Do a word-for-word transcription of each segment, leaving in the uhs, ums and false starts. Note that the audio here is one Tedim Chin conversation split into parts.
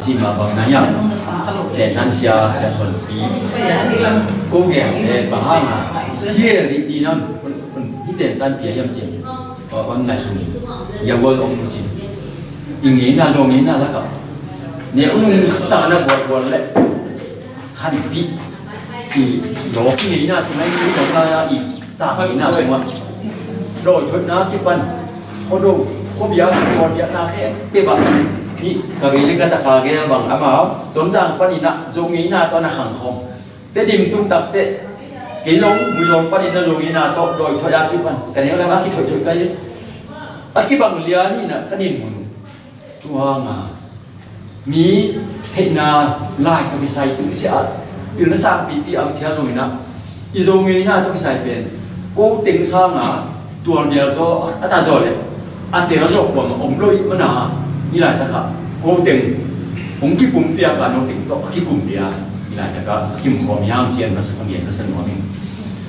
Cih mah bangin ah hiam, Tentan sia, Sia Suan Pi, ko gen le bang hang a, hi el dih dih nam, hun, hun, hi Tentan Pi a hiam cih, on nai sung, ya gol om cih, i ngeina, Zo ngeina lakah, ne un nung sang na buat buat le, khan pi, i lo ki ngeina, tu nai ni, i lo na, i ta ngeina sungah, lo thot na kipan, Khuado, khuabia, khuabia na khempeuh ah. Hih ka gei le ka taka gei a bang amau Tonzang panin ah Zo ngeina tawh na khang khawm. Tedim tung tak teh kei zong Muizawng panin ah Zo ngeina tawh dawi thoih a kipan. Ka neu lam a kithoih thoih ka hi. A kibang lian in ah ka nin mun uh. Tua hang a mi theihna lai tawh kisai tu sia, pilna sangpipi a om phial zongin ah, i Zo ngeina tawh kisai pen ko teng sang a tual bial zaw a ta zaw le a teng a zaw kuam a om lo i hih man a, hih laitak ah ko teng hong kikum piak a no teng tawh a kikum piak, hih laitak ah a kim khawm hi hang ci-in masa ka gen masa nuam ing.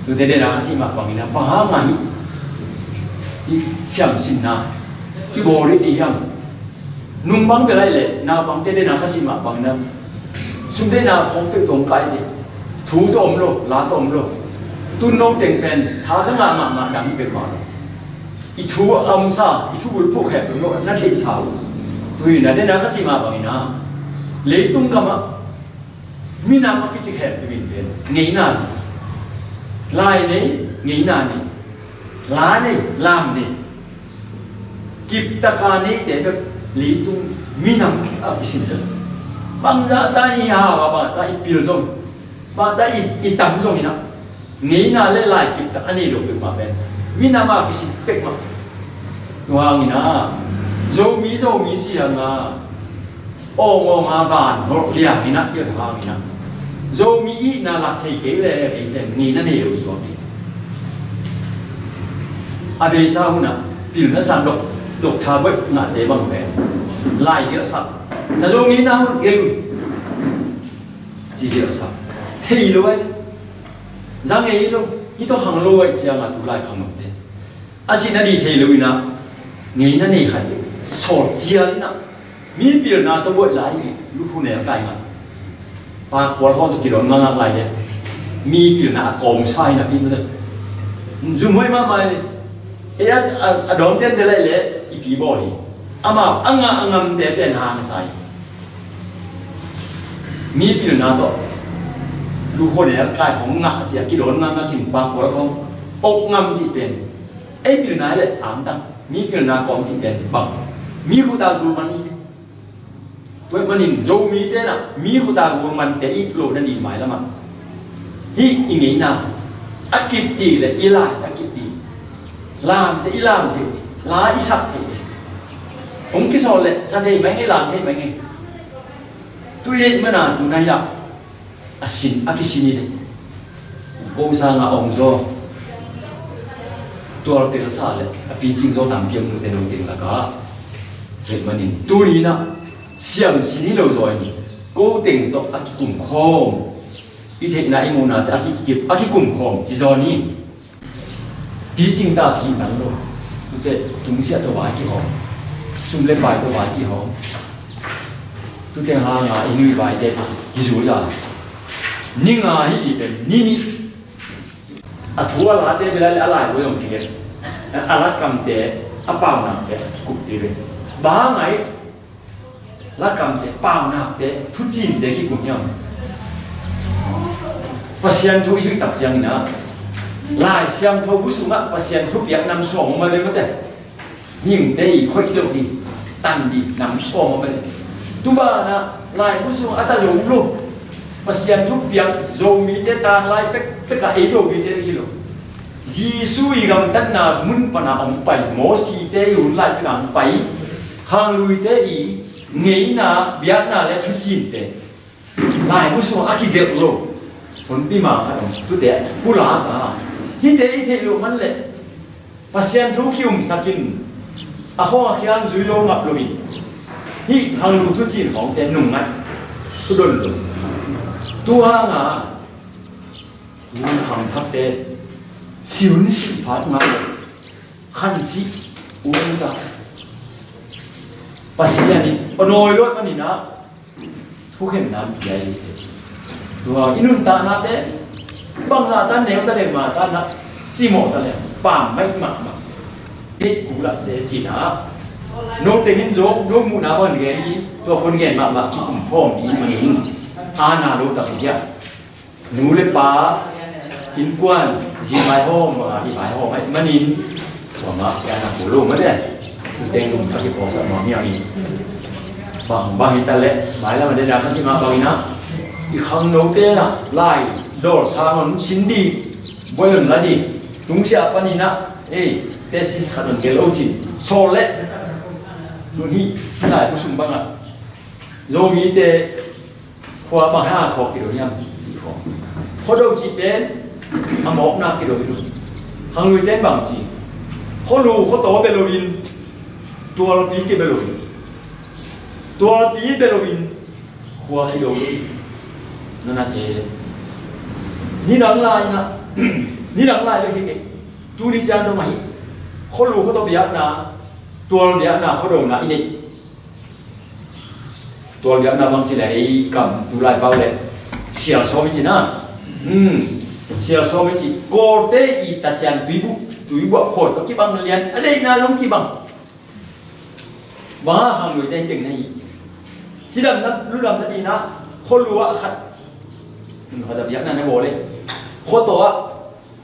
Tute den a ka cih mah bangin ah bang hang a hih, hih siamsinna kibawl rih dih hiam? Nung bang bel ahih leh naupangte den a ka cih mah bangin ah, sum den a khawng peuh tawh kai dih. Thu tawh om lo, la tawh om lo. Tun no teng pen tha ka ngah mahmah dang hi peuhmah lo. I thu a omsa, i thu bulphuh khempeuh no na theihsa uh. Tu-in ah den a ka cih mah bangin ah, leitung gamah minam a kici khempeuh in pen ngeina nei. Lai nei, ngeina nei. La nei, lam nei. Kiptaka neite bek leitung minam a kisin lel. Bangzah ta i hau a, bangzah ta i pil zong, bangzah ta i, i tam zongin ah, ngeina le lai kiptak a nei lo peuhmah pen minam a kisin peuhmah. Tua hangin ah Zomi, Zomi ci hang a, awng awng a van hawlh liangin ah, i hang in ah, Zomi ihihna lak thei kei le kei le ngeina nei lo suak hi. A beisa hun ah pilna sang dok, dok tha boih ngahte bang pen lai gelhsak, na Zo ngeina hun gelh un ci gelhsak. Thei lo ai. Za ngei lo, hih tawh khang lo ai ciang a tu lai khang lote. A cih na dih thei lo in ah, ngeina nei khat sawl cial in ah, mi pilna tawh buaih lai in, lukhu nel kai ngah. Pakkual khawng tawh kidawn ngakngak lai le, mi pilna a kawmsa in a pi mate. Zumhuai mahmah le. E a, a, a dawngten bia lai le, i pi bawl hi. Amau a ngah a ngamte pen hangsa hi. Mi pilna tawh lukhu nel kai khawng ngah a ci a kidawn ngakngak in pakkual khawng ok ngam cih pen. Ei pilna hi leh angtang, mi pilna kawm cih pen bang, mi khuta gul man hi. Tua ahih manin Zomite in ah mi khuta gul mante i lo na nih mailam ah, hih i ngeina a kip dih le i lai a kip dih. Lamte i lam thei, la i sak thei. Hong kisawl le sa thei mai ngei, lam thei mai ngei. Tu i ahih man a tu na hi ah, a sin, a kisin hi le. Ko sang a om zaw, tual telsa le a picing zaw tampi om, nute no teng lakah. Tua ahih manin tuni in ah siam sin hi lo zaw in, ko teng tawh a kikum khawm, i theihna i muhnate a kikip, a kikum khawm ci zaw ni. Picing ta kihih nang lo. Tute tungsiah tawh vai kihawm, sum le pai tawh vai kihawm. Tute hang a i nui vaite kizui a, ni nga hi dih pen ni nih. A thu a late bia lai le a laibu zong kigel, a lakamte, a paunakte a kikup dih ve. Bang hang a hih lakamte, paunakte, thucinte kikum hiam? Pasian thu i zuih tak ciangin ah, Lai Siangtho bu sungah Pasian thupiak nam sawm om a ve mate. Hingte i khoih lo hi, tan dih nam sawm om a ve. Tu banah laibu sungah a ta zo lo. Pasian thupiak Zomite tan lai pekpek ah ei Zomite hi lo. Jesu i gamtatna mun pana hong pai, Mosite i hun lai pekah hong pai, khangluite i ngeina, biakna le thucinte laibu sungah a kigelh lo. Honpi ma khat om, tute pulak a, hihte i theih loh man leh Pasian thu kiumsak in, a khawng a khiang zui lo ngap lo in, hih khanglu thucin khawngte nung ngai, thudon lo. Tu hang a Lungkham thakte si hun sih phat ngai lo. Khan sih, um ta. Pasian in a nawi luat panin ah Thukhenna pia i hi. Tua i nuntaknate bangzah ta neu ta leh, ma ta na cimawh ta leh, pam maih mahmah. Theih kulahte cina, no tengin zong no muhna bang gen i, tua khon gen mahmah kikum khawm i hih manin, a na lo tak hi hiah. Nu le pa innkuan zi vaihawm, a, i vaihawm ahih manin, kuamah i a na kul lo mah te. Tuteng lum a kiphawksak nuam hiam i. Bang, bang hi ta leh, mailam a dena ka sim a bangin ah, i khangnote na lai dawl sang on sin dih, buai on la dih, tungsiah panin ah, ei, thesis khat on gelh o cin sawl leh, tun hih lai bu sung bangah Zomite khua bang hang a khawk kido hiam? Khua, khuado cih pen a mawkna kido hi lo. Khangluite in bang ci? Khualu khuataw bia loin, tualpi kibia loin, tualpi bia loin khua kido hi lo. Na na se, nidang lai na, nidang lai bek hi kei. Tuni ciang dong ahi, khualu khuataw biakna, tual biakna, khuadona i neih. Tual biakna bang ci leh ei kam tu lai pau leh sial sawm i ci na. Hmm. Sial sawm i ci. Kawlte i tacian tuibuh, tuibuah khawi tawh kibang lian a, deihna zong kibang. Bang a khangluite hi teng na hi. Cidamna ludamna dihna, khualu ah khat, khat a biakna na bawl leh, khuataw ah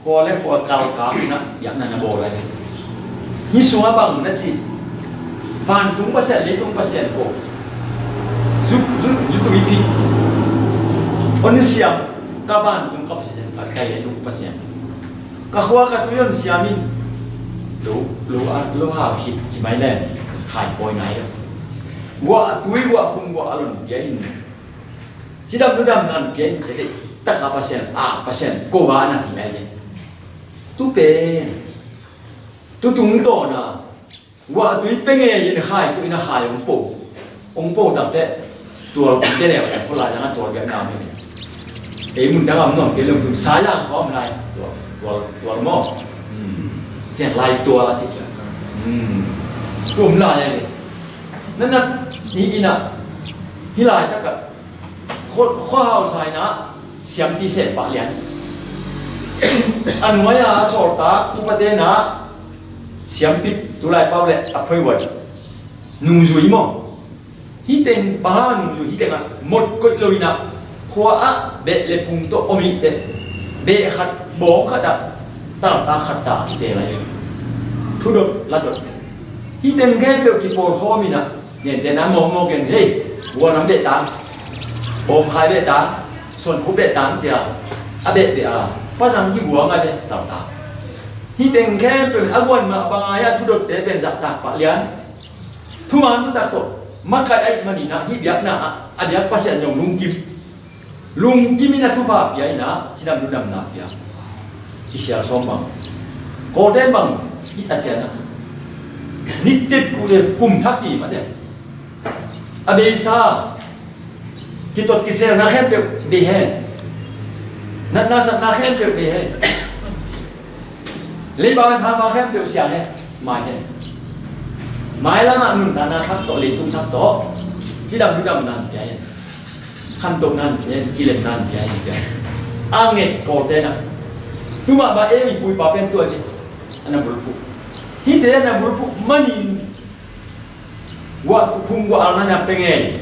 khua le khua kalkal in ah biakna na bawl lai. Hih sungah bang na ci? Vantung Pasian, leitung Pasian ko. Zu, zu, zu tuipi hong siam, ka vantung ka Pasian, ka leitung Pasian. Ka khua ka tui hong siam in. Lo, lo, lo hau khit ci mai leh, khai pawi nai lo. Guah tui, guah khum, guah a lon pia in. Cidam ludam nan pian in, cia dei taka Pasian, a Pasian ko a na ci nai le. Tu pen, tu tungtawn a, guah tui pia ngei in khai, tu in a khai hong po. Hong po tak teh, tualpi te leh, khualai dang a tual biakna om hi. Ei mun dang a om nuam kei lo, tu sai lang khuah om lai, tual, tual, tual maw. Hmm. Cian lai tual a ci. Hmm. Tu om lai a. Na na, hi in a, hi lai tak a, Khua, khua hausa in ah siampi sem pah lian. A nuai a sawltak upate in ah siampi tu lai pau leh a phuaihuan nungzui maw? Hih teng bang hang nungzui, hih teng ah mot koih lo in ah khua ah beh le phung tawh om i teh, beh khat bawng khat ah taltak khat ta kite lai. Thudot ladot. Hih teng khempeuh kipawl khawm in ah Nente na mawkmawk in, hei, gual nam beh tang, bawngkhai beh tang, suankhup beh tang cia a beh beh a, pasang kigual ngai beh tang tang. Hih teng khempeuh a guan mah bang a, a thudotte pen zahtak pah lian. Thuman thutak tawh makaih ahih manin ah hih biakna ah a biak Pasian zong lungkim. Lungkim in a thupha pia in ah, cidam ludamna pia. I sial sawm bang, Kawlten bang, i a cian ah, nittet kuh le kum thak ci mah te. A beisa kitot kiselna khempeuh bei hen. Natna satna khempeuh bei hen. Leiba tha ma khempeuh siang hen, mai hen. Mailam ah nuntakna thak tawh, leitung thak tawh, cidam ludamna pia hen. Khantohna pia hen, kilemna pia hen, cia. A nget Kawlten ah. Tu mah bang ei pu i pa pen tua ci. A na bulphuh. Hihte a na bulphuh manin. Guah khum guah al na na pia ngei.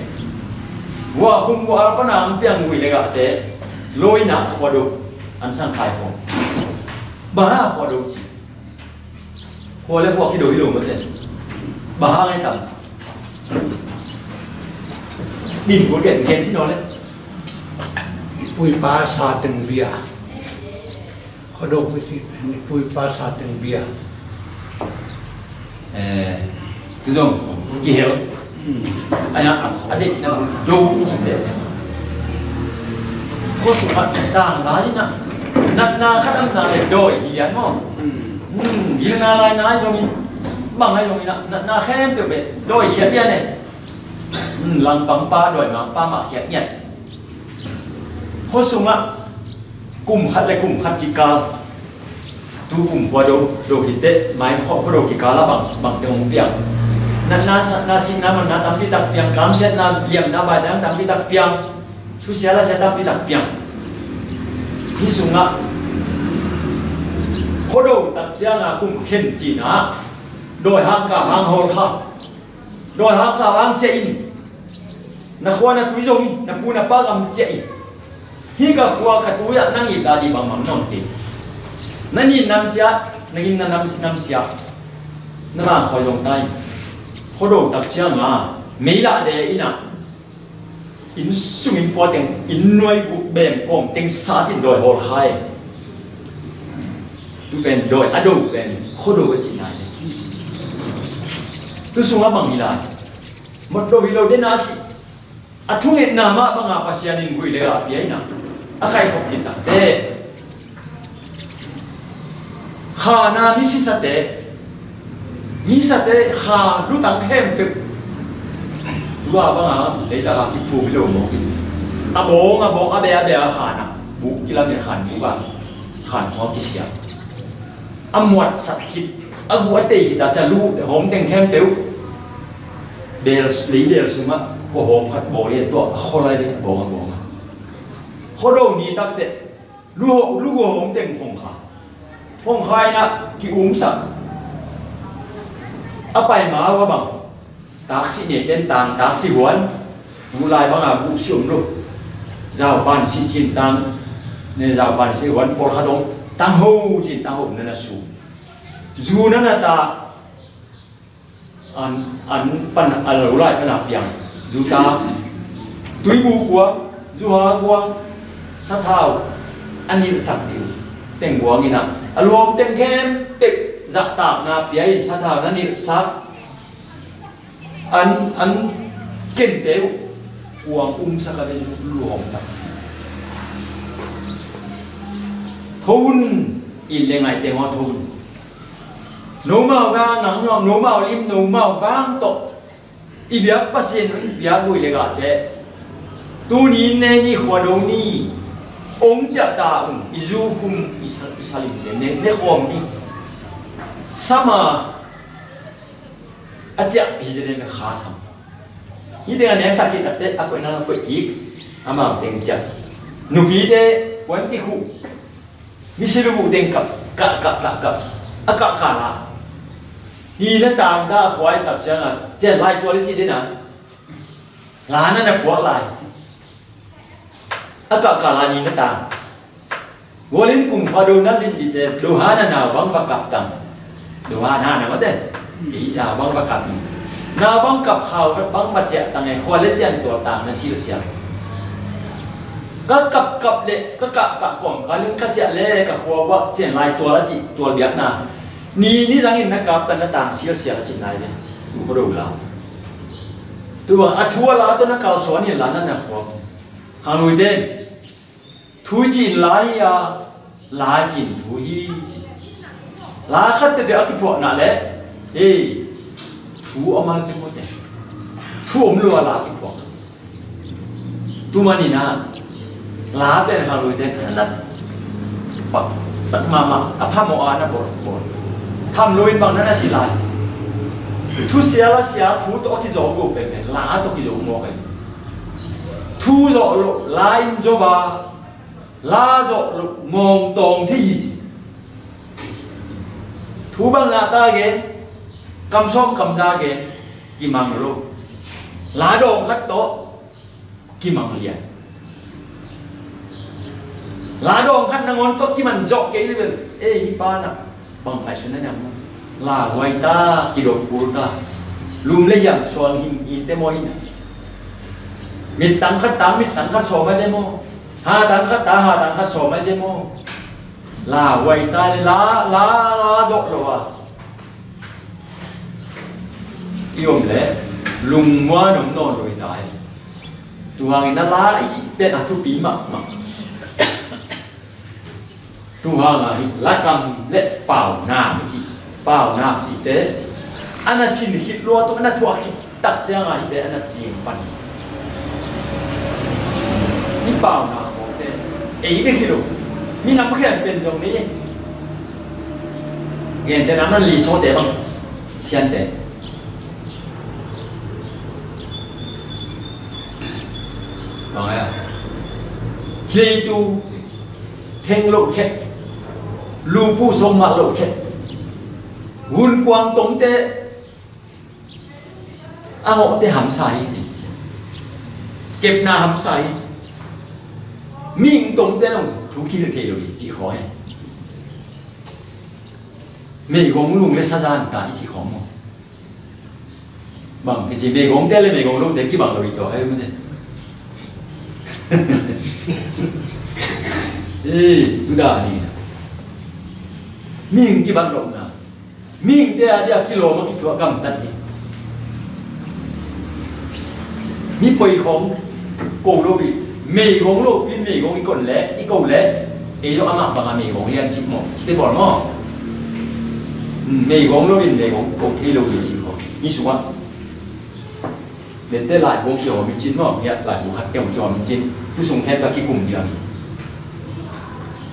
Guah khum guah al pana ang piang gui le gahte. Loi na khua do. An sang khai khua. Bang hang khua do ci. Khua le khua kido hi lo mah te. Bang hang ai tam. Din kul gen gen si no le. Pu i pa sa teng bia. Khuado pu i si pen pu i pa sa teng bia. Eh, tu zong kihel. Hmm. Ai na, a deihna do i si te. Khua sung ah tang lai na. Natna khat am na le dawi hi lian maw. Hmm. Hmm, gilna lai na zong, bang lai zong na, natna khempeuh beh dawi khiat lian e. Hmm, langpang pa dawi, mangpa mah khiat ngiat. Khua sung ah kum khat le kum khat kikal. Tu kum khua do, do hi teh, mai khua, khua do kikal ah bang, bang te hong piang. Natna, satna, sihna, manna tampi tak piang, kamsiatna, liamna, baina tampi tak piang, thusia lasia tampi tak piang. Hih sungah Khuado tak cianga kum khen cihna, dawi hang ka hang hawl kha. Dawi hang ka hang ciah in. Na khua na tui zong in, na pu na pa gam ciah in. Hih ka khua ka tui ah nang it dah dih bangmang nawn kei. Na nin namsia, na gim na nam, namsia. Na bang khoi zong tai. Khuado tak cianga mei lah de in ah. Inn sungin pua teng, inn nuai guk bem kawm teng sat in dawi hawl khai. Tu pen dawi a do pen Khuado a cihna hi. Tu sungah bang hi lai. Mawt do hi lo den a si. A thungetna mah banga Pasian in gui le gah pia in ah. A kaikhop khin takte. Khana misisate, misate kha lutang khempeuh. Tua banga leitaka kiphum hi lo mawk hi. A bawng, a bawng, a bea, a bea khana. Buk kilamen khan buk a. Khan khawng kisia. A muatsat khit, a gu a tei khit a ca lu, hawm teng khempeuh. Bel, lei bel sungah, kua hawm khat bawl hi a tua, a khawl lai ding, a bawng, a bawng a. Khuado ni takte, lu, lu gu hawm teng phong kha. Phong kha in ah ki-umsak. A pai ma ua bang. Taksi neiten tang, taksi huan. Mu lai banga buh si om lo. Zaupan si cin tang. Ne zaupan si huan pawlkhat om. Tang ho cin tang ho na na su. Zu na na ta. An, an pan a lo lai pan a piang. Zu ta. Tui bu kuang. Zu ha kuang. Sathau. A nilhsak ding. Teng kuang in ah. A luam teng khempeuh. Zahtakna pia in sathau na nilhsak. An, an kente uh kuang umsak a ding luang tak si. Tho un in le ngaite ngaw tho un. Nomau vang nang nuam, nomau lim, nomau vang tawh. I biak Pasian un biak gui le gahte. Tuni ne ni Khuado ni. Ong ciah ta un, i zu khum, i sa, i salim te, ne, ne khawm ni. Sama a ciah hi zia ding a kha sam. Hi ding a neng sak kik takte a koihna a koih kik. Amau teng ciah. Nupite puan kikhuh. Misi lu buh teng kap, kap, kap, kap, kap. A kap kala. Ni na tang ta a khuai tak cianga cian lai tua le ci ding a. La na na puak lai. A kah kah la ni na ta. Gualin kum kha do na lin dite do ha na nau bang va kap tang. Do ha na na mate. Kei nau bang va kap. Nau bang kap khau na bang va ciah tang e khua le cian tua tang na sil siang. Ka kap kap le ka kah kah kawm ka ling ka ciah le ka khua va cian lai tua la ci tua biak na. Ni ni zangin na kap tan na tang sil siang ci nai le. Tu ko do la. Tu bang a thu a la tu na kal suan in la na na khua. Khang lui ten. Thu cin la hi a, la cin thu hi ci. La khat te a kiphuakna le, ei, thu a mal te ko te. Thu om lo a la kiphuak. Tu manin a, la pen khang lui ten, a nat pak sak mama, a phamo a na bol, bol. Tham lo in bang na na ci lai. Thu sia la sia, thu to kizawh go pen pen, la to kizawh mo pen. Thu zawh loh la in zo ba, la zawh loh mawng tawng thei hi ci. Thu bang na ta gen, kam sawm kam za gen, kimang lo. La dawng khat tawh, kimang lian. La dawng khat nangawn tawh kiman zawh kei lian. Ei, hi pa na. Bang ngaihsun na niam maw? La huai ta, kidop kul ta. Lum le hiam suang him him te maw hi na. Mit tang khat tang, mit tang khat sawm a te maw? Ha tang khat tang, ha tang khat sawm a te maw? La huai ta le la, la, la zawh lo a. I om le, lungmuan om nawn lo i ta hi. Tu hangin na la i cih pen a thupi mahmah. Tu hanga hi lakam le pauna ci, pauna cite ana sin khit lua tu ana thuak khit tak cianga hi te ana cing pan. Hi pauna khawte ei bek hi lo. Minam khian pen zong ni. Gente na man li sawte bang siante. Bang a, hleitu theng loh khet, lupu songmah loh khet, gunkuang tomte a hawhte hamsa hi ci. Kepna hamsa hi ci. Mihing tomte zong thu kihilh thei lo hi ci khawi. Meigong lung le sazan ta i ci khawng maw? Bang kici meigongte le meigong lote kibang lo hi tawh hai mate. Ei, tuda ni na. Mihing kibang lo na. Mihingte a dia kilawm a kituah gamtat hi. Mi poi khawng ko lo hi. Meigong lo, pin meigong i kon le, i ko le. Ei lo amah banga meigong lian cih maw. Cite bawl maw. Meigong lo in meigong ko thei lo hi ci ko. Mi sungah. Dente laibu kihawm in cin maw. Hiat laibu khat keu kihawm in cin. Tu sung khen ka kikum diam hi.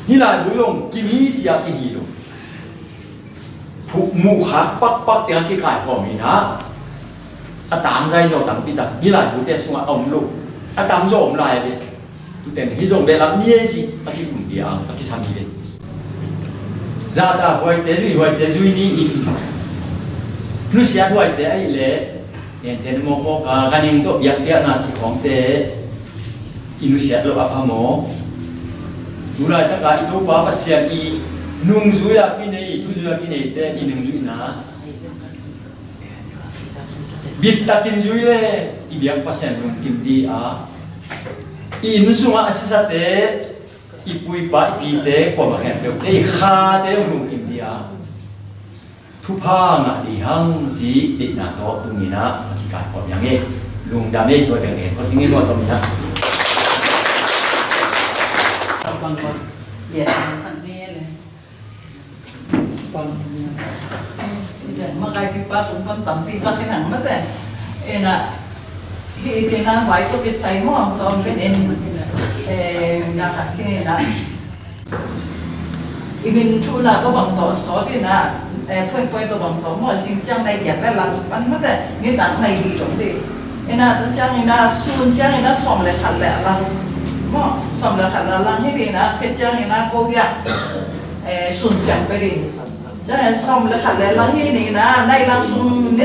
Hi laibu long kimi sia kihi lo. Muh khak pakpak tiang kikaikhawm hi na. A tamzai zaw tampi tak hi lai, tute sungah a om lo. A tamzaw om lai ve. Tuten hi zong behlap ni ei si a kikum dia a kisam hi ve. Zahta huaite zui, huaite zui ni in. Nusiat huaite ahih leh Enten mawkmawk a, ka ning tawh biakpiakna sikhawmte i nusiat loh a pha maw? Tulaitaka i Topa Pasian i nungzui a kinei, i thuzui a kineite i nungzuihna bittakin zui le i biak Pasian lungkim dih a, i inn sungah a sisate, i puipa i pite kuamah khempeuh ei khate hong lungkim dih a, thupha ngah dih hang ci deihna tawh tuni-in ah a kikaikhawm hi hang e. Lungdam e, tua teng en phot ding e, tua tawh mi-in ah. Bang bang. Bang bang. Makai kipa tung pan tampi sak in hang mate. Ena, hi tina vai ko kisai mo, tawm pen en, eh, na khat kina. I min thuna tawh bang tawh sawt ina, eh, phuanpoi tawh bang tawh maw, sing ciang nai giat le lang pan mate, nitak nai li dong di. Ina ta ciang ina, sun ciang ina, sawm le khat le lang maw, sawm le khat le lang hi di ina, khe ciang ina, ko bia, eh, sun siang pe di. Ciang ina, sawm le khat le lang hi di ina, nai lang sung ni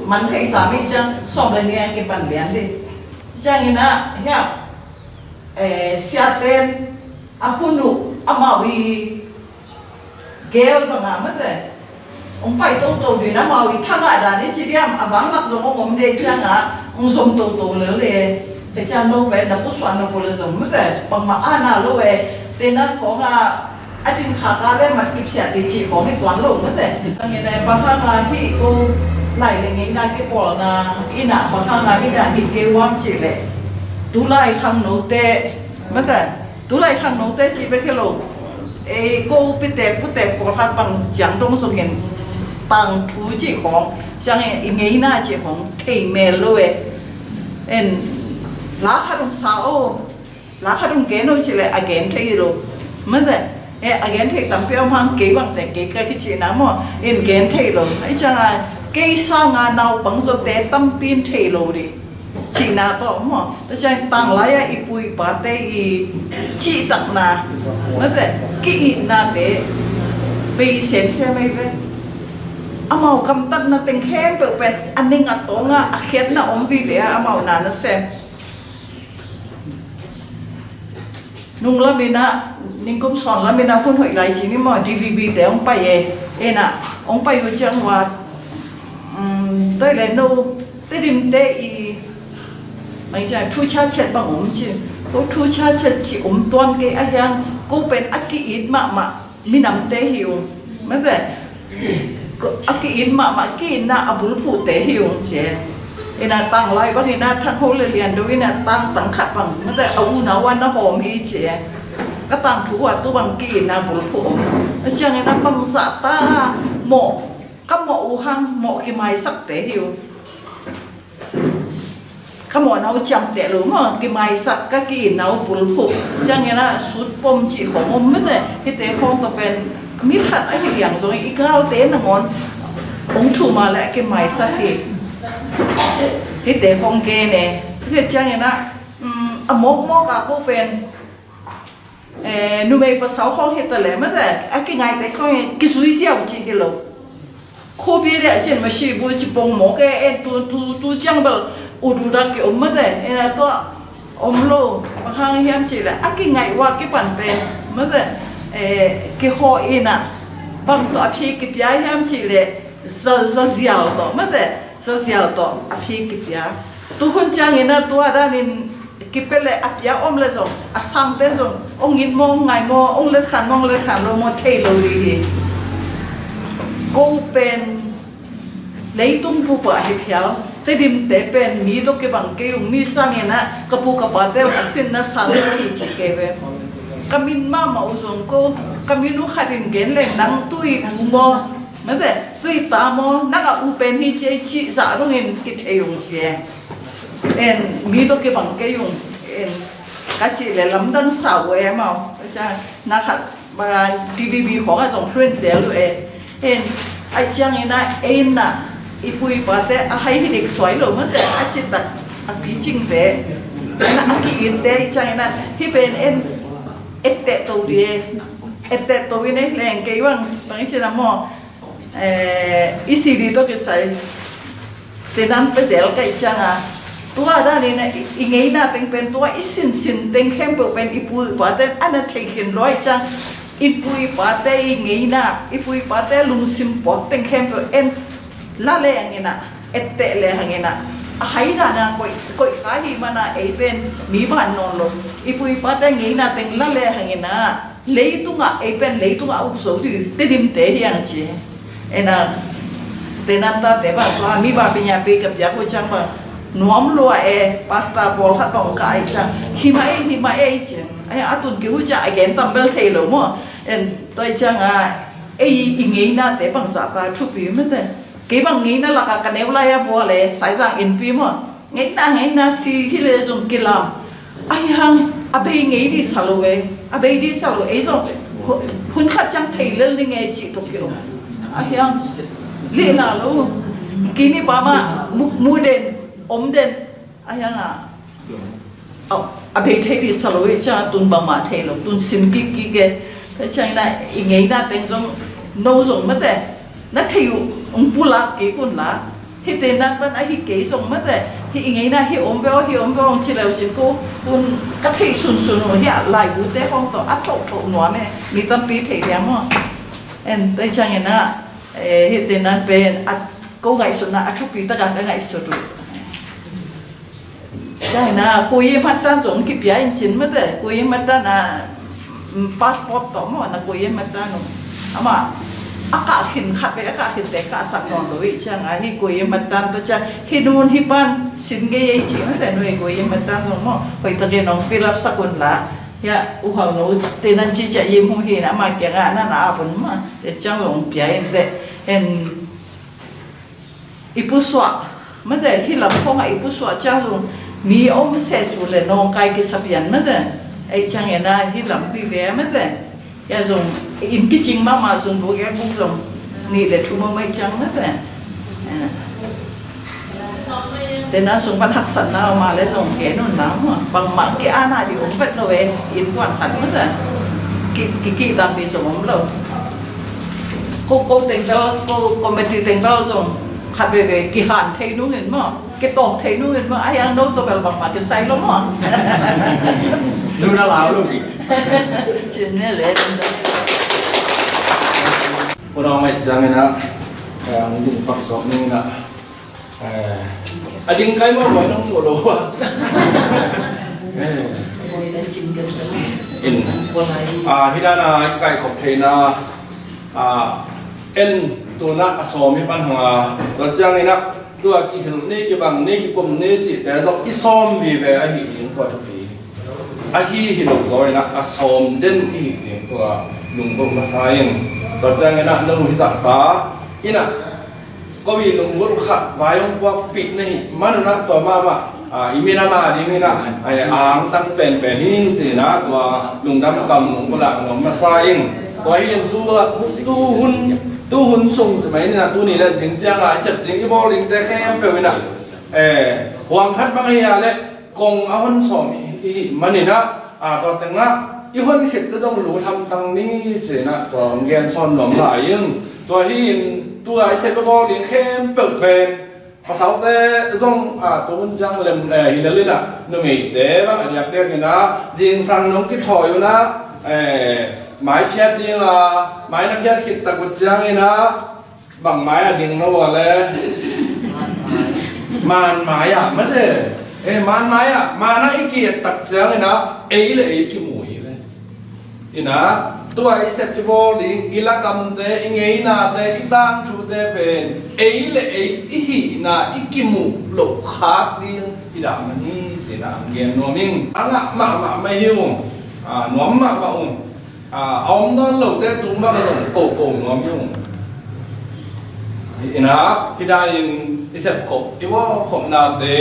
man thei sa mi ciang, sawm le nih kipan lian di. Ciang ina, hiam, eh, siaten, a hun uh amau i gel banga mate. Hong pai toto ding amau i thangah dan i ci diam a vanglak zong hong om dei cianga hong zom toto lel e. Te ciang no pen na pusuan na pule zong mate. Bangmah ana lo e. Te nan khawng a a din khaka le mat kiphiat dei ci khawng i tuan lo mate. Angin e bang hanga hi ko lai le ngeina kipawlna ina bang hanga hi dan hi kei uam ci le. Tulai khangnote mate. Tulai khangnote cih bek hi lo. Ei, ko pitek putek pawlkhat bang ciang dong zongin tangthu cih khawng, ciangin i ngeina cih khawng thei mel lo e. En, la khat hong sa o, la khat hong gen o cih leh a gen thei lo. Mate, e, a gen thei tampi om hang kei bangte kei ka kicihna maw, en gen thei lo. Ei cianga kei sanga naupang zawte tampi in thei lo ding. Cihna tawh maw, tua ciang tanglai-a i pu i pate i cihtakna, mate, ki-itnate bei semsem ei ve. Amau kamtatna teng khempeuh pen a ning a tawnga a khiatna om vive a amau na nasem. Nung lamin ah, ningkum sawn lamin ah hun hoih lai ci ni maw, D V B te hong pai e. Ena, hong pai uh ciang ua, um, toi le no, Tedim te i, mai ciang thu cha chet bang om ci. Ko thu cha chet ci om tuan kei a hiang, ko pen a ki-it mahmah, minamte hi uh. Mate, a ki-it mahmah, ki-itna a bulphuhte hi ung ci. Ina tanglai bang ina thangho le liando ina tang tang khat bang mate a unau a na hawm hi ci. Ka tangthu uh a tu bang ki-itna bulphuh ung. A ciang ina bangzah ta mawh, ka mawh uh hang mawh kimaisakte hi ung. Ka mawhna uh ciamteh lo maw, kimaisak ka ki-itna uh bulphuh. Ciangin ah sutpom cih khawng om mate, hihte khawng tawh pen mi khat ahi liang zong i galte nangawn hong thum a le a kimaisak hi. Hihte khawng gen e. Hih ciangin ah, um, a mawkmawk a ko pen, eh, numei pasal khawng hi ta leh mate, a kingaite khawng hi kizui ziau cih hi lo. Khuapi deh a cin masibu ci pong mawk e, en tu, tu, tu ciang bel ududak ki om mate, en a tua om lo, bang hang hiam cih leh a kingaih uh a kipan pen mate, eh, kihaw in a, bang tawh a phi kipia hiam cih leh za, za ziau tawh mate, za ziau tawh a phi kipia. Tu hun ciangin a tua danin kipia leh a pia om leh zong, a sangte zong, ong it maw, ong ngai maw, ong letkhan maw, ong letkhan lo maw, thei lo ding hi. Ko pen leitung bup ah hi phial, Tedimte pen mi tawh kibang kei ung, mi sangin a ka pu ka pate a sinna sang hi ci kei ve. Ka min mahmah uh zong ko, ka min uh khat in gen leng nang tui u maw, mate, tui ta maw, nang a u pen hi ci ei cih zah dongin kithei ung ci e. En, mi tawh kibang kei ung, en, ka cih leh lamdang sa uh e maw. Ca na khat, ba, T V B khawng ah zong hruin zel uh e. En, ai ciangin a, ei in a, i pu i pate a hai hi dik suai lo mate, a citak a picingte, en a, a ki-itte, ai ciangin a, hih pen en, etteh to ding e, etteh to in ei leng kei bang, bang i cih na maw. Eh, i C D tawh kisai, tenan pia zel ka hih ciang a, tua danin a i, i ngeina teng pen, tua i sinsin teng khempeuh pen i pu i pate a na thei khin lua hih ciang, i pu i pate i ngeina, i pu i pate lungsim pawt teng khempeuh en la leng in a, etteh leng in a, a hai dan a koih, koih kha ahih man a ei pen mi ban nawn lo. I pu i pate ngeina teng la leng in a, leitungah, ei pen leitungah a uk zo ding Tedimte hi hang ci. En a, tenan tate bang tua mi ba pinya pi ka piak uh ciang bang nuam lua e, pastor pawlkhat bang ka ai ciang, hi mah ei, hi mah ei ci. Ai, a tun kei uh ciang a gen tam bel thei lo maw. En, tua ciang a, ei i ngeinate bangzah ta thupi mate. Kei bang ngeina lakah ka neu lai a bua le, Saizang innpi maw. Ngeina, ngeina si hi le zong kilam. Ahi hang, a bei ngei ding sa lo e. A bei ding sa lo, ei zong hu-, hun khat ciang thei lel ding e cih tuk kei lo. Ahi hang, leh la lo. Kei ni pa mah, mu, mu den, om den. Ahi hang a, a, a bei thei ding sa lo e, ciang tun bangmah thei lo, tun sin kik kik e. Tua ciang na, i ngeina teng zong, no zong mate. Na thei uh, ung pulak kik un la. Hih tenan pan ahi kei zong mate. Hih i ngeina hih om ve aw, hih om ve aw, ung ci leu cin ko. Tun ka theih sunsun uh, hih a lai ute khawng tawh a thohthoh nuam e. Mi tampi thei liang maw. En, tua ciangin a, eh, hih tenan pen a, ko ngaihsutna a thupi taka ka ngaihsut uh. Ciangin a, Kuyim Hatan zong kipia in cin mate, Kuyim Hatan a, mm, passport tawh maw, na Kuyim Hatan uh. Amah, a kah khin khat vei, a kah khinte kahsak nawn lo hi ciang a, hih Kuyim Hatan tawh ciang, hih nun hih pan sin ngei ei ci mate, nu ei Kuyim Hatan zong maw, hoih takin hong fill up sak un la. Hia, u hau nu, tenan ci ciah Yim Hung Hin, amah kiangah, nan a ap un maw, te ciang zong pia in te, en, i pusuah, mate, hih lam khawngah i pusuah ciang zong mi om seh su le nawngkai kisa pian mate. Ei ciang en a hih lampi ve mate. Hia zong inn kicing mahmah zong buk e buk zong nih le thum om ei ciang mate. Tenan sung pan haksatna om a le zong gen un la maw. Bangmah ki-ana ding om vet lo e, innkuan khat mate. Ki, ki, ki tampi zong om lo. Ko, ko teng bel, ko committee teng bel zong khat veve kihan thei nungin maw, kitawng thei nungin maw, ahi hang no tawh bel bangmah kisai lo maw. Nu na lau lo ding. Cin ne le. Ko nong mai ciangin a, eh, ang ding pak sawk nungin a. Eh, a ding kai mawh mawh nong muh lo a. Eh. In, ah, hi dan a i kaikhop theihna, ah, en tuna a sawm hi pan hang a, tua ciangin a, tua kihilh ni, kibang ni, kikum ni cihte zong i sawm vive ahi ding tua thupi. Ahi hi lo zaw in a, a sawm den i hi ding tua lunggulh masa in. Tua ciangin a, no hi zah ta in a, ko i lunggulh khat vai hong puakpih na hih man un a tua mahmah, ah, i minam a ding in a, a angtang penpen hi in ci in a tua lungdam kam lunggulh a nuam masa in. Tua hi in tu, tu hun, tu hun sung ci mai in a tuni le zing ciang a i sep ding i bawl dingte khempeuh in a, eh, huang khat bang hi a le kong a hon sawm hi. Ihih maninah, a, tua tengah i hon khitte dong lut hamtang ni cinah tua hong gen sawn nuam lai ing. Tua hi-in tua i sep i bawl ding khempeuh pen pasalte zong, a, tu hun ciang lem, eh, hi lel inah numeite bang a diakdiak inah zingsang nong kithawi unah, eh, mai phiat ding a, mai na phiat khit tak uh ciang inah bang mai ah ding lo uh le? Maan mai ah mate. Eh, maan mai ah, maan ah i ki-et tak ciang inah ei le ei kimu hi ve. Inah tua i sep i bawl ding, i lakamte, i ngeinate, i tangthute pen ei le ei i hihna i kimuh loh khak ding i dah man hi cinah gen nuam ing. A ngah mahmah mah hi ung. A, nuam mahmah ung. A, a om nawn lote tung bang zong koko nuam hi ung. Inah hih dan-in i sepkhop i bawlkhopnate,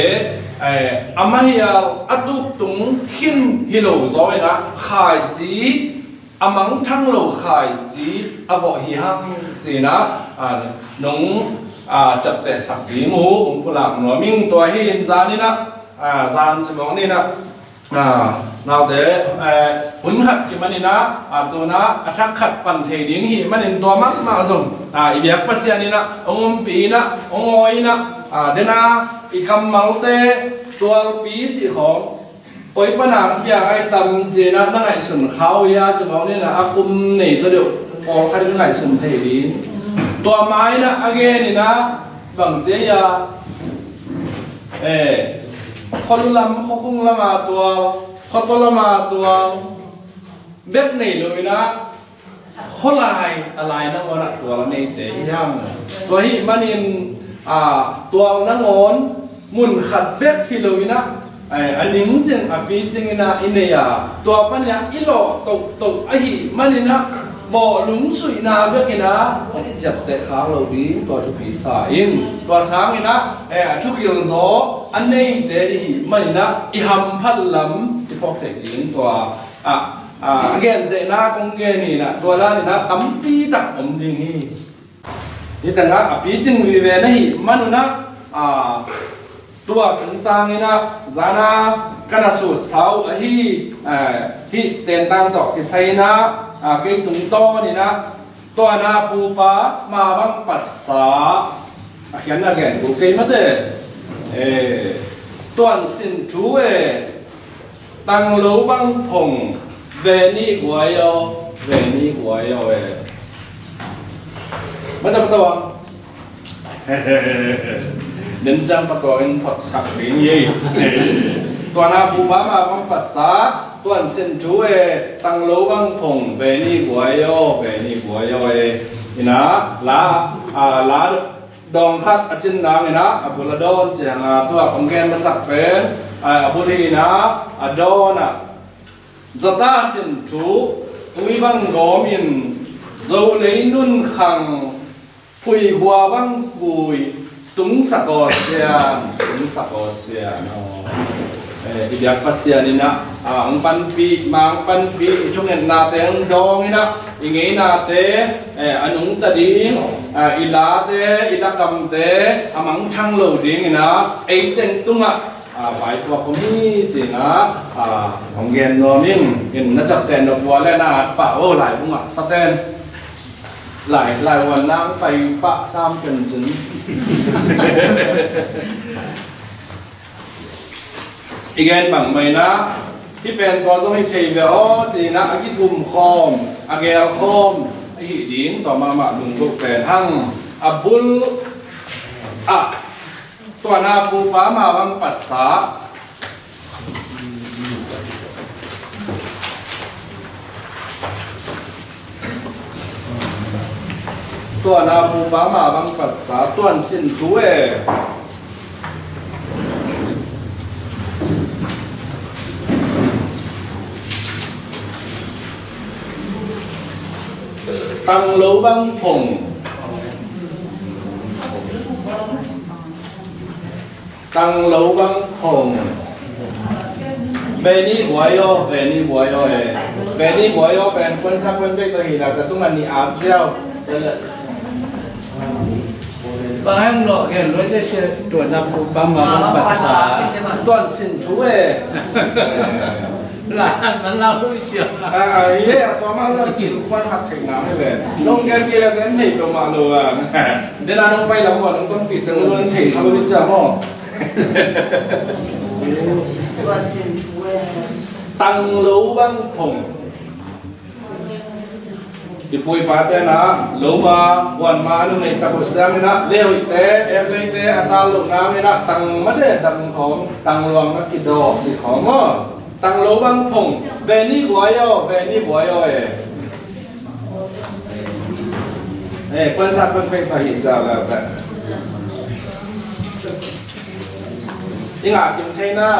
eh, a mahial a tuktung khin hi lo zaw inah khaici, a mangthang lo khaici a vawh hi hang cinah, a, nong, a, ciaptehsak ding uh hong pulak nuam ing. Tua hi-in zan inah, a, zan cimawng ni inah, a, naute, eh, hun khat kiman inah, a, tunah a thak khat pan thei ding hi manin tua mahmah zong, a, i biak Pasian inah hong ompih inah hong awi inah, a, dena i kammalte tualpi cih khawng koi pana hong piang ai tam cinah na ngaihsun kha uh hia? Cimawng ni inah a kum nei zaw deuh pawlkhat in ngaihsun thei ding. Tua ma inah a gen inah bang ci a hia? Eh, khualu lam, khuakhung lama tual, khuatua lama tual bek nei lo inah khualai a lai nangawnah tual a neite hi hang. Tua hi manin, a, tual nangawn mun khat bek hi lo inah, a, a ningcing a picing inah i nei a, tua paninah i lawh tohtoh ahi maninah bawh lungsuihna bek inah hong ciapteh khak lo ding tua thupi sa ing. Tua sang inah, eh, a thukil zaw a neite i hih maninah i hamphat lam i phawk theih ding tua, a, a, a gentehna kong gen inah tua dan inah tampi tak om ding hi. Hih tengah a picing vive na hih manunah, a, tua tungtang inah zana ka na sutsa uh ahi, a, hih tentang tawh kisai inah, a, kei tungtawn inah tua na pupa ma bang patsa a khiatna gen kul kei mate. Eh, tuan sin thu e. Tang lo bang phong, ve ni guai aw, ve ni guai aw e. Mata patawa. Nen jang patawa in phot sak ding ye. Tua na pupa ma bang patsa, tuan sin thu e, tang lo bang phong, ve ni guai aw, ve ni guai aw e. Ina, la, a, la, dawng khat a cin nang inah a bul a dawn cianga tua kong gen masak pen, a, a bul hi inah a dawn ah zata sin thu, tui bang gawm in, zo lei nun khang, pui hua bang kui, tungsak aw sian, tungsak aw sian aw. Eh, i biak Pasian inah, a, hong panpih, ma hong panpih, i thungetnate hong dawng inah, i ngeinate, eh, a nungta ding, a, i late, i lakamte, a mangthang lo ding inah, ei teng tungah, a, vaipuak om hi cinah, a, hong gen nuam ing. In na capteh na pua le na at pah o, lai bungah saten. Lai, lai wan nang pai pah sam ken cin. I gen bang mai na, hih pen tua zong hi thei ve aw cinah a kikum khawm, a gel khawm a hih ding tua mahmah lungduh pen hang. A bul ah tua na pupa ma bang patsa. Tua na pupa ma bang patsa, tuan sin thu e. Tang lo bang phong. Tang lo bang phong. Ve ni guai aw, ve ni guai aw e. Ve ni guai aw pen kuan sak pen bek ta hi la ka tung a ni ap ziau. Bang hang lo gen lo te sia tua na pupa ma bang patsa. Tuan sin thu e. La, man la hui sia. A, a, ye, a tua man la kin kuan khat thei na he le. Nong gen ki la gen thei to ma lo a. Den a nong pai lam wa nong kon pi tang lo thei kha lo cha mo. Tuan sin thu e. Tang lo bang phong. I pu i pate na, lo ma, buan ma, nu nei tak uh ciangin ah, leuhte, em leite, a tal lo nangin ah, tang mate, tang khawng, tang luang na kidawk, si khawng maw. Tang lo bang phong, ve ni buai aw, ve ni buai aw e. Eh, kuan sa kuan pek pa hi sa la ta. I ngah kim thei na.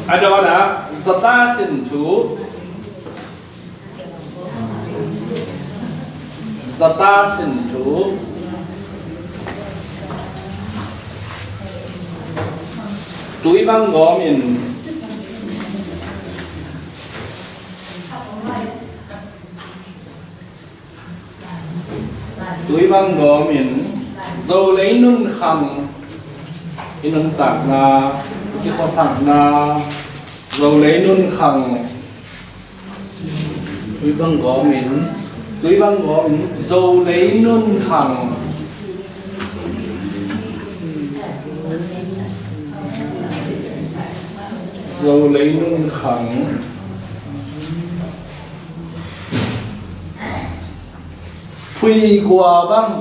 A dawn ah, zata sin thu. Zata sin thu. Tui bang gawmin. Tui bang gawmin Zolei nunkhang i nuntakna, i khuasakna, Zolei nunkhang. Tui bang gawmin, tui bang gawmin Zolei nunkhang. Zolei nunkhang. Phuigua bang.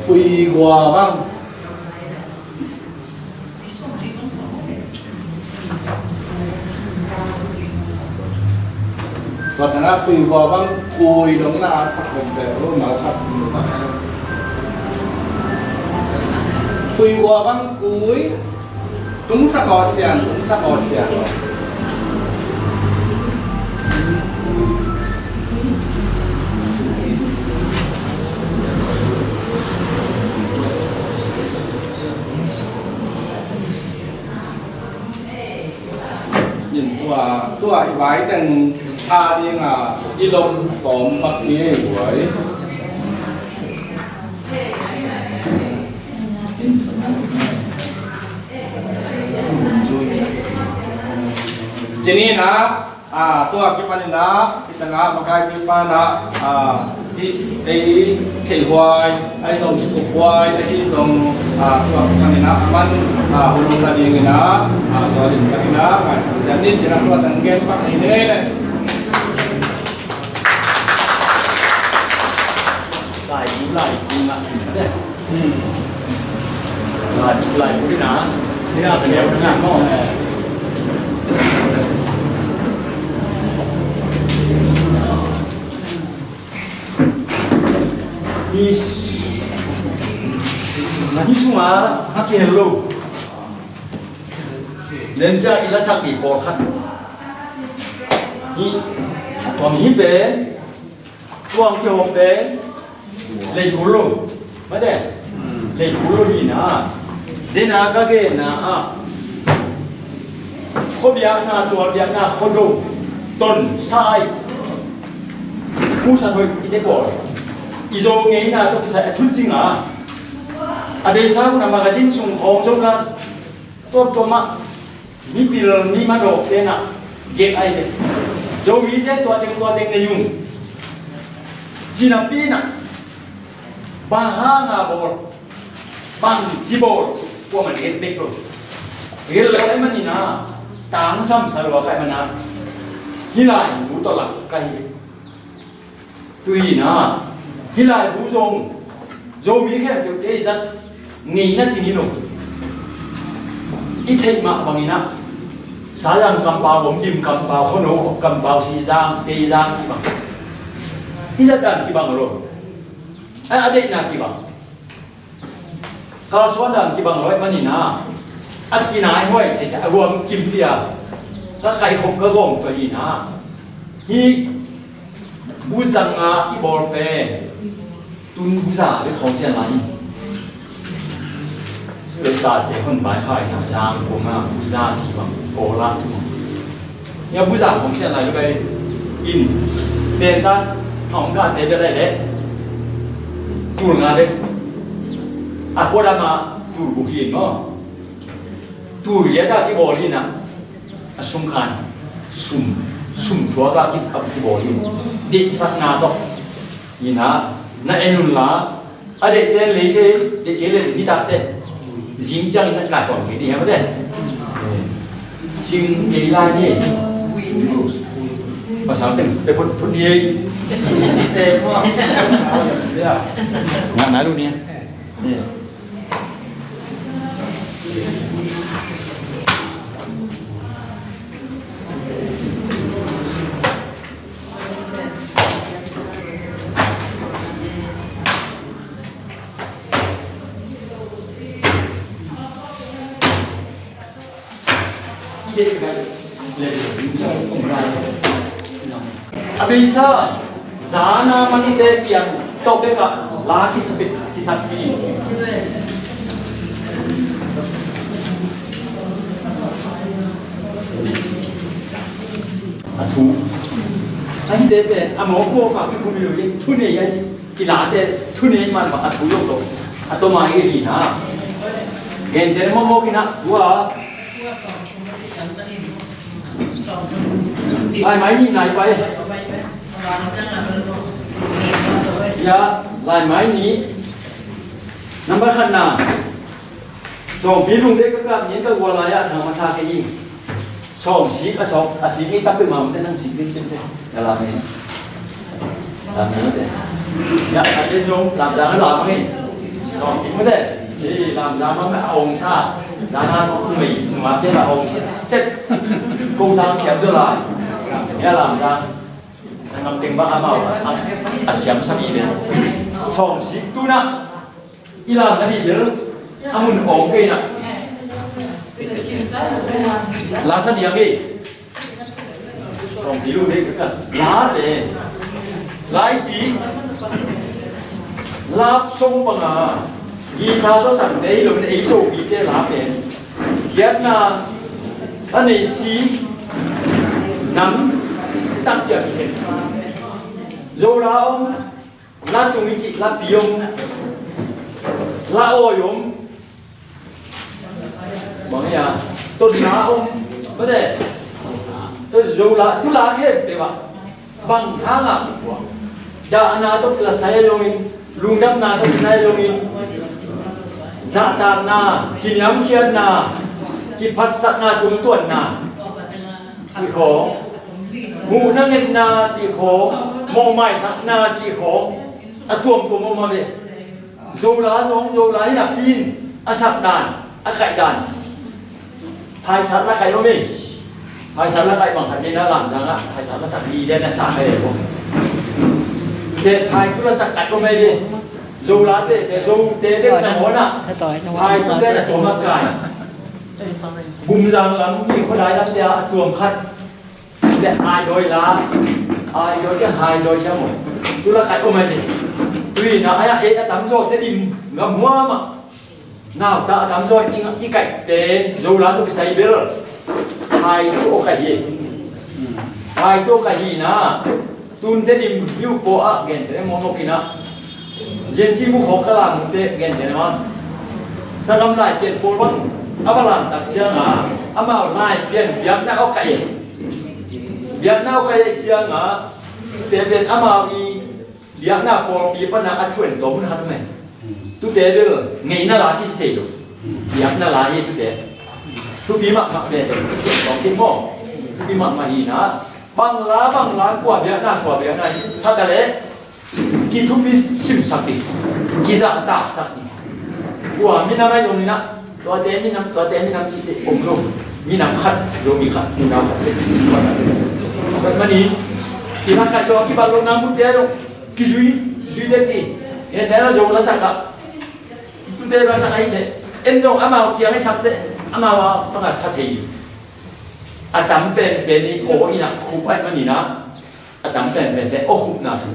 Phuigua bang. Tua tangah phuigua bang kui dong na a sak bek bek lo, mal khat. Phuigua bang kui. Tungsak aw sian, tungsak aw sian. Tua, tua i vai teng a ding a i lom tawm bak ni ei buai. Cini na, a, tua kipanin na, kita na, makai pipa na, a, ti, ei, thei huai, ei zong ki thuk huai, ei zong, a, tua kipanin na, a man, a, hulung na ding na, a, tua ding ka na, ngai sang jan ni, cina tua tang gen pak ni ne. Lai, lai, lai. Ni, ni sunga a kihel lo. Len cia i lasak dih pawlkhat. Hi, a tuam hi pen. Tuang kihawm pen leikul lo. Mate. Leikul lo hi na. Dena ka genna ah, khuabiakna, tualbiakna, khuado, ton, sai, pusa thoi cite pawl i Zo ngeina tawh kisai a thucing a, a beisa hun a magazine sung khawng Zo na tuamtuam ah mipil mi madawk tenah gelh ahi ve. Zomite tua teng tua teng nei ung. Cinapi inah bang hanga bawl, bangci bawl, kuamah gelh bek lo. Gelh lo ahih maninah tangsam sa lua ka ahih manah hih lai nu tawh lak ka hi ve. Tuinah hih laibu zong Zomi khempeuh te i zat ngeina cing hi lo. I theih mah banginah Sayang kampau, Bawmdim kampau, Khuano kampau, Sihzang, Teizang cih bang i zat dan kibang lo. A, a deihna kibang. Kalsuan dan kibang lo ahih maninah a kinaihuai thei a huam kimpih a ka kaikhop ka gawm tua hinah hih buzanga i bawl pen tun buza bek khawng cian lai in. Tua tate hon bai khai na zang koma buza ci bang bawl a ci bang. Nga buza hong sian lai lukai in penta hong kate bia lai le tul nga bek a kodama tul buk hin maw? Tul yata kibawl in a, a sum khan sum sum thuaka ki a kibawl in deihsakna tawh in a na en unla. A deih ten lei thei, deih kei le nitak teh zing ciangin a tlai pawng kei ding hiam a te? Cing kei lai ni. Pasal teng pe phut phut ni ei. Ngah nai lu ni. A beisa zana manite pian tawh bekah la kisapit kisapit. A thu a hite pen a mawkmawk a kikhum lo ding thu nei a i late thu nei man bang a thu lo lo a toma i hi na. Gente mawkmawk ina tua lai mai ni nai pai. Ya lai mai ni number khat na. Sawmpi lungdei ka kap nin ka gual lai-ah thang masa kei hi. Sawmsik a sawk a sik ni takpi ma mute nang sik ding tente. Ka lam hi. Lam hi mute. Ya a den zong lamzang a lam hi. Sawmsik mute. Hi lamzang ma a ong sa. Dana kong mei nungate la ong set set. Kong sang siam do la. Ya lamzang. Sangam teng bang amau a siam sa mi den. Sawmsik tuna. I lam na dih bel a mun awng kei na. La sa diang ei. Sawmpi lu dei ka la te. Lai ci. Lap song panga. Guitar tawh sang dei lo na ei Zomi te la pen. Khiatna a nei si nam tak piak khen. Zo la om. La tung i cih la pi om. La awi om. Bang ia tonna om. Mate. Tawh zo la tu la khempeuh ah bang hanga kipua. Dahna tawh kilasai a zongin, lungdamna tawh kisai a zongin, zahtakna, kiniamkhiatna, kiphatsakna, tungtuanna cih khawng, muhna ngetna cih khawng, mawhmaisakna cih khawng a tuamtuam om a ve. Zola zong Zola hi napi in a sak dan, a kaih dan. Phaisat la kaih om hi. Phaisat la kaih bang khat hi na lamzang ah phaisat la sak hi den a sak hi le ko. Te phaitu la sak kaih om hi ve. Zola te te Zo te den na mawna. Phaitu te na tuam a kai. Bumzang lam ni khuadai lam te a tuam khat. Te ai doi la ai doi te hai doi te mo. Tu la kai ko mai ni. Tui na ai a e a tam zo te dim ngam hua ma. Nau ta a tam zo i ngai kai te Zola tu kisai bel. Hai tu o kai hi. Hai tu o kai hi na. Tun te dim hiu po a gen te mo mo kina. Gen ci mu khawk ka lam mu te gen te na ma. Sangam lai pian pawl bang a va lam tak cianga amau lai pian biakna awk ka e. Biakna awk ka e cianga te pian amau i biakna pawlpi pana a thuan tawm hun hat mai. Tute bel ngeina la ki sei lo. Biakna la hi tute. Thupi mahmah ve bel thuan tawm ki maw. Thupi mahmah hi na. Bang la bang la kua biakna kua biakna hi sa ta le. Kithupi simsak ding, kizahtaksak ding. Kua minam ahi zongin ah tuate minam, tuate minam cihte om lo. Minam khat, Zomi khat, unau khat, khat mani. Kina khat zong a kibat lo na mutte zong kizui, zui dek ding. Hen nena zong la sak ah, tute la sak ahi leh en zong amau kiang ahi sak teh amau a panga sa thei ding. A tam penpen in aw in ah khup ahi manin ah a tam penpente aw khupna thu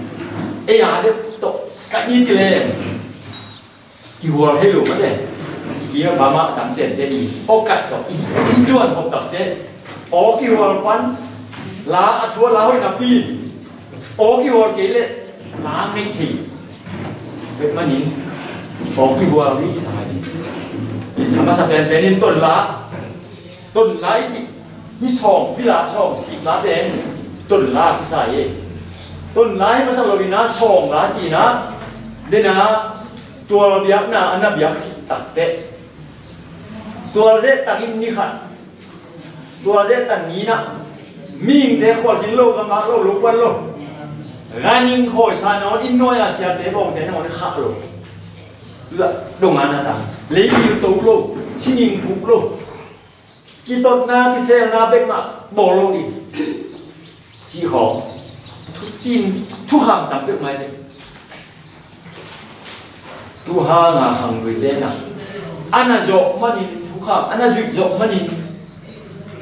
ei a deuh tawh kat ni ci leng kihual hei lo mate. Kima pama a tam pente in aw kat tawh in duan hop takte aw kihual pan La a thu a la hoih napi, aw kihual kei leh la ngei thei. Pek manin aw kihual hi kisa ngai. A masa penpen in ton la, ton la i cih hi sawng, pila sawng, sik la pen ton la kisa hi. Ton la hi masa lo in a sawng la ci in a, den a tual biakna a na biak khit takteh, tual zeh takin ni khat, tual zeh tak ni na, mihingte khualzin lo, gamlak lo, lo kuan lo. Ganhing khawi sa nawn, inn nuai a siate bawngte nawn khah lo. Tua dong a na ta. Leilil to lo, sining thuk lo. Kitotna, kiselna bek mah bawl lo ding. Cih khawng thucin, thukham tam peuhmah hi. Tu hanga khangluite na, a na zawh manin thukham, a na zuih zawh manin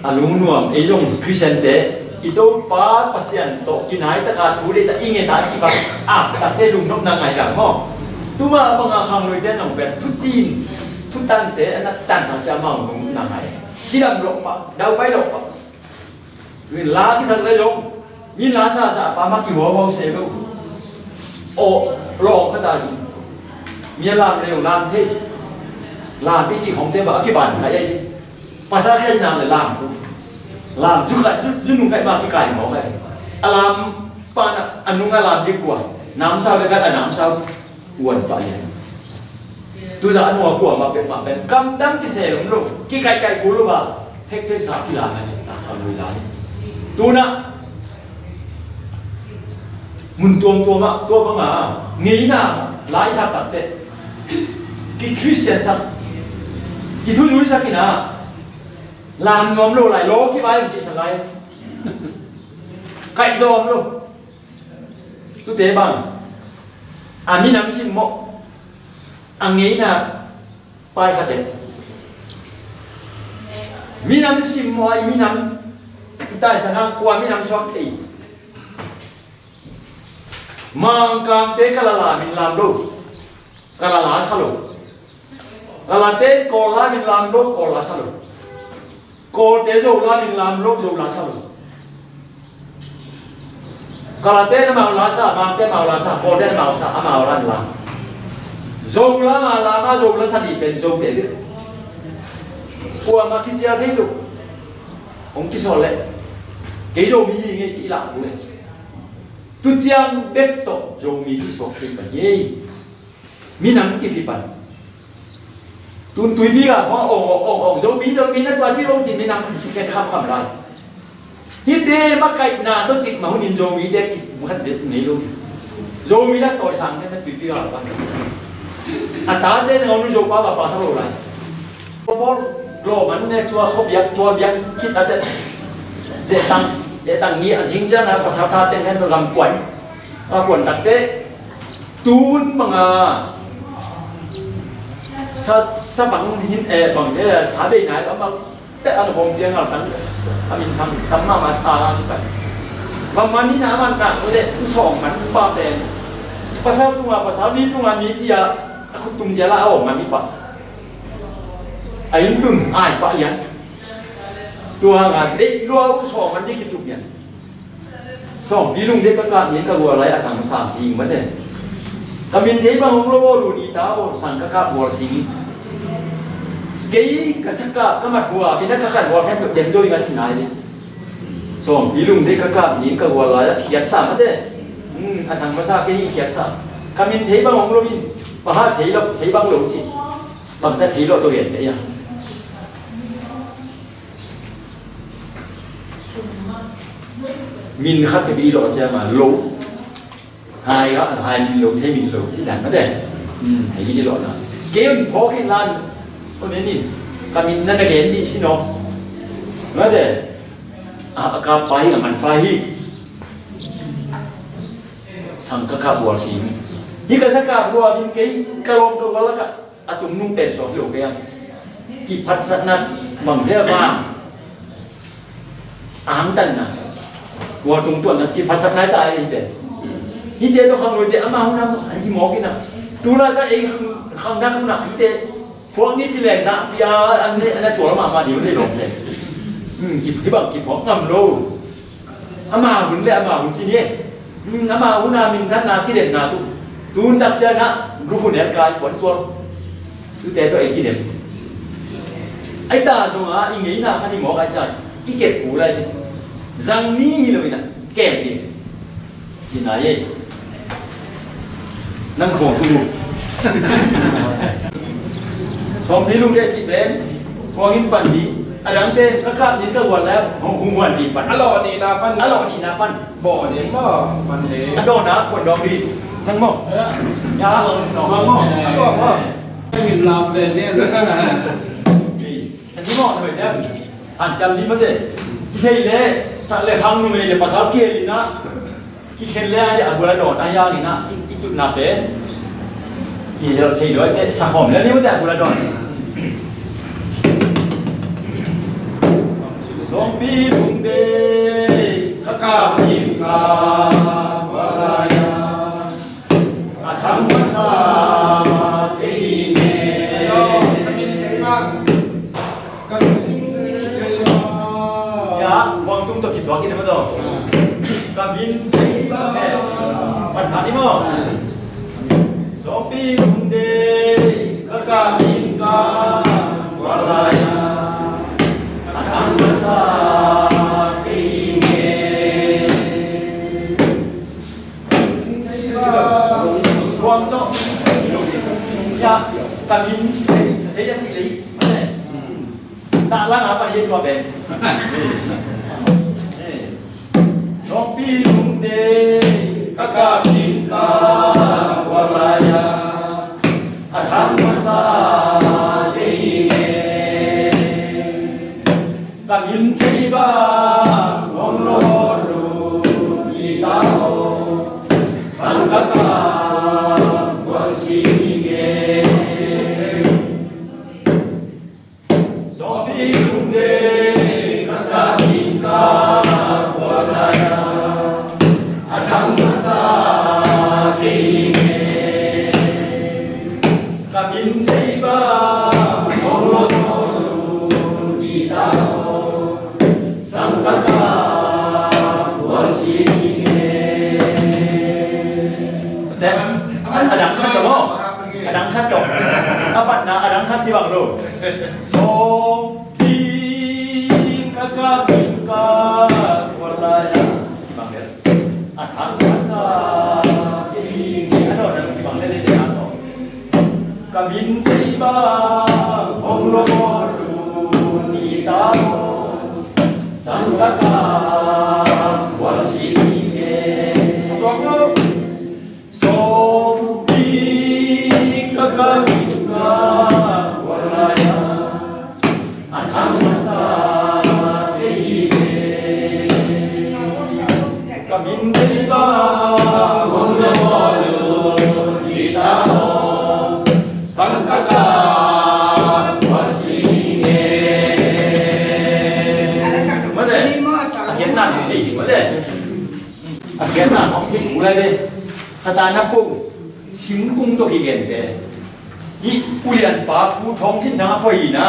a lungnuam, ei zong Khristiante, i Topa Pasian tawh kinaitaka thu deihtak i nget a kibang aktakte lungnopna ngaihdan maw. Tuma banga khangluite nong pen thucin, thutante a na tan hang cia amau lungnopna ngai. Sidam lawh pah, daupai lawh pah. Min la kisak le zong, min la sasa pa ma kihuahuau se lo. Aw, lawng ka ta ding. Mi a lam le zong lam thei. Lam i si khong te ba a kiban ka ei. Pasal kai nang le lam ku. Lam zu kai, zu, zu nung kai ma kikai mawk ai. A lam pa na, a nung a lam di kua. Nam sau le kai a nam sau. Uan pah lian. Tuzah a nua kuamah peuhmah pen kamtam kisel om lo, kikaihkaih kul lo a, phekpheksa kila ngai, tak a lui lai. Tunah mun tuamtuamah tua banga ngeina lai sak takteh, ki Khristian sak, ki thuzui sak inah lam nuam lo lai, law kivai om cihsak lai. Kaihzaw om lo. Tute bang a minam simmawh a ngeina pai khatek. Minam simmawh a i minam i taisan a kua minam suak thei. Mangkangte ka la lamin lam lo. Ka la la sa lo. Ka la te Kawl lamin lam lo, Kawl la sa lo. Kawlte Zo lamin lam lo, Zo la sa lo. Kalate na mau la sa, Mangte mau la sa, Kawlte na mau sa, amau la lam. Zo la ma la ma, Zo la sa dih pen Zote dih. Kuamah kicial thei lo. Hong kisol leh kei Zomi hi ngei ci i lah uh leh, tu ciang bek tawh Zomi kisuak thei pan hi. Minam kip hi pan. Tun tuipi ga hong ong ong ong ong, Zomi Zomi na tua ci lo ci minam si khen kham kham lai. Hihte makaihna tawh cik mah hunin Zomite kip mah khat dek nei lo. Zomi la tawi sang te na tuipi ga pan. A tate na hong nu Zopa ba pa sa lo lai. Paul lawm an ne tua khuapiak tua biak khit a te. Zehtang, zehtang ni a zingziang a pasal tate hen lam kuan. A kuan takte tun banga sa, sa bang hin, eh, bang te sa bei nai bang bang te an hong piang al tang a min thang tam mama sa ang ta. Bang man ni na man ta le u sawng man pa pen. Pasal tunga pasal mi tunga mi cia a khut tung cia la a om man ni pa. A inn tun ai pa ian. Tua nga deih lua uh sawng man ni kitup ian. Sawngpi lungdei ka kap ni ka gual lai a thang sang ding mate. Ka min thei bang hong lo bawl uh ni ta bawl sang ka kap gual sing. Kei ka sa kap ka mat hua pi na ka khan gual khem dem doi nga ci nai ni. Sawngpi lungdei ka kap ni ka gual lai a khiat sa mate. Hmm, a thang masa kei hi khiat sa. Ka min thei bang hong lo in. Paha thei lo, thei bang lo ci. Bang ta thei lo to gen te ya. Min khat te bi lo cia ma lo. Hai ga, hai min lo, thei min lo ci dan mate. Hmm, hai min lo na. Kei un phawk in lan. Ko ne ni. Ka min na na gen ni si no. Mate. A, a ka pai, a man pai hi. Sang ka kap bual si mi. Hi ka sa kap bual min kei ka lawm ka wala ka. A tum nung pen suak hi lo kei a. Kiphatsakna bang zia vang. Angtanna. Tua tung tuanna kiphatsakna ta a hi pen. Hihte tawh khangnoite amau hun a hi mawk in a. Tula ta ei khang, khangnak hun a hihte. Phuak ni ci leng zah pia an ne, an ne tual mahmah ding hun hi lo pen. Hmm, ki, hi bang kiphuak ngam lo. Ama hun le ama hun ci ni. Hmm, ama hun a minthanna kidemna tu. Tun tak ciangin ah group hun el kai kuan tuak. Tute tawh ei kidem. Ai ta zong a i ngeina khat i mawk ai ciang i kep kul lai ni. Zang ni hi lo in ah kem ni. Ci nai ei. Nang khawng tu. Sawmpi lungde cih pen khawng in pan ding. A dangte ka kap ding ka huan lai hong hong huan ding pan. A lawh nihna pan. A lawh nihna pan. Bawh ding maw? Pan ding. A dawhna khuan dawng ding. Nang maw? Ya. Ya. Dawng maw? A dawh maw? Min lam ve ding. San ni maw? Hanciam ding maw te? Kithei le sak le khang numei le pasal kihel in ah. Kikhen le a bual a dawn a hiang in ah i tutna pen kihel thei lo a te sakhawm le ni mate a bual a dawn. Sawmpi lungde ka kap ding ka bual a hiang a thang masa kei hi ne. Ya, Guangtung tawh kituak in a maw taw. Ka min thei ba. Pan khat ni maw. Sawmpi lungde ka ka min ka walaya. A thang masa kei nge. Guangtung. Ya, ka min thei, thei a si lei. Dah lang apa dia tua ben. Sawmpi lungde ka ka min ka walaya. A thang masa kei hi ne. Ka min thei ba hong lo lu ni ta o. Sang ka ka bual si nge. Sawmpi lungde ka ka min ka walaya. A thang masa kei hi ne. Ka min thei ba hong lo lu ni ta o. Sang ka ka bual si nge. Te, a dang khat tawh maw? A dang khat tawh. A patna a dang khat ci bang lo. Sawmpi ka ka min ka walaya. Ci bang le. A thang masa kei hi ne. A dawn a ci bang le le a tawh. Ka min thei ba hong lo lu ni ta o. Sang ka ka bual si nge. Sawmpi ka ka min ka walaya. A thang masa kei hi ne. Ka min thei ba hong lo lu ni ta o. Sang ka ka bual si nge. Mate, a khiatna ni mate. A khiatna khong thei kul lai ve. Khatna kong singkung tawh kigente. Hih ulianpa Pu Thawng Cin Thang a poi hi na.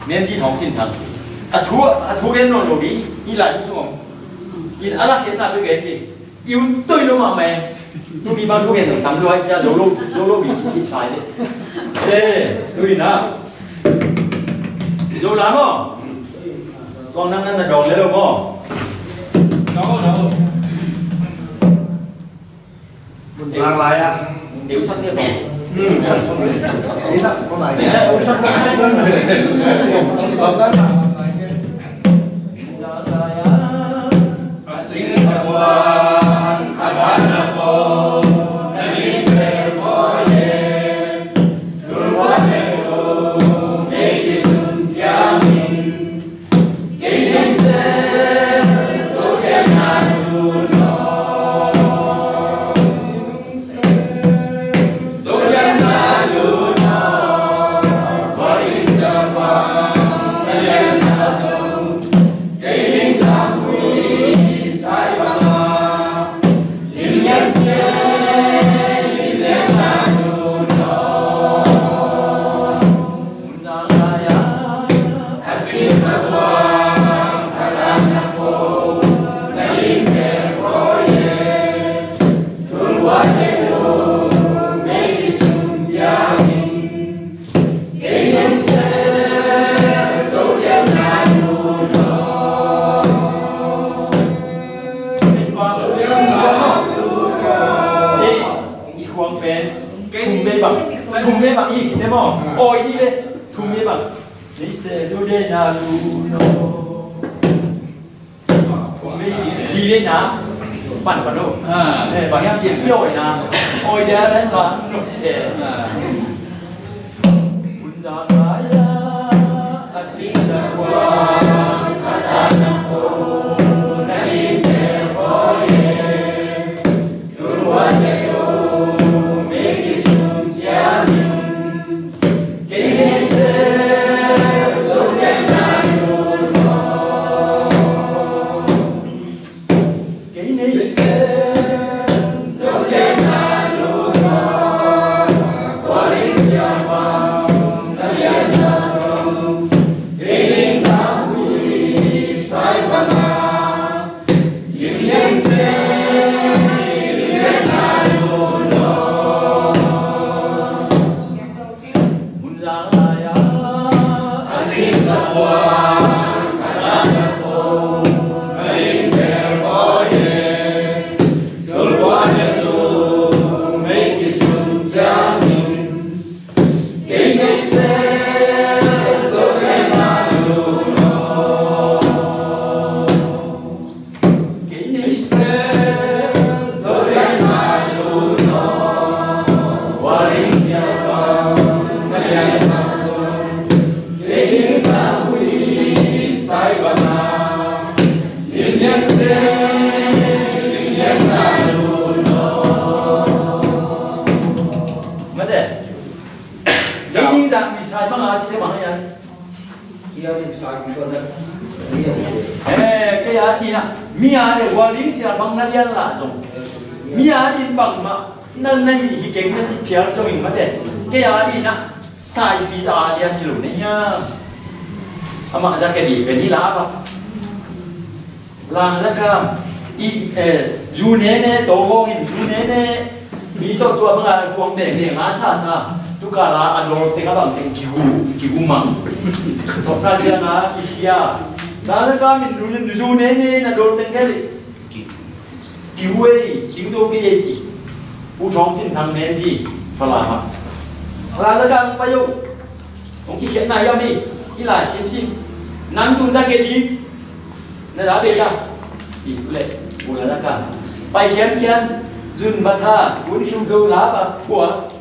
Nenzi Thawng Cin Thang. A thu, a thu gen nawn lo ding. Hih lai sung om. In a la khiatna bek gen ding. I ut toi lo mahmah e. Tuni bang thu gen tam lo ai cia zo lo, zo lo bi ci sai de. Eh, tuni na. Zo la maw. Kong nang nang na dawng le lo maw. Zo, zo. Lang lai ah. Deuh sak dia tawh. Hmm. Deuh sak, deuh sak. Deuh sak, kong lai. Eh, deuh sak. Kong lai. bang, thum ve bang i, ne maw? Oi, di ve, thum ve bang. Nei se du de na lu no. Thum ve i, di ve na. Pan pan no. Ah. Eh, bang yang ti i oi na. Oi de na ba no se. Ah. Kun za ka ya, a sing za kwa, ka ta na ko, na li te ko ye. Mate. Kei ding zang mi sai bang a si te bang a yan. Kei a ding sai mi ko na. Eh, kei a ding a. Mi a le wa ding sia bang na lian la zong. Mi a ding bang ma. Na na hi hi keng na si phial zong in mate. Kei a ding a. Sai pi za a lian hi lo na hiam. Ama za ke di pe ni la ba. Lang za kam, i, eh, zu nene, to gong in zu nene, mi to tua banga kuang beng beng a sa sa, tu ka la a dol teng a bang teng kigu, kigu mang. Tok na tia nga, i hia. Lang za kam in zu, zu nene, na dol teng keli. Kigu ei, cing to ke ei ci. U thong cin thang nen ci, fa la ma. Lang za kam pa yo. Hong kikhiatna hiam hi, i lai simsim. Nang tun za khe ding. Na za bei za. Ci u leh, u la za ka. Pai khiankhian, zun ba tha, un khiu geu la ba phua.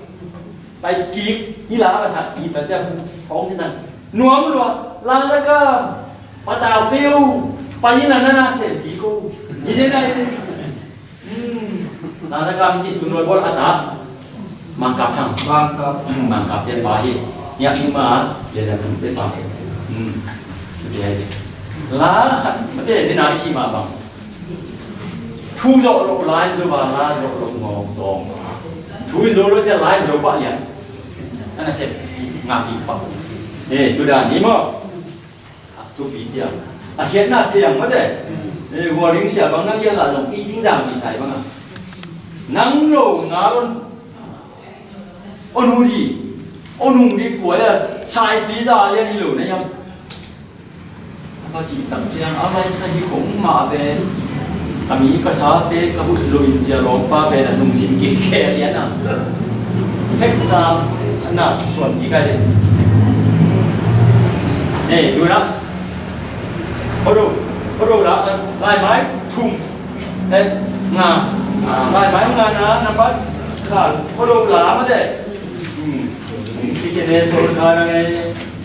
Pai kik, i la ba sak, i ta cia bu, hong ci nang. Nuam lua, la za ka. Pa tau keu, pa i na na na sem kik ko. I ze na i. Hmm. Nang za kam si tu noi bol a ta. Mangkap thang. Mangkap. Hmm, mangkap te pa hi. Nya ni ma, ya da tu te pa. Hmm. Tu te hi. La khat, mate ni na si ma bang. Thu zo lo lai zo ba la zo lo ngong dong. Thu zo lo ja lai zo pa lian. Ana se ngaki pa. Eh, tu da ni mo. Thupi ciang. A khiatna thei ang mate. Eh, hua ring sia bang na lian la zong i ding dang mi sai bang a. Nang lo nga lon. On hu di. On hung di kua ya. Sai pi za lian i lo na yam. Ka ci tak ciang a lai sa hi kong ma ve. A mi ka sa te ka hut lo in sia lawm pa pen a lungsim kik khe lian a. Hek sa na suan ki ka de. Eh, du na. Hodo, hodo la, lai mai, thum. Eh, nga. Lai mai nga na, nambat, kal. Hodo la ma de. Hmm. Ki ke ne sol ka na nge.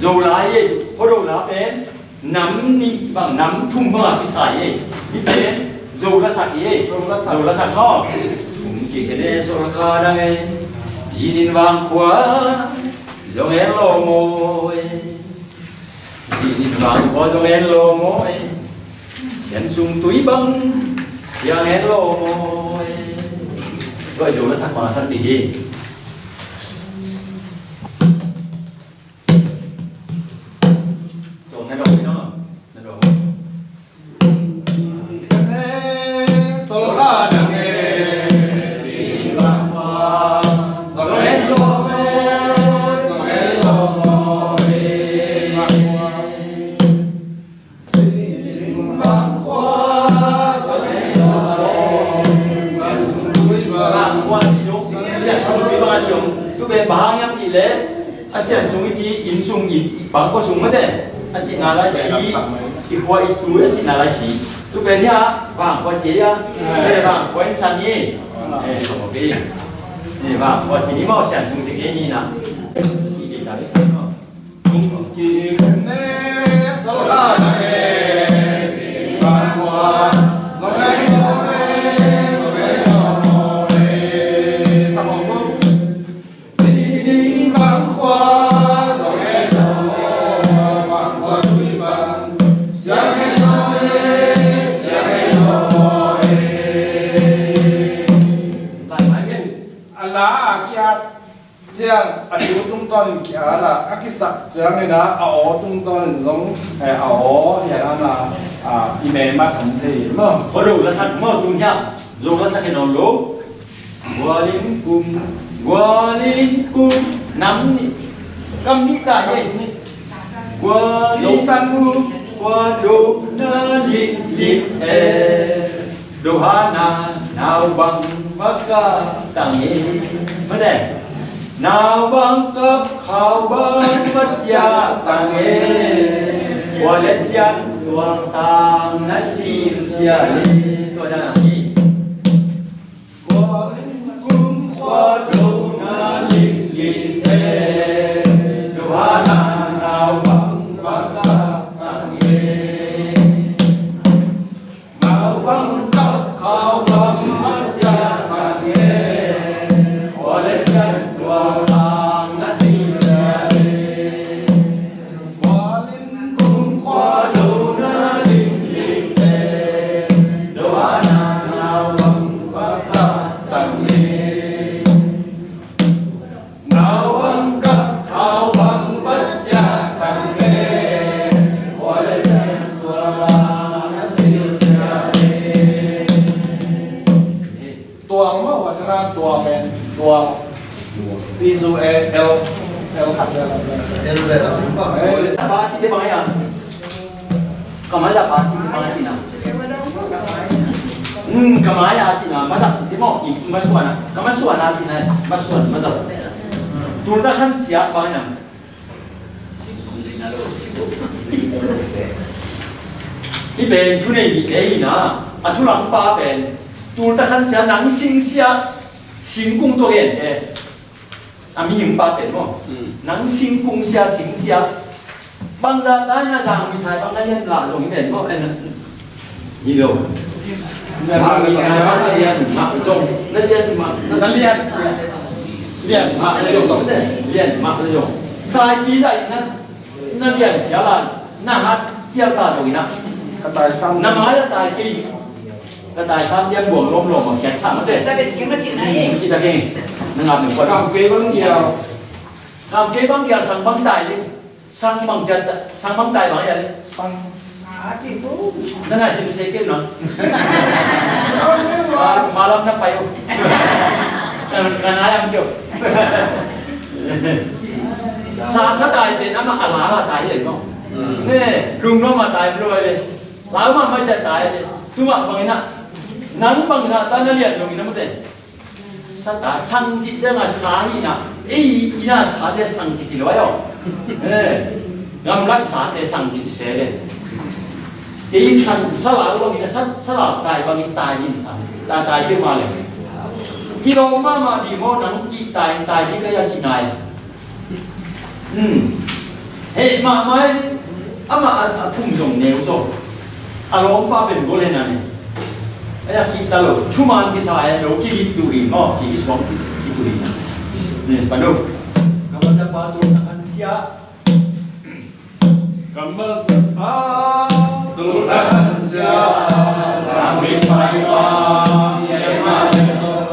Zo la ye, hodo la pen. Nam nih bang, nam thum bang a kisai ei. Hi pen, zo la sak ei. Zo la sak. Zo la sak maw. Thum kik khen ei, zo la ka dang ei. Zinin vang khua, zong en lo maw ei. Zinin vang khua, zong en lo maw ei. Sian sung tui bang, siang en lo maw ei. Zo la sak bang a sak dih hi. Pen bang hang hiam cih leh a sian sung i ci, inn sung, inn bangkua sung mate, a cihna lai si, i khua i tui a cihna lai si. Tu pen hiah bangkua ci a, bangkua in san hi. Bangkua ci ni maw, sian sung ci ni na. A la a kiat ciang a tu tungtawnin kiat a, a kisak ciangin a, a aw tungtawnin zong, eh, a aw hian a na, a, i mei mat om thei maw. Khuado lasak maw, tun hiam? Zo lasak hi nawn lo. Gualin kum, gualin kum, nam nih, kam nih ta hi. Gualin kum, khuado na lik lik e. Dohana naubang va kap tang e. Mate. Naubang kap khaubang va ciah tang e. Khua le cian tuang tang na sim sia le. Tua dan a hi. Khua le kum khuado na lik lik e. Dohana naubang va kap tang e. Tuang maw, wa sana tuang pen, tuang. Pi zu e, el, el khat le la. El le la. Eh, ba ci te bang ya. Ka mai la ba ci te bang ci na. Hmm, ka mai ya ci na, ma sa te mo, i ma suan na. Ka ma suan na ci na, ma suan, ma sa. Tul ta khan sia bang na. Hih pen thunei nih te hi na, a thulang pa pen tul ta khan sia, nang sing sia, singkung tua gen te. A mihing pa pen maw. Mm. Nang singkung sia, sing sia. Bangzah ta na zang mi sai bang na lian la zong hi pen maw. Hi lo. Mah mi sai mah na lian mah zong. Na lian mah. Na lian. Lian mah na lian zong. Lian mah na zong. Sai pi zai na. Na lian kia la. Na hat kia ta zong ina. Ka tai sam. Na mai la tai ki. Ka tai sam dia buang lom lom ma kia sam te. Ta bet kia ma cin ai. Kita keng. Na ngap ni kwa. Kam kei bang dia. Kam kei bang dia sang bang tai li. Sang bang cia, sang bang tai bang ya le. Sang. Sa ci fu. Na na hin se ke na. Ma, malam na payo. Kan, kan ayam kyo. Sa, sa tai te na ma ala ma tai le no. Hmm. Ne, lung no ma tai lo le. Lau ma ma cia tai le. Tu ma bang na. Nang bang na ta na lian lo ina ma te. Sa ta, sang ci ciang a sa hi na, ei, i na sa te sang kici lo ayo. Eh, gamlak sa te sang kici se le. Ei sang, sa lau bang i na, sa, sa lau tai bang i tai in sa. Ta tai te ma le. Kilo ma ma di mo nang ki tai, tai di ka ya ci nai. Hmm. Hei, mahmah hi, amah a, a phum zong neu zaw. A lawmpa pen gol hen a ni. Ei, a kihta lo. Thuman kisa e lo, kihit turin maw, kihit suang kihit turin. Ni, panu. Ka masa pa tu na kan sia. Ka masa pa tu na kan sia. Sang mi sai pa, ye ma ye zong.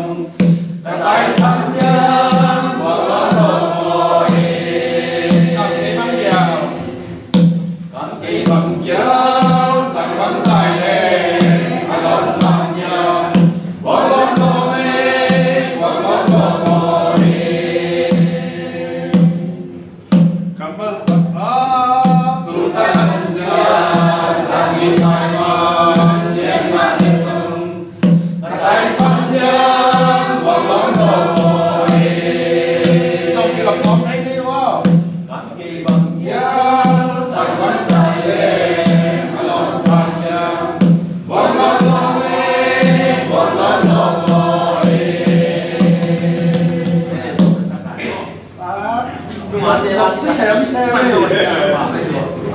Sem, sem.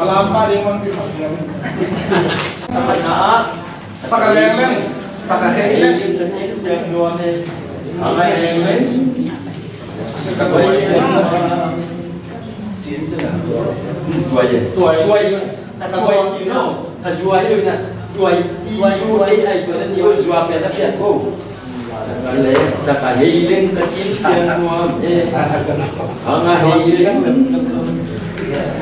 A lam pa ding man ki fa ding. Sa ka leng leng. Sa ka hei leng. Ka cin siang nuam e. A ka hei leng. Ka tuai siang nuam. Tuai. Tuai. Tuai. Ka zuai hi lo. Ka zuai hi lo na. Tuai. T U A I. Tuai na T U A I. Zuai pen na pian ko. Sa ka hei leng ka cin siang nuam e. Hang a hei leng.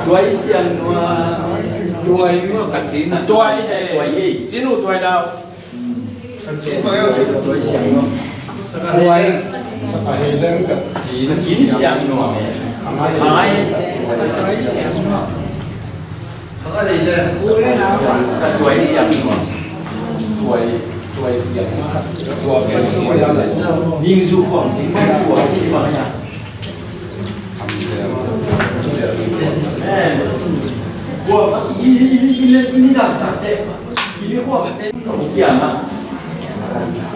Tuai siang nuam. Tuai nuam ka cin na. Tuai. Tuai. Cin uh tuai dau. Tuai siang nuam. Tuai. Sa ka hei leng ka cin siang nuam e. Hang a hei. Tuai siang nuam. Ka tuai siang nuam. Tuai, tuai siang nuam. Tuai siang nuam. Ning zu kuang sing bang tuai sing bang ya. Eh, kuang i, i, i, i, i, i, i, i, i, i, kuang i, i, i, i, i, i, i, i, i, i,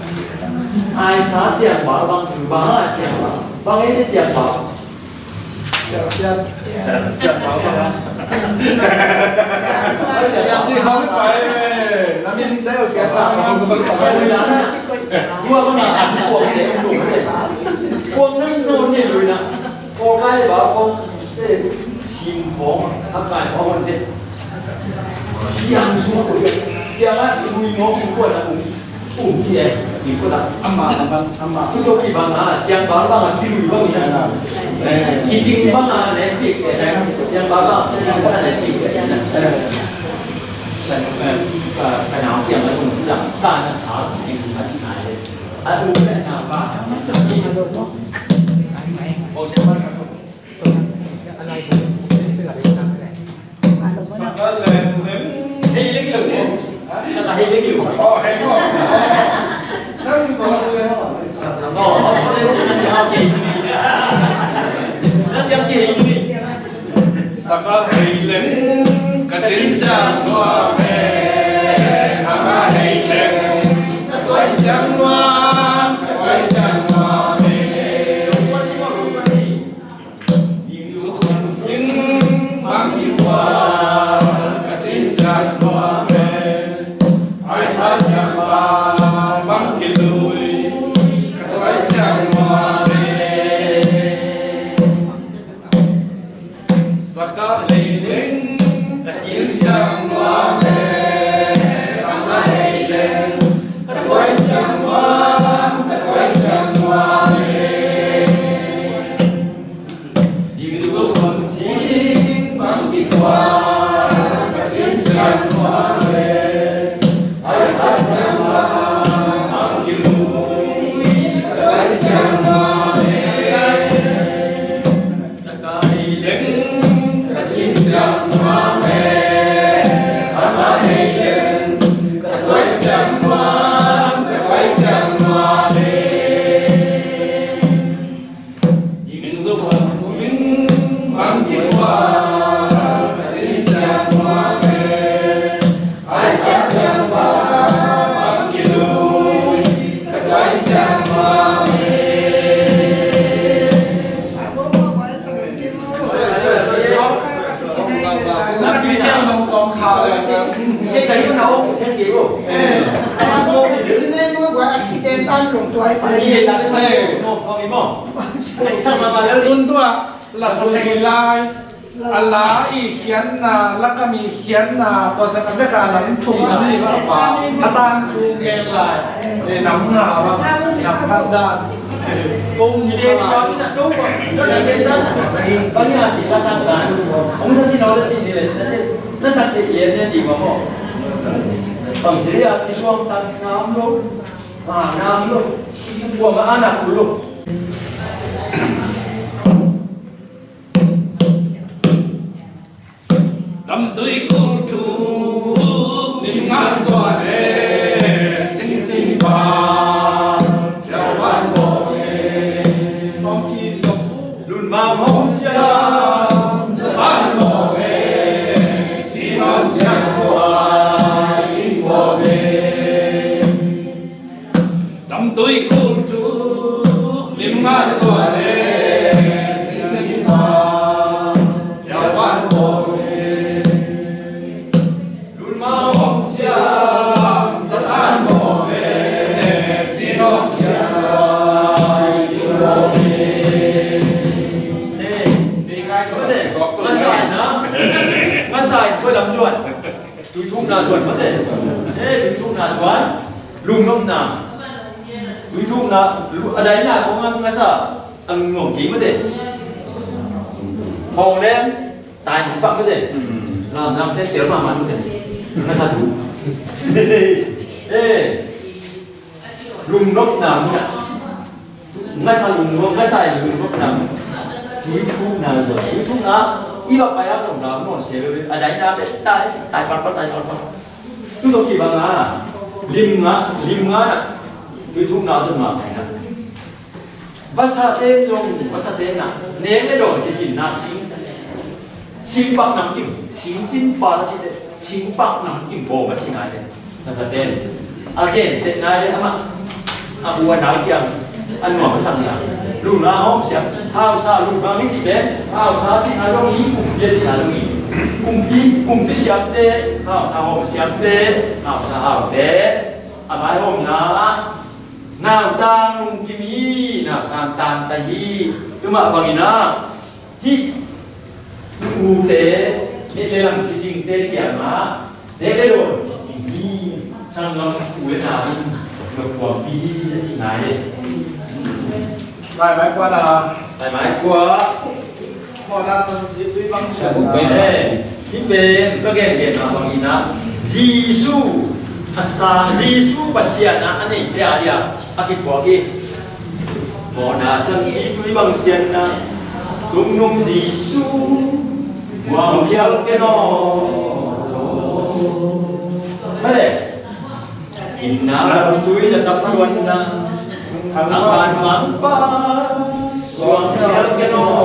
ai sa ciang ba bang, bang a ciang ba, bang e ciang ba. Siang sung, siang a, lui ngawng in kuan a um. Um ci e, i kut ah. Amah bang, amah. Kut tawh kibang a, ciang bang bang a kilui bang in a. Kicing bang a nen pik e, ciang bang bang a nen pik e. Ka nau kiang a tung lam, ka na sa kicing a ci nai e. A um le na ba. Sa ka hei leng ka cin siang nuam e, hang a hei leng ka tuai siang nuam, ka tuai siang nuam e. Tun tua, la sa thei lai, a la i khiatna, la kam i khiatna, tua tak a vek a lam thum a ni va pa, a tan thu ngen lai, e, nam nga va, nam phan dan. Kong ni lai. Lamtui kul thu lim ngan tua le sing cin pa thiau van bo le tong ki lo lun ma hong siam za van bo le si ma siam tua in bo le. Lamtui kul thu lim ngan tua le sing cin pa Zuan mate. Eh, tuithukna zuan. Lungnopna. Tuithukna, lu-, a daina kong a ngasa a lungnuam kei mate. Hong lem, tai hong pak mate. Lam lam te tel mahmah mate. Ngasa tu. Eh. Lungnopna mun ah. Ngasa lungnop, ngasa lungnopna mun. Tuithukna zong. Tuithukna i va pai a longdam nawn se lo. A daina bek tai, tai pat pat, tai pat pat. Tu tawh kibang a. Lim nga, lim nga na. Tuithukna zong nga pai na. Vasate zong, vasate na. Nek le dawn kicinna sing. Singpak namkim, singcin pal a cite, singpak namkim bawm a ci nai le. Ngasa pen. A genteh nai le amah. A u a nau kiang. A nuam a sang liang. Luna hawm siam. Hausa luna mi ci pen. Hausa ci nai dong hi, kumpi a ci nai dong hi. Kumpi, kumpi siamte. Hausa hawm siamte. Hausa haute. A vai hawmna. Nautang lungkim hi. Nautang tangta hi. Tua mah bangin ah. Hih ute, nek le lam kicingte kiangah, nek le dawn kicing hi, sanggam u le nau in, na kuampi hi, a ci nai e. Laimai kua na. Laimai kua. Mawhna sansi tui bang sian na. Hih pen ka gengen a bangin ah Jesu a sa, Jesu Pasian a a neite a dia a kiphuak hi. Mawhna sansi tui bang sian na, tungnung Jesu muang khial ken aw. Male. Inna lam tui za tap tuan na, a ban mang pa suang khial ken aw.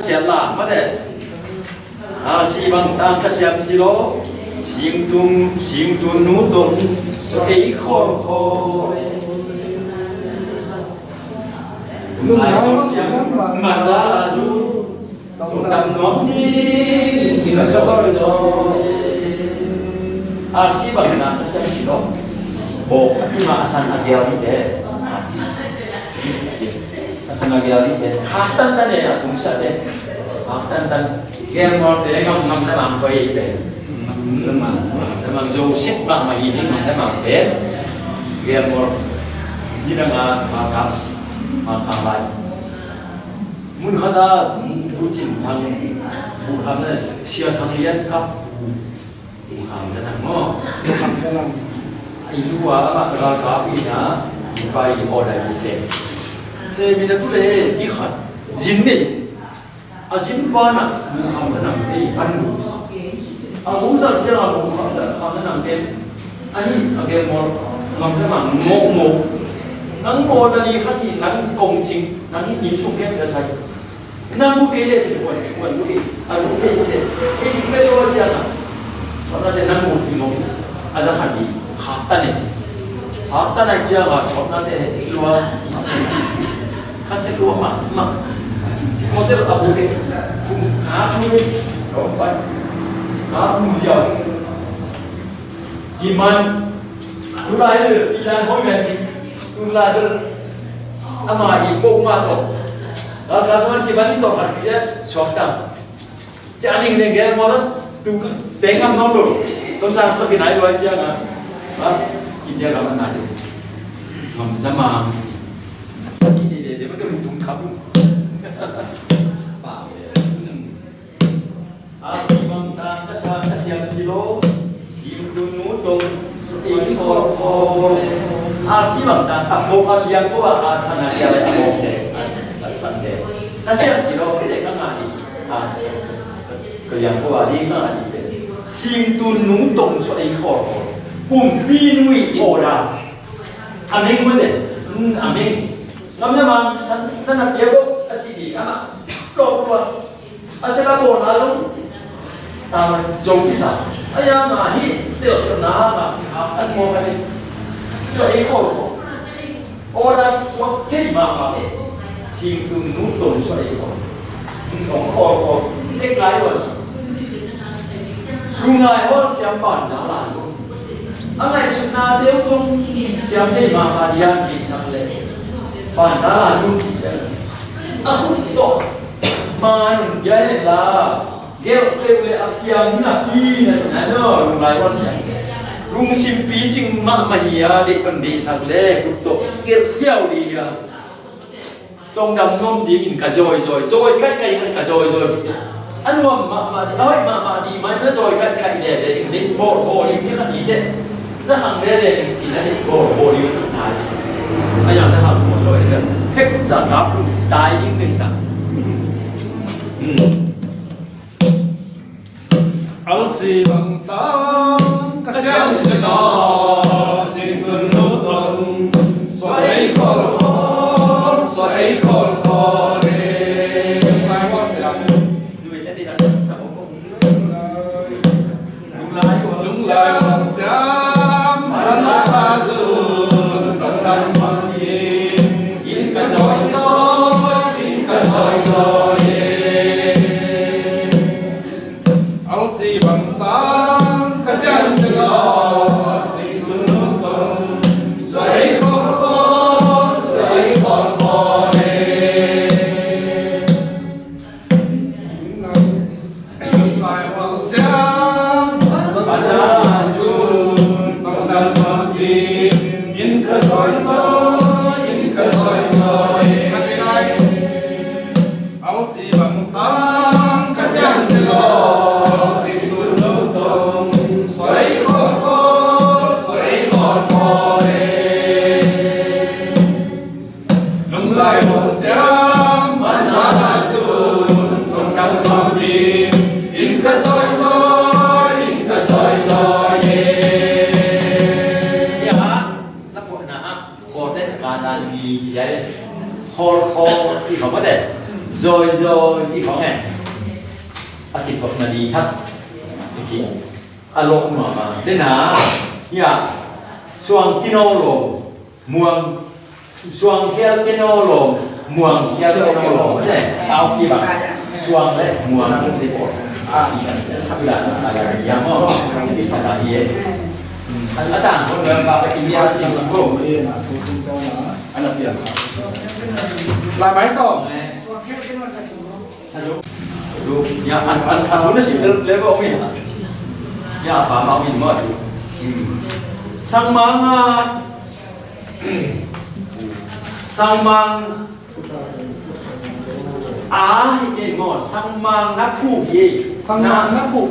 Sian la mate. A si bang tang ka siam si lo. Singtung, singtun nu tong so ei khol khol. Ai kong siam man la la zu. Tong tam nuam ni. Ni ka ka zoi zoi. A si bang tang ka siam si lo. Bo ka ti ma a san a gel ni te. A san a gel ni te. Khak tan tan e a tung sa te. Khak tan tan. Gelmual te ngam ngam ta mang koi te. Ngam ta mang zo sit bang ma hi ni ngam ta mang te. Gelmual. Ni na nga ma kam. Ma kam lai. Mun khat ah Pu Cin Thang, Pu Kham le Sia Thang Lian kap. Pu Kham Za Nang maw. Pu Kham Za Nang. I lu ah, a galkap in ah, i pai i order i sem. Sem in a tu le, i khat. Zin nei. A zin pan ah, Pu Kham Za Nang ei, an lu. A bu zat ciang a Pu Kham Za, Kham Za Nang ei. Ahi, a gelmual, Ngam Za Mang mawkmawk. Nang mawk na li khat hi, nang kong cing, nang hi min sung kem ka sai. Nang bu kei le cin kuan, kuan bu kei. A bu kei cin. Ei, bu kei lo ciang a. Sawtna te nang bu cin lo. A za khan di. Khak ta ne. Khak ta na ciang a sawtna te lua. Kha se lua ma, ma. Hotel a bu kei. Ha bu kei. Lo pa. Ha bu yau. Kiman. Tulai le, kilan hoi men. Tulai le. Ama i ko ma to. Ka ka man kiman i to ka ki suak ta. Ci a ning neng gel maw la, tu teng am nong lo. Tonzang tawh kinai luai ciangah, a, India gam a nai ding. Ngamza mang. Ki dei dei dei, man tawh lungdam khap uh. A si bang tang ka sa ka siam si lo. Sim tun nu tong su ei khol khol. A si bang tang a pok a liang ko a, a san a liang a pok te. A san te. Ka siam si lo, ka te ka ngah ding. A, ka liang ko a ding ngah ding te. Sim tun nu tong su ei khol khol. Pumpi nu i order. A meng mah te. Hmm, a meng. Ngam na mang san na na pia bo a ci ding a. Lo lo. A sia ka tawh na lo. Ta ma zong kisa. A ya nga hi. Teo teo na nga. An mo ka ni. Zo ei ko ko. O da suak thei ma ma. Sing tung nu tong suak ei ko. Tong ko ko. Tek lai wan. Lunglai hol siam ban da la lo. A ngaihsutna deuh zong siam thei mahmah ding a, keisak leh. Bansa la zun kik ciang a, khut tawh ma nung kia hen la, gelh peuh le a piang napi na cihna no, lunglai wan siam. Lungsim picing mahmah hi a, deih pan deihsak le khut tawh gelh ciau ding hi a. Tongdam nuam dingin ka zawizawi, zawi kaikai khat ka zawizawi. A nuam mahmah ding, a hoih mahmah ding mah in a zawi kaikai lele ding, ding bawlbawl ding ni khat ni teh. Za hang lele ding cihna ding bawlbawl ding a cihna ding. A yang za hang bawlbawl ding. Hek za kap tai ding ding ta. Hmm. Ang si bang tang ka siang si lo, sing tun nu tong, suai khol khol, suai khol khol e. Lung lai hua siang. Lung lai hua siang, man la zun, bang dang bang in, in ka zoi zoi, in ka zoi zoi e. Ang si bang tang ka siam si lo, si tun nu tong, suai khol khol, suai khol khol e. Lung lai hua siang, man la zun, bang dang bang in, in ka zoi zoi, in ka zoi zoi e. Ang si bang tang ka siang si lo, si tun nu tong, suai khol khol, suai khol khol e. Lung lai hua siang, man la zun, bang dang bang in, in ka zoi zoi, in ka zoi zoi e. Ya, la phuahna ah. Khol le ka la ni ci ai. Khol khol ci khong mah le. Zoi zoi ci khong e. A kithuahna li thak. Ci a lok mah mah. Dena. Ya. Suang kino lo. Muang. Suang khial kino lo. Muang khial kino lo. Mah le. Au ki bang. Suang le muang ci ko. A, i kan sa ila na ka la ni ya mo. Ki sa ka hi e. A tang kon ram pa ka India sin ko. Ana pia. Lai mai sawm. Ya, an, an, an, an, si level, level mi. Ya, pa ma mi mo tu. Sangmang a. Sangmang. A hi kei maw, sangmang na phuk hi. Sangmang na phuk.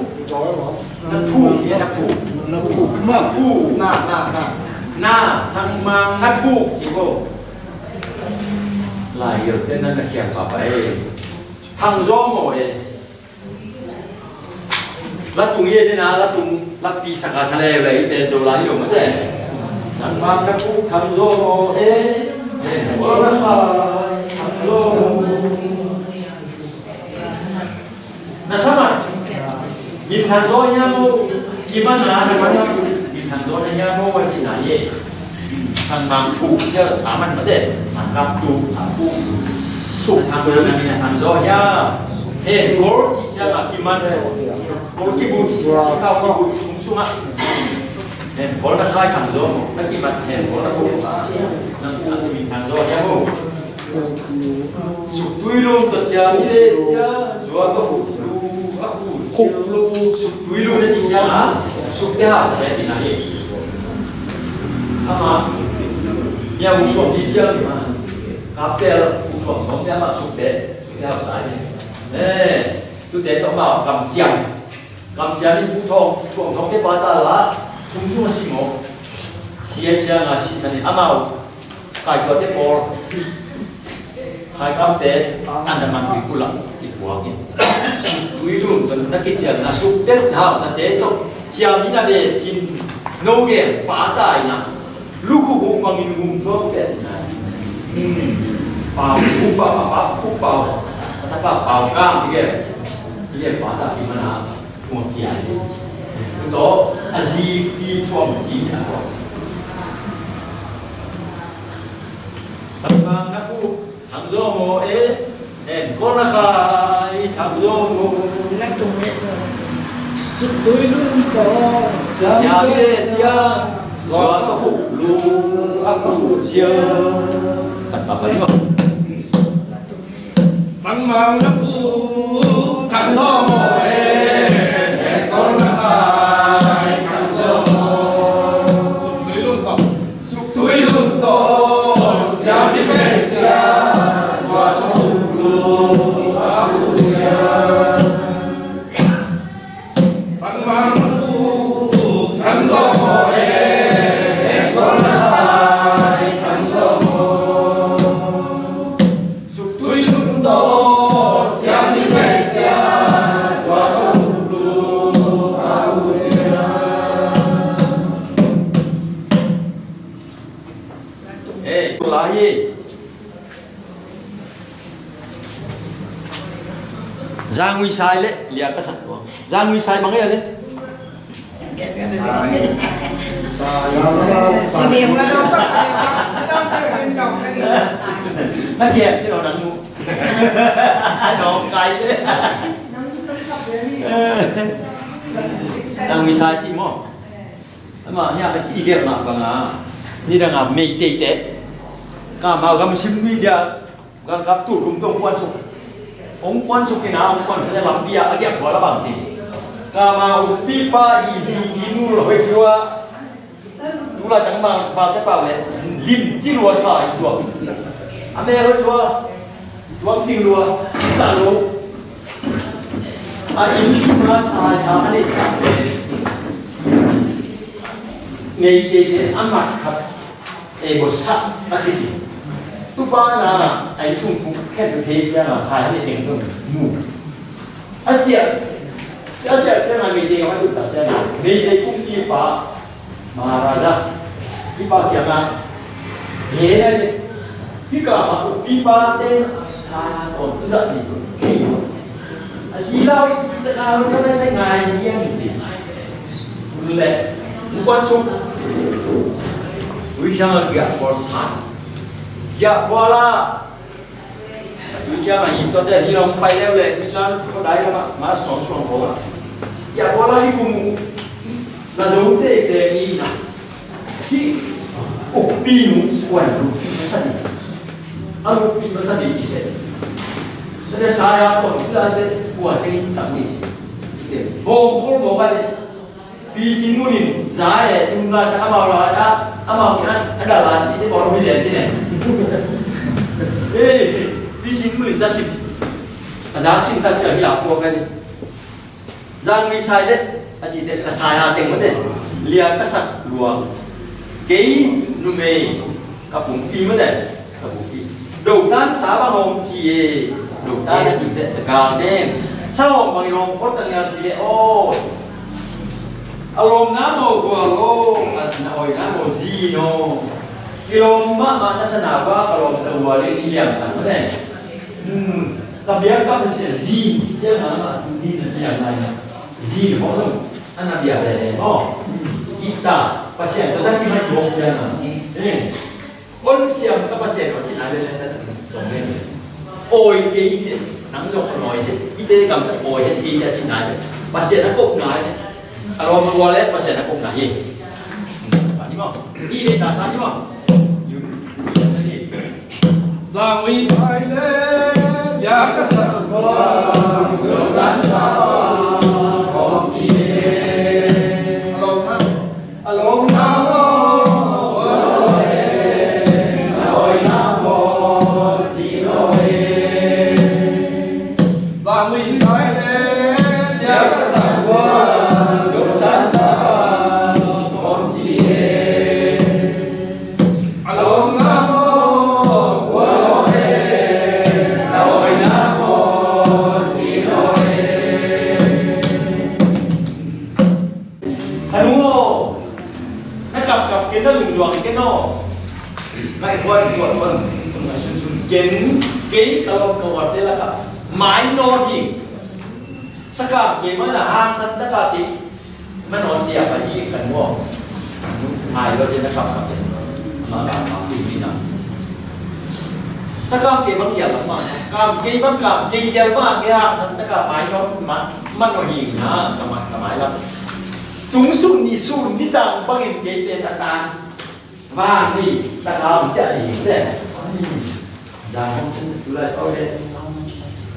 Na phuk hi, na phuk. Na phuk. Na phuk. Na, na, na. Na, sangmang na phuk ci ko. Lai yo te na na khiang pa pa e. Thang zo maw e. La tung ye dena, la tung, la pi saka sa le le, i pen zo la i lo ma te. Sangmang na phuk thang zo mo e, e, o la sa, thang zo mo. Na sa ma, min thang zo ya mo, ki ma na, na ma na, min thang zo na ya mo, wa ci na ye. Sangmang phuk ya sa man ma te, sangkap tu, sa phuk. Suk thang zo na, min thang zo ya. He, gol ci ya ma, ki ma na. Kol kibut, sikau kibut, kung sunga. Hem, kol na khai khang zo, na kimat, hem, kol na kul. Na kul khang zo, ya mo. Suk tui lum to cia, mi le cia, zua to kul lu, a kul lu. Suk tui lum na cia, ha? Sukte hausa te cihna hi. Ama, nia u suang ci ciang hi ma. Kapel u suang sawm te ama sukte, sukte hausa hi. Eh, tute tawh ama kamciam. Kamciam hi Pu Thawng, Pu Thawng Thawng te pa ta la, kum sung a si maw. Sia ciang a sisan hi ama u. Kaituate pawl, Khaikamte, Andaman Tuikulh ah kipuak in. Tuilun tawh na kiciamna sukte hausate tawh ciam in a ve cin, no gen pa ta in a, lukhu huk bangin hum tua ku pia cin a. Pau, hu pau, a pau, hu pau, a tapa pau kang i gen, i gen pa ta pi mana. Tua kia hi. Tua a zi pi thuam ci a thuam. Sangmang na pu thang zo mo e. En kol na khai thang zo mo. Na tung e. Suk tui lun ko. Cia mi le cia. Zua ka hu lu a ka hu cia. Tat pa pa ni ma. Sangmang na pu thang zo mo e, e kol na khai thang zo mo. Suk tui lun to. Suk tui lun to. Cia mi pe cia. Zua to hu lu a hu cia. Sangmang na pu thang zo mo e, e kol na khai thang zo mo. Suk tui lun to, cia mi pe cia, zua to hu lu a hu cia. Eh, lai hi. Zangui sai le lia ka sak tua. Zangui sai bang e le. Na kiam si lo nang mu. Nong kai te. Nang mi sai si mo. Ama nia ka ki gel na banga. Ni danga mei tei te. Ka mau gam sim mi dia. Gangkap tu kum tong kuan suk. Ong kuan suk kina ong kuan suk lampi a agiak kuala bang si. Kama upipa izi jinu la hoi lua. Lula tang ma ba te pau le. Lim ci lua sa i tua. Ame hoi lua. Tuang cing lua. Ta lo. A inn sung a sa ya a le tak le. Nei te le a mat khat. Ei, bosa a kici. Tupa na, a inn sung khen tu thei ciang a, sai hei teng tu mu. A ciah, a ciah ciang a, Meitei ka matu ta ciang a, Meitei kumpipa, Maharaja, pipa kiang a, he na le, pi ka ma kumpipa te, sa na ton tu za ni tu, thei lo. A zi lau i zi ta ka lo ka le ngai ni ang zi. Le, kuan sung. Ui siang a giak kual san. Giak kual a. Ui siang a hi tua te hi long pai leu le, hi lan ko dai la ma, ma suang suang ko la. Giak kual a hi kum. Na zo te te ni na. Hi, ukpi nu kuan lu. Masa ni. A lukpi masa ni i se. Sa te sa ya kuan la te kuan te ni tam ni. Te, bong kol bong ka te. Pi Cin Mun in za e, tum lai ta amau lai ta, amau ki an, a da lan ci te bawl mi lian ci ne. Eh, Pi Cin Mun in za sim. A za sim ta ci a mi a puak ka ni. Zang mi sai le, a ci te, a sai a teng mate. Lia ka sak luang. Kei numei, ka pumpi mate. Ka bupi. Dotan sa bang om ci e. Dotan a ci te, te gal te. Sa om bang i lom khol ta lian ci e. Oh. A lom na mo gua lo. A na oi na mo zi no. I lom ma ma na sa na ba a lom ta gua le i liang ta ne. Hmm. Ka bia ka Pasian zi ci te ma ma tu ni na liang na. Zi no mo. Ana bia le ne mo. Kita Pasian ta sa ki ma ci om cia na. Eh. Hon siam ka Pasian aw cih nai lel lel. Awi kei te, nang zong awi te, i te kam te awi kei te cih nai lel. Pasian a kop nai te. A lawm a gual le Pasian a kop nai hi. Ni maw. I le ta sa ni maw. Zang wi sai le, ya ka sa ko, lo ta sa ko, ko si le. Tuan tuan, sunsun ken kei ka lawm ka uarte lakah mainawt hi. Sakam kei mah na hangsan taka kei manawt hi a, pai hi kan maw. Ngai lo cin a kamsak hi. Mah kamsak hi na. Sakam kei bang gial lam mah, kam kei bang kam kei gial mah, kei hangsan taka mainawt mah manawt hi na, ka mai, ka mai lam. Tung sun ni sun ni tang bangin kei pen a tan. Vang ni, taka om ciah ni le. Dah hong chen tu lai pau le.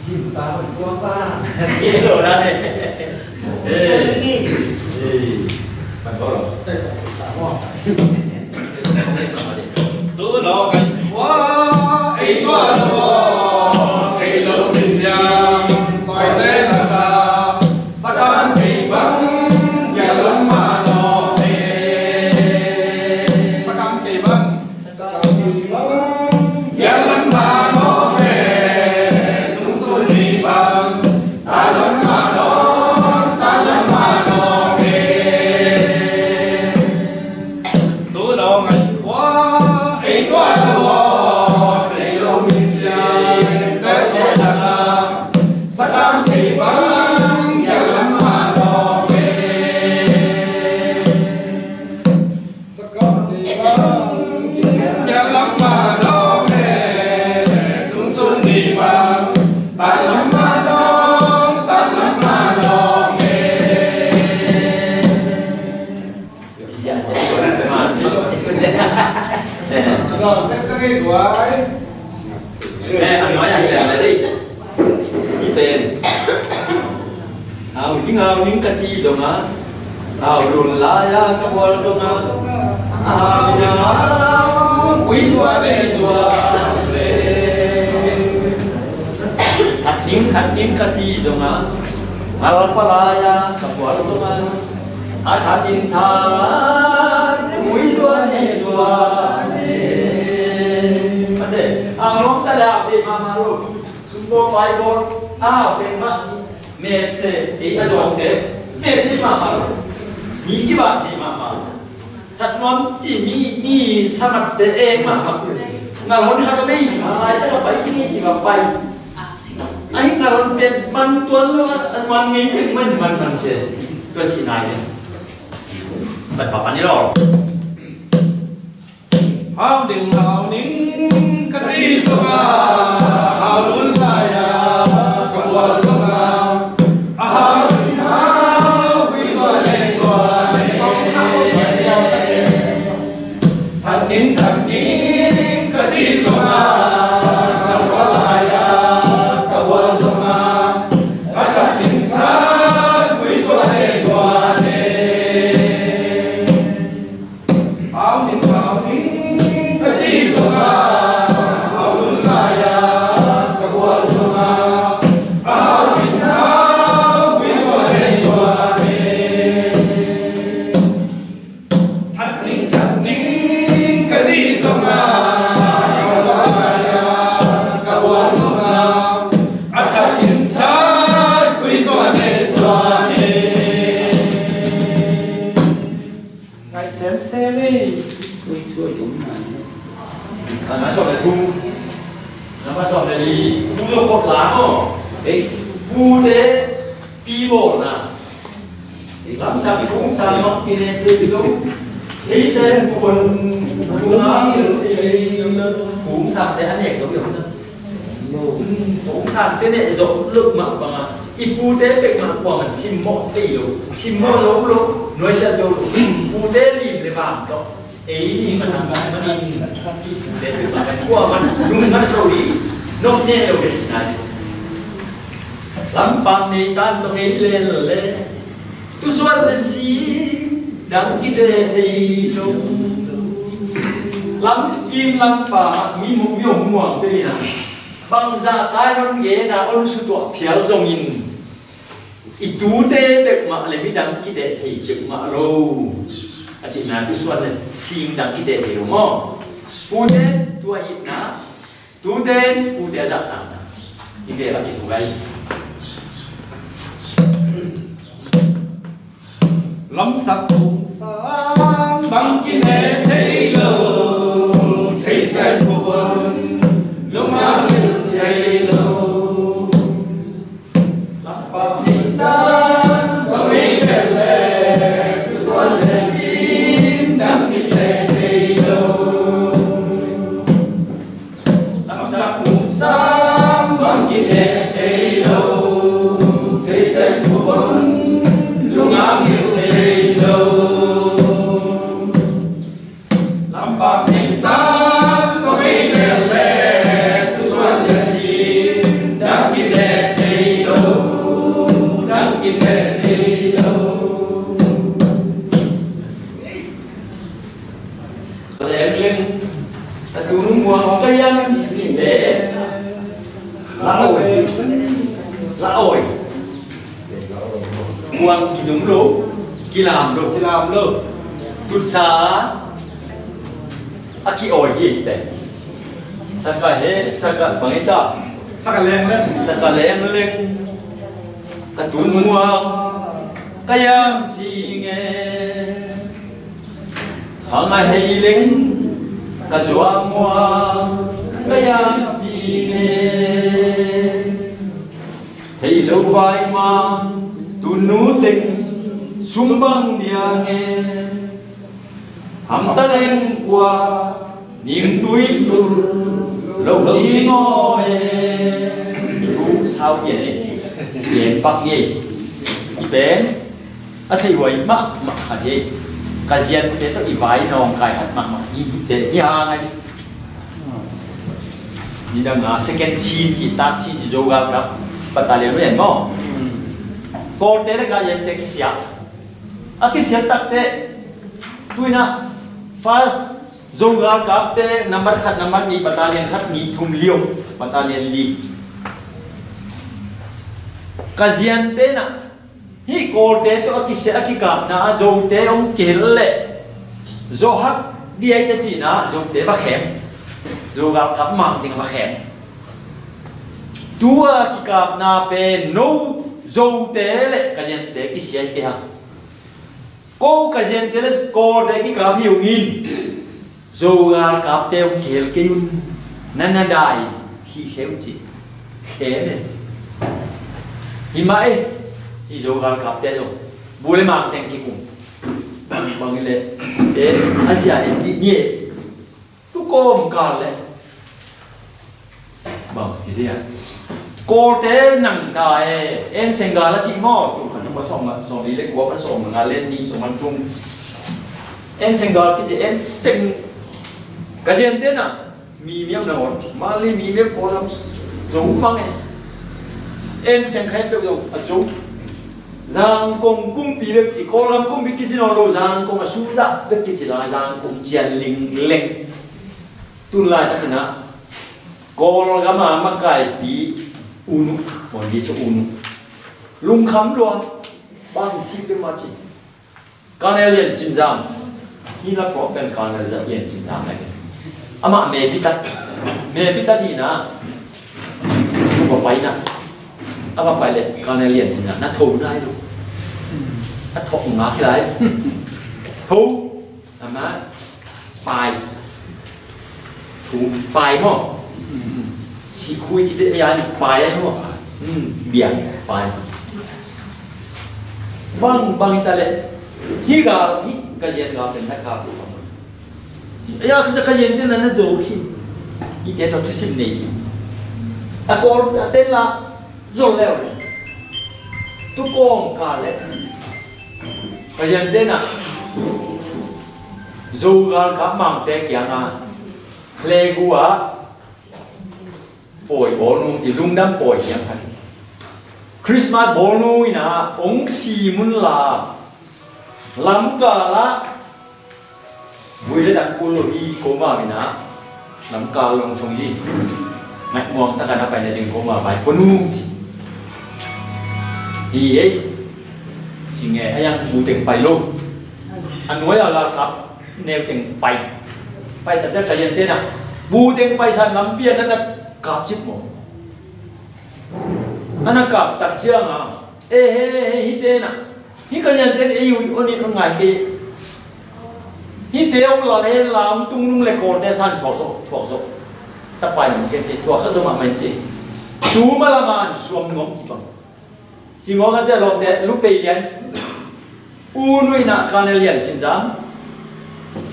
Jim ta hong kuang vang. Ni lo na ni. Eh. Eh. Kan ko lo. Tu lo kan. Wa, ei tua lo. Ei lo pisiam. Pai te taka. Sakam kei bang, gial lam mah no e. Sakam kei bang. Sakam kei bang, gial lam mah no e. Tung sun ni bang, tan lam mah no, tan lam mah no e. Tu lo ngai khua, ei tua lo, ei lo mi sia, te te la la. Sakam kei bang, gial lam mah no e. Sakam kei bang, gial lam mah no e. Tung sun ni bang, tan lam mah no, tan lam mah no e. Hau ning, hau ning ka ci zongah, hau lun lai-a ka bual zongah, hau ning, hau ning, ui zua ne zua ne. Khat ning, khat ning ka ci zongah, ngal pa lai-a ka bual zongah, a that in that, ui zua ne zua ne. Mate, a ngawng ta le a pe mahmah lo. Sum bawl pai bawl a pe mah. Met se ei a zawngte met ni mahmah lo. Mi kibang ni mahmah lo. That nuam ci mi, mi samatte ei mahmah lo. Ngal hon khat a mei, a lai tak a pai, mi ci bang pai. Ahi ngal hon pen man tuan lo, a man ngei pen man, man, man se. Tua ci nai pen. Bat pa pan ni lo. Hau ning, hau ning, ka ci zongah, hau lun lai-a ka bual zongah, a hau ning, hau hui zua ne zua ne. That ning, that ning, ka ci zongah, ka bual lai-a ka bual zongah, a that ning, that hui zua ne zua ne. Hau ning, hau ning, ka ci zongah, hau lun lai-a ka bual zongah, a hau ning, hau hui zua ne zua ne. That ning, that ning, ka ci zongah, ka lun lai-a ka bual zongah, a that ning, that hui zua ne zua ne. Ngai semsem ei. Ui, suai tung na. Namba sawm le thum. Namba sawm le li. Pu lo khop la maw. Ei. Pute pi bawlna. Lamsang kungsang mak kine te pi lo. Hei sen kuan kung a kungsang te a nek lo. Kong sangte ne zong luk mah bangah i pute pek mah kuaman simmawh thei lo, simmawh lo lo, nuaisiat zo lo. Pute lim le vam tawh ei ni manang manin i pute pek mah kuaman lungkhat zo hi. Nop ne lo le sinai. Lampang nei tan tawh kei lel le. Tusuan le si dang kite thei lo. Lamkim lampa mi mu mi ong muang te ina. Bangzah tai non gena on sutuah phial zongin i tute pek mah le midang kite thei pek mah lo. A cihna tusuan le sing dang kite thei lo maw? Pute tua itna. Tuten pute a zahtakna i bel a kithukai. Lamsak kungsang bang kine thei lo, thei sai ko Lungah ngil thei lo. Lampak ningtan bang ei lel le, tusuan le sin dang kite thei lo. Lamsak mungsang bang kite thei lo. Theisen pukon lungah ngil thei lo. Lampak ningtan ko mei lel le, tusuan le sin dang kite thei lo, dang kite thei lo. Leng leng, a tu nung muang ka yang cing le. La oi, la oi. Kuang kidum lo, kilam lo. Kilam lo. Tutsa a ki-oi hi te. Saka he, saka bangita. Saka leng leng. Saka leng leng. Ka tun muang, ka yam ci nge. Hang a hei leng, ka zuak muang, ka yam ci nge. Thei lo vai ma, tunu teng, sum bang bia nge. Hamta leng kua, ning tui tul, lo ding aw e. I thu sau pian e. Pian pak e. I pen, a thei huai mahmah khat e. Ka ziante tawh i vai nawngkai khat mahmah hi, hi te, hi hang a hi. Nidang a second chin ci, third chin ci, Zo galkap battalion en maw. Kawlte le ka ziante kisia. A kisia takte, tuina first Zo galkapte number khat, number nih, battalion khat, nih, thum, li om, battalion li. Ka ziante na, hih Kawlte tawh a kisia, a kikapna a Zote hong kihel leh, Zo hak diaite cihna, Zote va khem. Zo galkap mang ding va khem. Tua kikapna pen no Zote le ka ziante kisia hi kei hang. Ko ka ziante le Kawlte kikap hi ung in. Zo galkapte hong kihel kei un. Na na dai hi khe un ci. Khe ne. Hi mah e. Ci Zo galkapte zong bu le mang teng kikum. Bang bang le. E, a sia e ni ni e. Tu kawm kal le. Bang ci dia. Kawlte nang da e, en seng gal a ci maw, tu kan pa sawm, sawm li le kua pa sawm nga le ni sawm an tung. En seng gal kici, en seng. Ka ziante na, mi miau na on, Mali mi miau Kawlgam zo mang e. En seng khai peuh zo, a zo. Zangkong kumpi bek ci, Kawlgam kumpi kici nawn lo, Zangkong a suzah bek kici la, Zangkong cian ling leng. Tun laitakin ah Kawlgam a makaipi unu, on di cu unu. Lungkham lua, bang ci pe ma ci. Colonel Lian Cin Zam. Hi la prophet Colonel Lian Cin Zam lai. Amah mepitat. Mepitat hi na. Tu va pai na. A va pai le Colonel Lian Cin Zam. Na tho nai lo. A tho ngak lai. Tho. Ama pai. Thu pai maw. Sikhui ci te ya pai ai maw. Biang pai. Bang bang ta le. Hi ga hi ka zian ga pen na ka bu. Ya ka ka zian te na na zo hi. I te to thusim nei hi. A kor a te la zo leo. Tu kong ka le. Ka ziante na Zo galkap mangte kianga hlegu a pawi bawlnu ci, lungdam pawi kiang khat. Christmas bawlnu ina ong si mun la lamkal ah vui le dak kul lo hi koma mina. Lamkal long song hi. Ngaih muang taka na pai na ding koma pai ponu ci. Hi ei. Singe ayang bu teng pai lo. Anuai a la kap neu teng pai. Pai ta ca ka yan te na. Bu teng pai san lampi a na na kap cip mo. A na kap tak ciang a. E he he hi te na. Hi ka yan te na e ui oni on ngai ke. Hi te ong la he la ong tung nung le kor te san thuak zo thuak zo. Pai lam kei te tua kha zo mahmah in ci. Tu ma lam a an suam nuam kibang. Ci ngawng a ci a lawmte lu pei lian. U nuihna kane lian cin zam.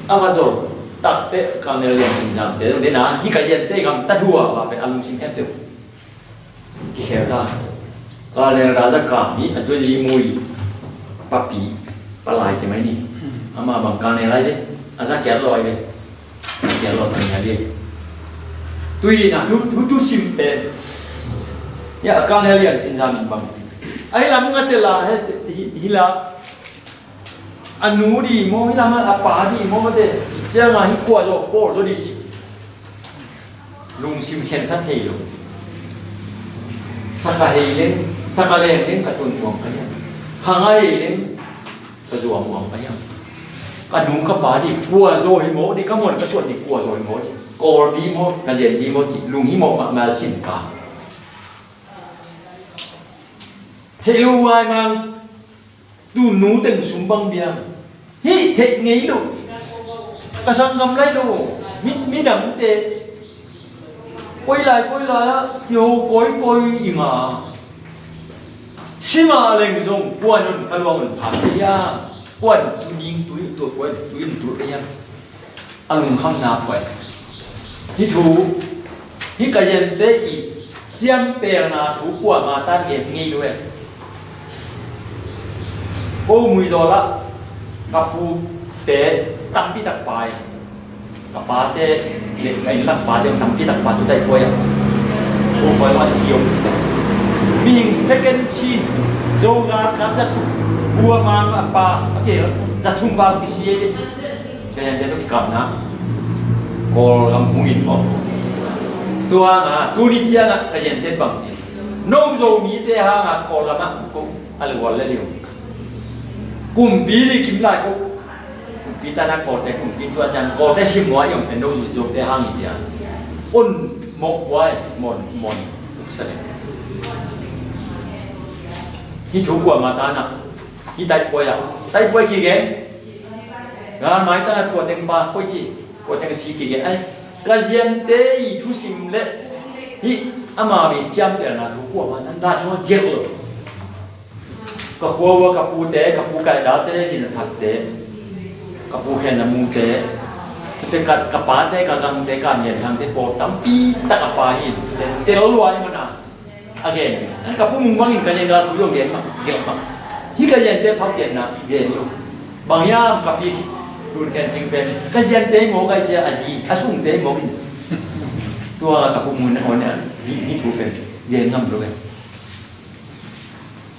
A va zo takte kane lian cin zam te zong dena hi ka lian te gam ta hua va pe a lungsim khen te. Kikhel ta. Colonel Raza Kam hi a tun li mui papi palai ci mai ni. Ama bang colonel lai ve. A za kiat loi ve. A kiat loi mai ni a ve. Tui na tu tu tu sim pe. Ya colonel yan cin za min bang. Ai lam nga te la he hi la. A nu di maw, hi lam a pa di maw, mate, ci ciang a hi kua zaw, pawl zaw di ci. Lungsim khensa thei lo. Saka hei leng, saka leng leng ka tun nuam ka hiam. Khang a hei leng, ka zuam nuam ka hiam. Ka nu ka pa di, kua zaw hi maw di, ka muan ka suan di, kua zaw hi maw di. Kawl di maw, ka zen di maw, ci, lung hi maw, ma, ma sin ka. Thei lo vai mang. Tu nu teng sum bang bia. Hi theih ngei lo. Ka sanggam lai lo. Mi, midangte. Koi lai, koi lai a. Kiho koi, koi i nga. Sima leng zong. Kuan un, ka luang un. Pha kei a. Kuan tu ning tu, tu, kuan tu, tu, tu, tu. A lungkhamna khuai. Hi thu, hi ka yente i ciampelna thu kuama tan gen ngei lo e. Ko mui zaw lah, ka pute tampi tak pai. Ka pate, le, ka innlak pate tampi tak pa tu tai koi a. Ko koi ma siau. Mihing second chin, zo ga kap za thum, bua mang a pa, a ke, za thum val kisi e. Ka yente tu kikapna Kawlgam hungin maw. Tua nga tuni cianga ka yente bang ci. No Zomite hanga Kawlgama ko a le wal le liu. Kumpi li kim lai ko. Kumpi tana Kawlte kumpi tua ciang Kawlte sim mua iong pen no Zomite hang i cia. Un mok buai mon mon uksa le. Hi thu kuama tana. Hi taipoi a. Taipoi kigen. Nga mai tana tua teng pa koi ci. Tua teng si kigen. Ai. Ka ziante i thusim le. Hi ama mi ciampialna thu kuama tan da sua gel lo. Ka khua ua ka pute, ka pu kai date, kin a thatte. Ka pu khen na mute. Te ka, ka pate, ka gangte, ka mian thangte, pawl tampi tak a pa hi. Te, te lo luai mana. A gen. An ka pu mung bangin ka gen gal thu zong gen ma, gen ma. Hi ka gen te phak gen na, gen lo. Bang hiam ka pi lun khen thing pen. Ka gen te mo ka sia a zi, a sung te mo in. Tua ka pu mung na on ya, hi, hi thu pen. Gen ngam lo pen.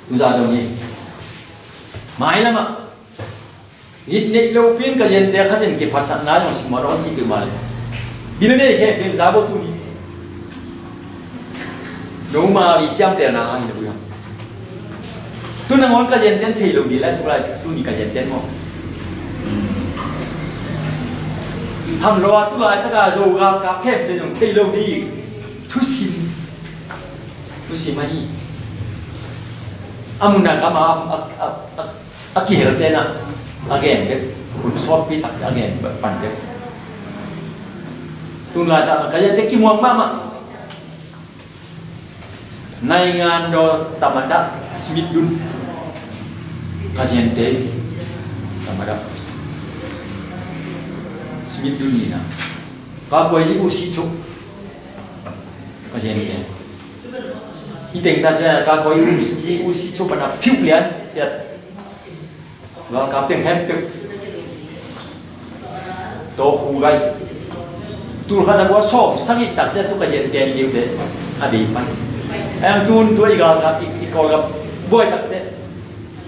Tu za dong hi. Mai lama. Git neih lo pin ka liante kha zen kiphatsakna zong simawh a hong cih peuhmah le. Git a nei khe pin za bo tuni. Noma i ciamtelna hang in a buiam. Tu nangawn ka lianten thei lo dih lai tu lai tuni ka lianten maw. Tham lo a tu lai taka zo galkap khem te zong thei lo dih. Thusim. Thusim ahi. A mun a kam a, a, a, a, A kihel tena a gen bek, hun sawtpi tak a gen pan bek. Tunlai ta ka yate kimuang mahmah. Naingan daw tamada smit dun. Ka ziante tamada smit dun nina. Ka koi hi u si chuk. Ka ziante. I teng ta sia ka koi u si, u si chuk ana phiu lian. Galkap teng hem peuh. Tawh hu gai. Tul khat a kua sawm sagih tak ciang tu ka yen ken liu te a dei pan. Em tun tua i galkap i, i Kawlgam buai tak te.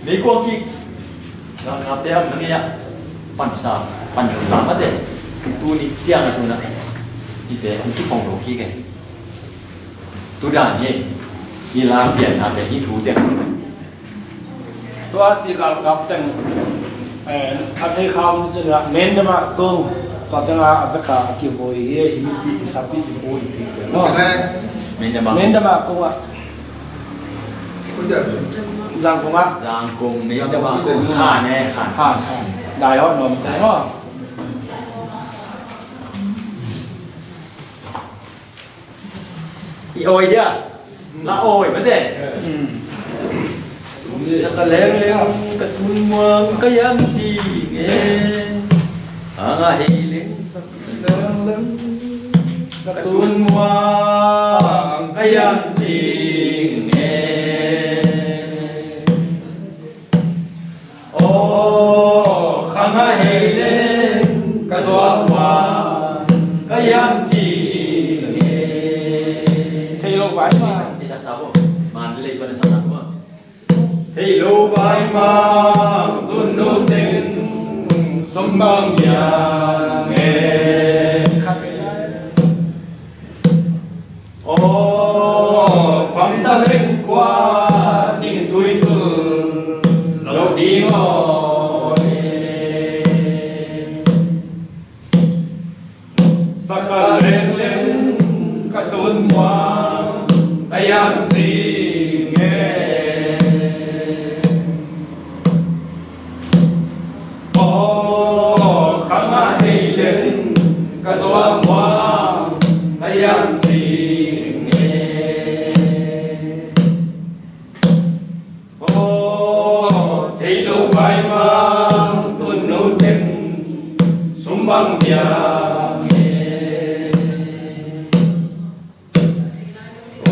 Meikuang kik. Galkap te am nang ia. Pan sa, pan lam a te. Tuni ciang a tuna. I te ang kipong lo kik e. Tu dan hi. I la pian na te hi thu te. Tua si galkap teng, eh, a thei khau ni cun ah, Mendama kong, tua teng ah, a beka a kivoi hi, hi pi, i sapi, i pu, i pi, no? Mendama. Mendama kong ah. Zangkong ah. Zangkong, Mendama kong, khan eh, khan. Khan, khan. Dai hawh nuam te, no? I awi dia. La awi mate. Sa ka lengleng ka tun muang ka yam cing e. Hang a hei leng sa ka lengleng ka tun muang ka yam cing e. Aw, khang a hei leng ka zuak muang ka yam cing e. Thei lo vai ma. Thei lo vai mang tun no teng sum bang biang e. Aw, pamta leng kua ning tui tul lo ding aw e. Sa ka lengleng ka tun muang ka yam cing e. Aw, khang a hei leng ka zuak muang ka yam cing e. Aw, thei lo vai mang tun no teng sum bang biang e.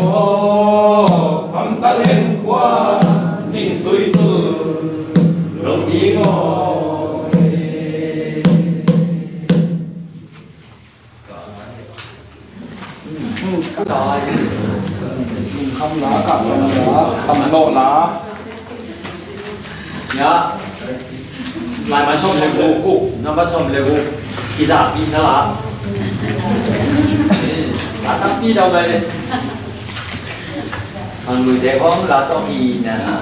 Aw, pamta leng kua ning tui tul lo ding aw e. Kam la, kam la, kam la. Ya. Lai mai som le gu, gu, number som le gu. Kiza pi na la. La tam pi dau mai le. Ang lui de kong la to pi na.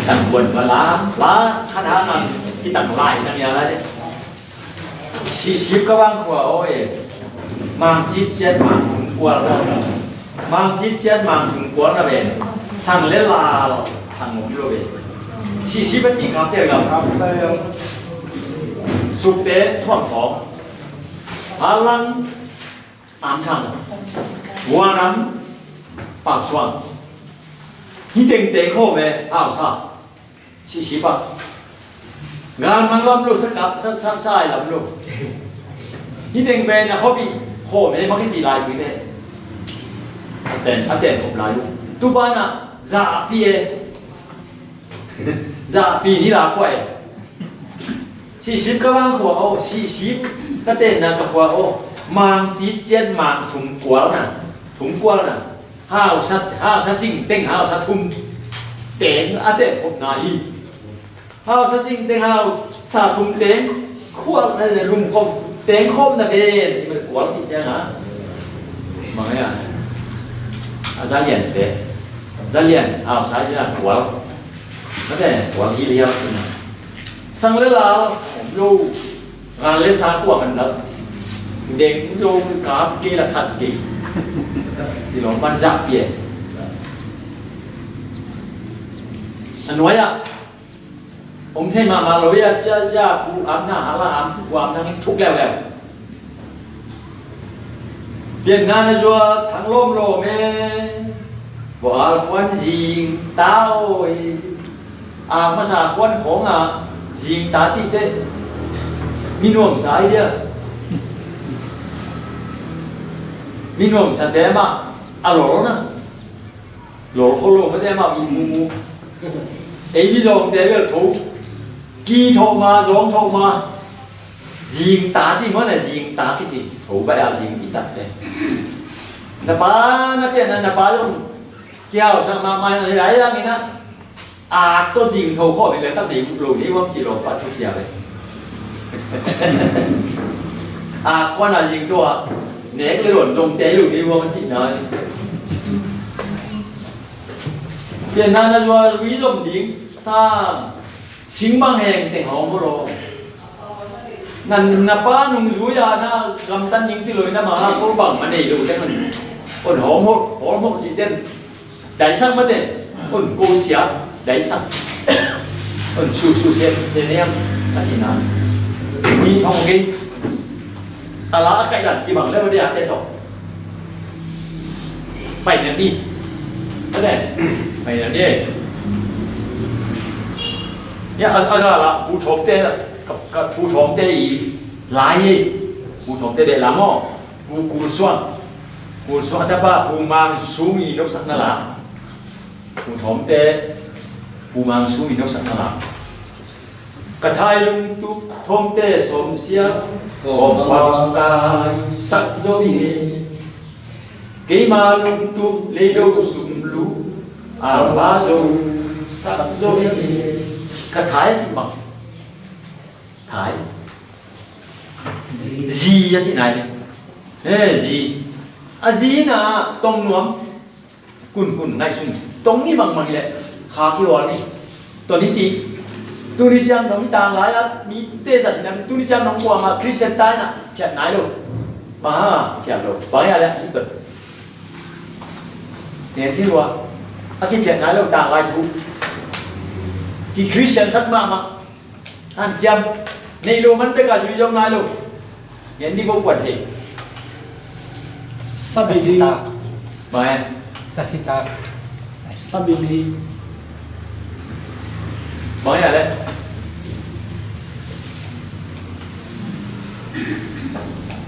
Tang buan ma la, la, khan ha man. Ki tang lai na ya la de. Sihsip ka bang khua aw e. Mang citciat mang thum kual na. Mang citciat mang thum kual na ven. Sang le lal thang om lo ve. Sihsip a cih khap tel gam. Sukte thuam thawng. A lang am thang. Guan am pau suang. Hi teng teng kho ve au sa. Sihsip a. Gal man lam lo, sa kap, sa, sa, sa ai lam lo. Hi teng pen a khop i khom e, ma kisi lai tu ne. A ten, a ten khop lai lo. Tu ban a, za pi e. Za pi ni la kua e. Sihsip ka bang khua o, sihsip ka ten na ka khua o. Mang citciat mang thum kual na. Thum kual na. Hausa, hausa cing teng hausa thum teng a teng khop na hi. Hausa cing teng hausa thum teng khual na le lum khop teng khop na pen ci ma kual ci ciang a. Mang ya. A za lian te. Za lian hausa ci na kual. Na te kual hi lian ci na. Sang le la om lo. Ral le sa kua man lak. Deng lo kap kei la khat kei. Ti lo man zak kei. A nuai ah om thei mahmah lo ia cia cia pu am na hala am pu am na thuk leuleu. Pianna na zua thang lawm lawm e. Vawh al khuan zing ta aw hi. A masa khuan khawng a zing ta cih teh mi nuamsa hi dia. Mi nuamsa te mah a lol na. Lol kho lo mah te mah i mu mu. Ei mi zawngte bel tho. Ki tho ma zawng tho ma. Zing ta cih mah na zing ta kici. Tho bai a zing i tak te. Na pa na pian na na pa zong kiau sa ma ma na lai yang ina. A to zing tho kho mi le tak nei lo ni wam ci lo pa tu sia le. A khuan a zing to a nek le lon zong te lo ni wam ci na. Pian na na zua lui zom ding sang sing bang heng teng hong ko lo. Na, na pa nung zui a na gamtan ning ci lo na ma ha ko bang ma nei lo te man. On hong hok, hong hok ci ten. Dai sang ma ten. On ko sia, dai sang. On su su se, se ne am. A ci na. Ni thong ke. A la a kai dan ki bang le ma de a te to. Pai na ni. Ane, pai na ni. Ya, a, a, a, la, Pu Thawmte, ka, ka, Pu Thawmte i lai hi. Pu Thawmte beh la maw. Pu Kul Suang. Kul Suang a tapa Pu Mang Sung i nopsakna la. Pu Thawmte, Pu Mang Sung i nopsakna la. Ka thai lungtup Thawmte sawmsia, kawm pau kai sak zo ing e. Keima lungtup Leido sum lu, alba zo sak zo ing e. Ka thai si bang. Thai. Zi a si nai le. Eh, zi. A zi na tong nuam. Kun, kun, ngaihsun. Tong ni bangmang hi leh kha kihual ni. Tawh ni si. Tuni ciang dong hi tanglai a mite zat hi nam. Tuni ciang dong kuamah Christian tai na phiat nai lo. Maha phiat lo. Bang hi a leh hi tawh. Nen si lua. A kiphiat nai lo tanglai thu. Ki Christian sat mahmah. Hanciam. Neih lo man pek a zui zong nai lo. Ngen ni ko kuan thei. Sabili. Sasita. Mai. Sasita. Sabili. Mai a le.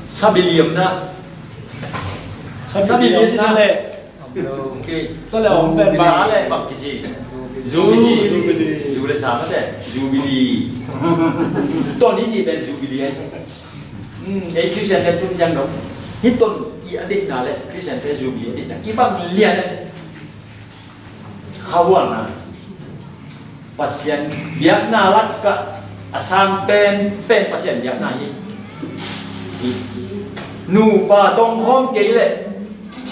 Sabili om na. Sabili om na le. Ok. Tua le om pen bang. Sa le bang kici. Zu, zu, zu, zu le sa mate. Jubilee. Tua ni ci pen Jubilee ai. Hmm, ei Christian te tun ciang dong. Hi ton i a deihna le Christian te Jubilee a deihna kibang lian ai. Khahualna. Pasian biakna lakah a sang penpen Pasian biakna hi. Nupa tongkhawm kei leh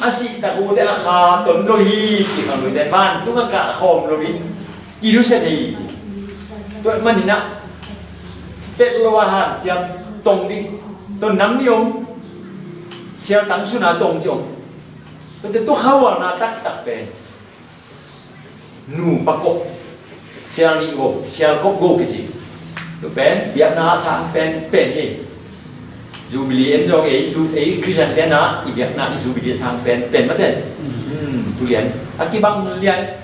a sihtak ute a kha ton lo hi, ci khang ute vantungah kah khawm lo hi. Kidusia thei hi. Tua maninah pet lo a hanciam tong dih. Tua nam ni om. Sial tang suna tong ci om. Tua te tua khahualna taktak pen. Nupa kop, sial nih go, sial kop go kici. Tu pen biakna sang pen pen hi. Jubilee en zong ei, ei Christian te na i biakna i Jubilee sang pen pen mate. Hmm, tu lian a kibang lian.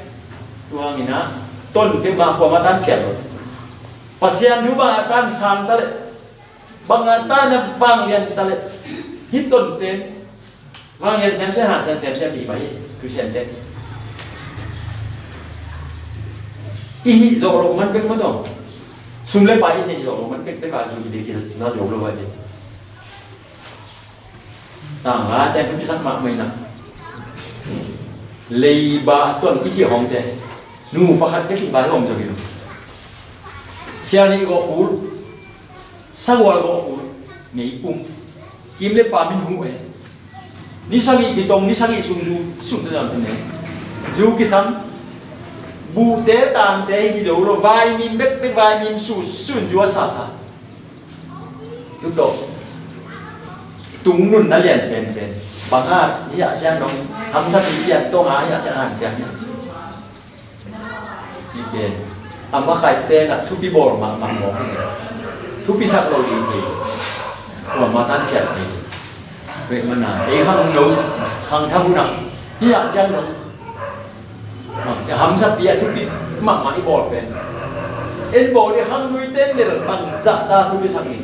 Tu hangina ton pe ma kua ma tan kial lo. Pasian thu bang a tan sang ta le, bang a tan a bang lian ta le. Hi ton pen. Vanglian semsem, hanciam semsem hi mah hi, Christian te. I hih zawh loh man pek mah tawh. Sum le pai i neih zawh loh man pek pek a Jubilee kina zawh lo a hi. Tangla te thupisak mahmah ina. Leiba tuan i cih hawmte. Nu pakhat pek i bai hawm zawh hi lo. Sial nih gawh kul. Sagual gawh kul. Mei pum. Kim le pa min huh e. Ni sagih kitong, ni sagih sung zu, sung te zang ne. Zu kisam. Buhte tangte hi kizo lo, vaimim bekbek, vaimim su sun zu a sasa. Tuto. Tung nun na lian penpen. Bang a, hiah hiah nong. Hamsa pi pian tong a, hiah hiah han siang hiah. Hi pen. A makaih pen ah thupi bawl mahmah mawk hi. Thupisak lo ding hi. Kuamah tan khiat hi. Bek mana. Ei khang lo. Khang thamun ah. Hi ah ciang lo. Hamsapi ah thupi mahmah i bawl pen. En bawl i khang nui ten bel bang zah ta thupisak hi.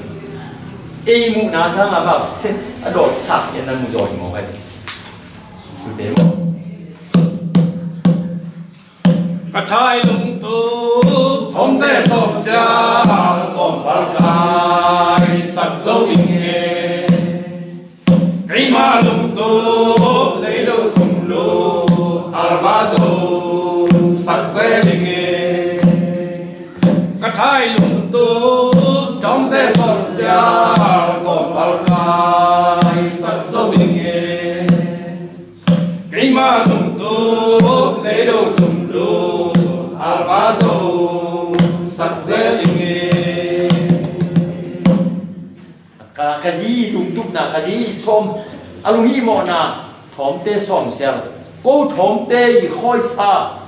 Ei muhna sangah bau set a dawt sak en na mu zaw hi mawk hi. Thupi mawk. Ka thai lungtup thawngte sawmsia kawmpal kai sak zo ing e. Keima lungtup leilo sumlu alba zo sak zel ing e. Ka thai lungtup thawngte sawmsia kawmpal kai sak zo ing e. Keima lungtup leilo sumlu alba zo sak zel ing e. Ka, ka zi lungtupna, ka zi sawm a lunghimawhna thawmte sawmsial ko thawmte i khawisa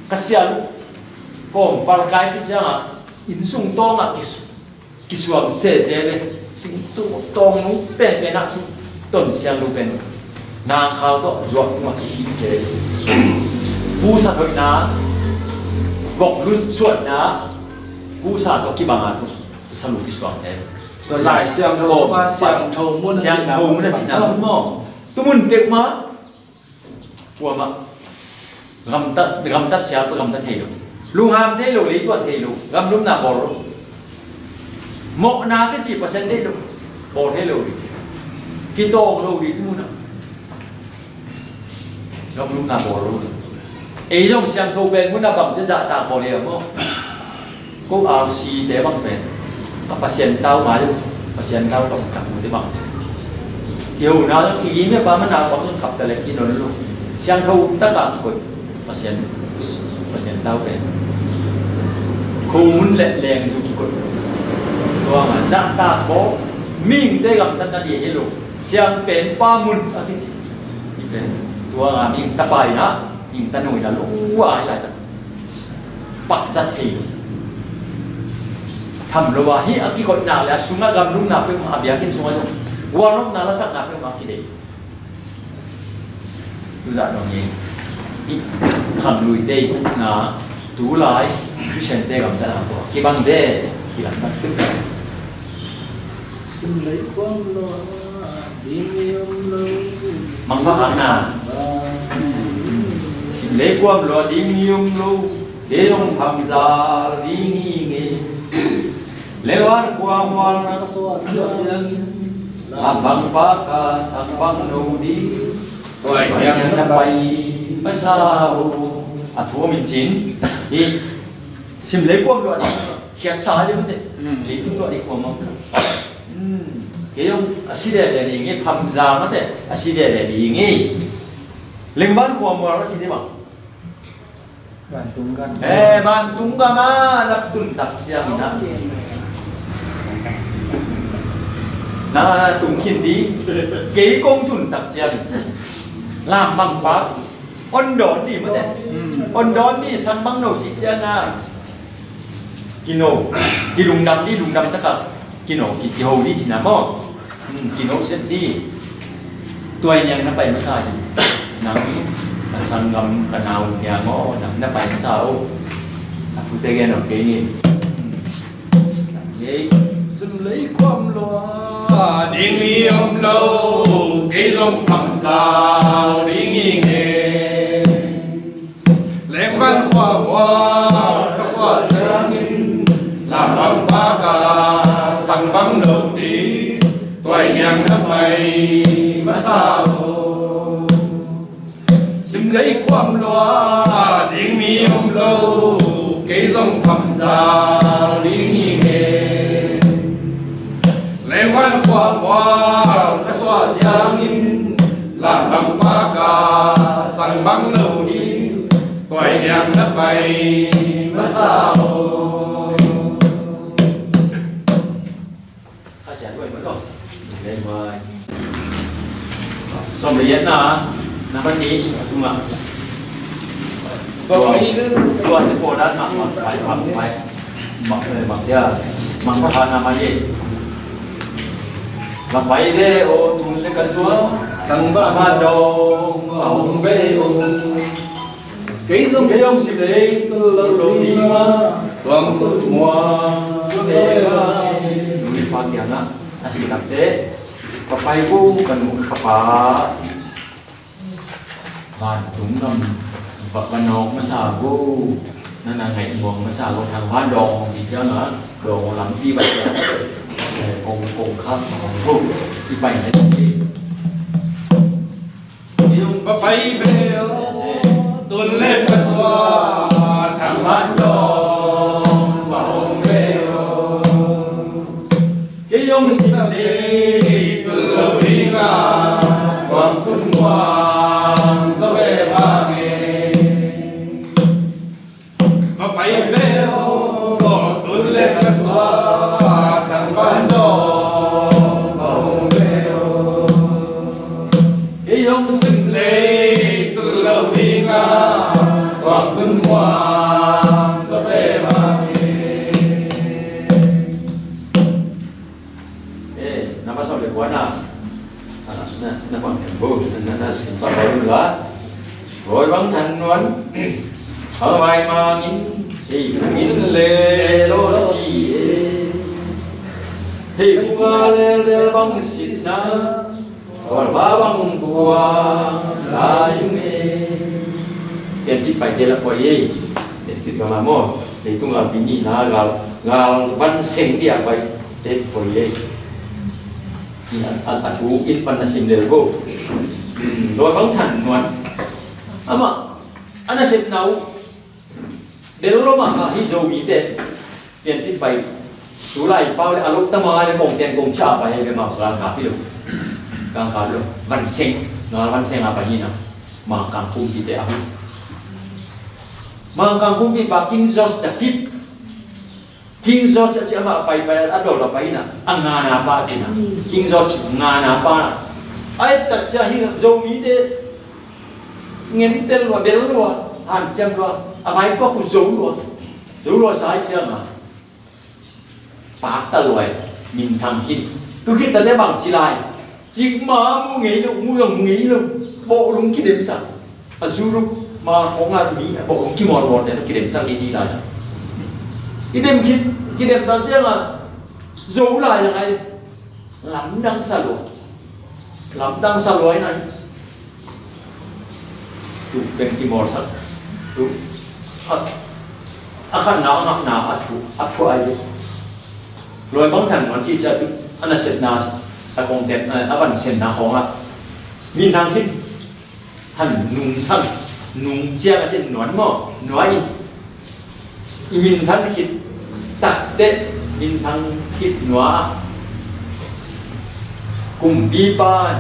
ka sial uh kawmpal kai cih ciangah innsung tawngah kis kisuang sese le singtu tawng nung penpen ah tonsiang lu pen Nangkhau tawh zuak tungah kikhih se. Pusa thoihna, vok lut suahna, pusa tawh kibang a tung, salu kisuang te. Tua Lai Siangtho, Siangtho mun a cihna mun maw? Tu mun peuhmah, kuamah gamtat, gamtat sial, gamtat thei lo. Lungham thei lo, leituan thei lo, gamlumna bawl lo. Mawhna kici Pasian deih lo, bawl thei lo ding. Kitawng lo ding tu munah gamlumna bawl lo. Ei zong siangtho pen munah bang ci zahtak bawl hi a maw? Ko R C te bang pen a Pasian tau mai lo, Pasian tau bang tak mu te bang. Kihona zong i lim i pa mana bang zong kap ta lek i non lo. Siangtho takah kikoih Pasian, Pasian tau pen. Khomun le leng zu kikoih. Tua nga zahtak bawl, mihingte gamtatna ding hi lo. Siang pen pa mun a kici. I pen tua nga mihing tapaina, mihing tanuina lo a hi laitak. Pakzat thei lo. Tham lo a hi a kikoihna le a sungah gamlumna peuhmah a biakinn sungah zong gualnopna lasakna peuhmah kidei. Tuzah dong hi. I khangluite i ukna tulai Christian te gamtatna tua kibang ve. Kilang bang tuk. Sim lei kuam lua ding i om lo. Mang bang hang na. Sim lei kuam lua ding i om lo. Kei zong phamza ding hi ngei. Levan khuamual na ka suah ciangin, lam bang pa ka sang bang lo ding. Tua hiang na pai masa uh. A thu om in cin hi. Sim lei kuam lua ding. Khiatsa ding mate. Leitung lua ding kuam mang. Kei zong a si veve ding hi, phamza mate. A si veve ding hi. Lengvan khuamual na si ding bang. Vantung gam. Eh, vantung gam a na tun tak ciangin ah, na tung khin ding. Kei kong tun tak ciangin lam bang pa on dawn ding mate. On dawn ding, sang bang no cih ciangin ah, kino, kilungdam ding, lungdam takah kino, ki, kiho ding cihna maw? Kino sep ding. Tua i niang na pai masa hi. Nang ka sanggam ka nau niang aw, nang na pai masa uh. A thute gen aw kei ni. Sim lei kuam lua ding i om lo, kei zong phamza ding hi ngei. Lengvan khuamual ka suah ciangin, lam bang pa ka sang bang lo ding. Tua i niang na pai masa uh. Sim lei kuam lua ding i om lo, kei zong phamza ding hi ngei. Lengvan khuamual ka suah ciangin, lam bang pa ka sang bang lo ding. Tua i niang na pai masa uh. Ka sia duai ma tawh. Lei mai. Sawm le giatna, na man ni, a tungah. Tua, tua te pawh dan mah, mah, mah, mah, mah, mah, mah, dia, mah, mah, na mah ye. Mah pai ve aw, tun le ka zuau, tang ba ma dong, a hong ve aw. Kei zong, kei zong sim lei tul lo ding a, tuang tul muang. Nuni pa kiangah a si takte, ka pai gu ka nu ka pa. Vantung gam va, va nawk masa gu, na na ngaih muang masa gu, thang van dawng ci ciangah dawng lampi va ciang. Kong, kong khak kong gu i pai na ci. Kei zong va pai ve aw, tun le ka zuau, thang van dawng va hong ve aw. Kei zong sim lei tul lo ding a, tuang tul muang zaw ve va ngei. Va pai ve aw, tun le ka zuau, thang van dawng va hong ve aw. Kei zong sim lei tul lo ding a, tuang tul muang zaw ve va ngei. Eh, na pasal le kuana. Na, na pang tempo, na, na, Na sim pa bai la. Rawi bang than nuan. Hang vai mangin. Hei, hangin le lo ci e. Hei, kunga le le bang sitna. Kawlpa bang tua lai ung e. Piancil paite la poi e. Piancil ka ma maw. Leitung lampi nihna gal, gal van seng dia paite poi e. A, a, a thu in pan na sim lel ko. Rawi bang than nuan. Amah a nasepna uh bel lo mahmah hi. Zomite piantit pai, tu lai pau le a lo tama le kong ten kong cha pai he, bel mah kang kha pi lo. Kang kha pi lo. Van seng, ngal van seng a pai hi na. Mangkang kumpite a hu. Mangkang kumpipa King George the Fifth. King George a ci, amah paipai a dol a pai na, a ngana pa ci na. King George ngana pa na. Ai tak cia hi na, Zomite ngen tel lua, bel lua, hanciam lua, a vai kua ku zo lua. Zo lua sai cia ma. Pakta lua e, minthang khin. Tu khit tate bang ci lai. Cikmah mu ngei lo, mu zong mu ngei lo. Bawhlung kidemsak. A Europe ma khong a mi a bawhlung kimawlmawl te kidemsak i ni lai. Kidem khit, kidem ta ciangah zo lai a ngai. Lamdang sa lua. Lamdang sa lua i nai. Tu pen kimawlsak. Tu a, a khatna, a ngakna, a thu, a thu ai. Loi bang than nuan ci cia tu, a nasepna, a kongtep, a, a vansemna khong a. Minthang khin, han nung sang, nung ciang a cin nuan maw, nuai. I minthang khit, takte, minthang khit nua. Kumpipa in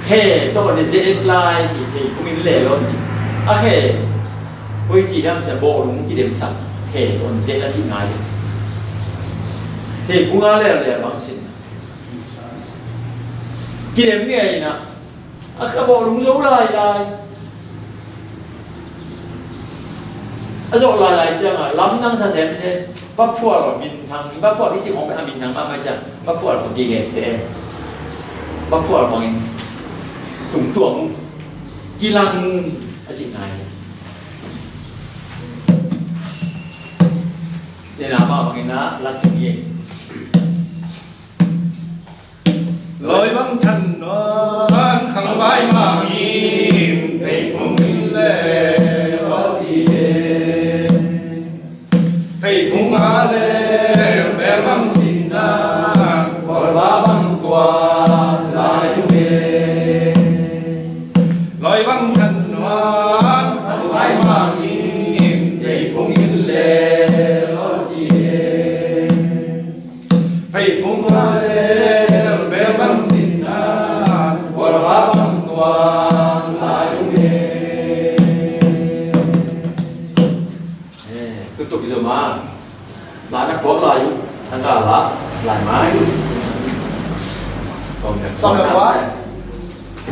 khe tawh ne zet lai ci, thei kungin le lo ci. A khe, koi ci dam cia bawhlung kidemsak, khe tawh ne zet a ci ngai. Thei kunga le le bang sin. Kidem ngei na. A ka bawhlung zo lai lai. A zawh lai lai ciangah lamdang sa semsem. Vaphual minthang, vaphual i cih hong pen a minthang mahmah ciang vaphual tawh kigente. Vaphual bangin tungtuang uh, kilang uh a cih nai. Tena mah bangin a lat tung hi. Loi bang than nuan khang vai mangin tei phung in le lo ci e. Tei phung a le bel bang sin na, kol ba bang tua lai u e. Loi bang than nuan khang vai mangin tei phung in le lo ci e. Hei phung a lel bel bang sin na, kol ba bang tuang lai u e. Eh, tutup i zom a. La na kol lai u. Thang ka la, lai mai u. Sawm le kua.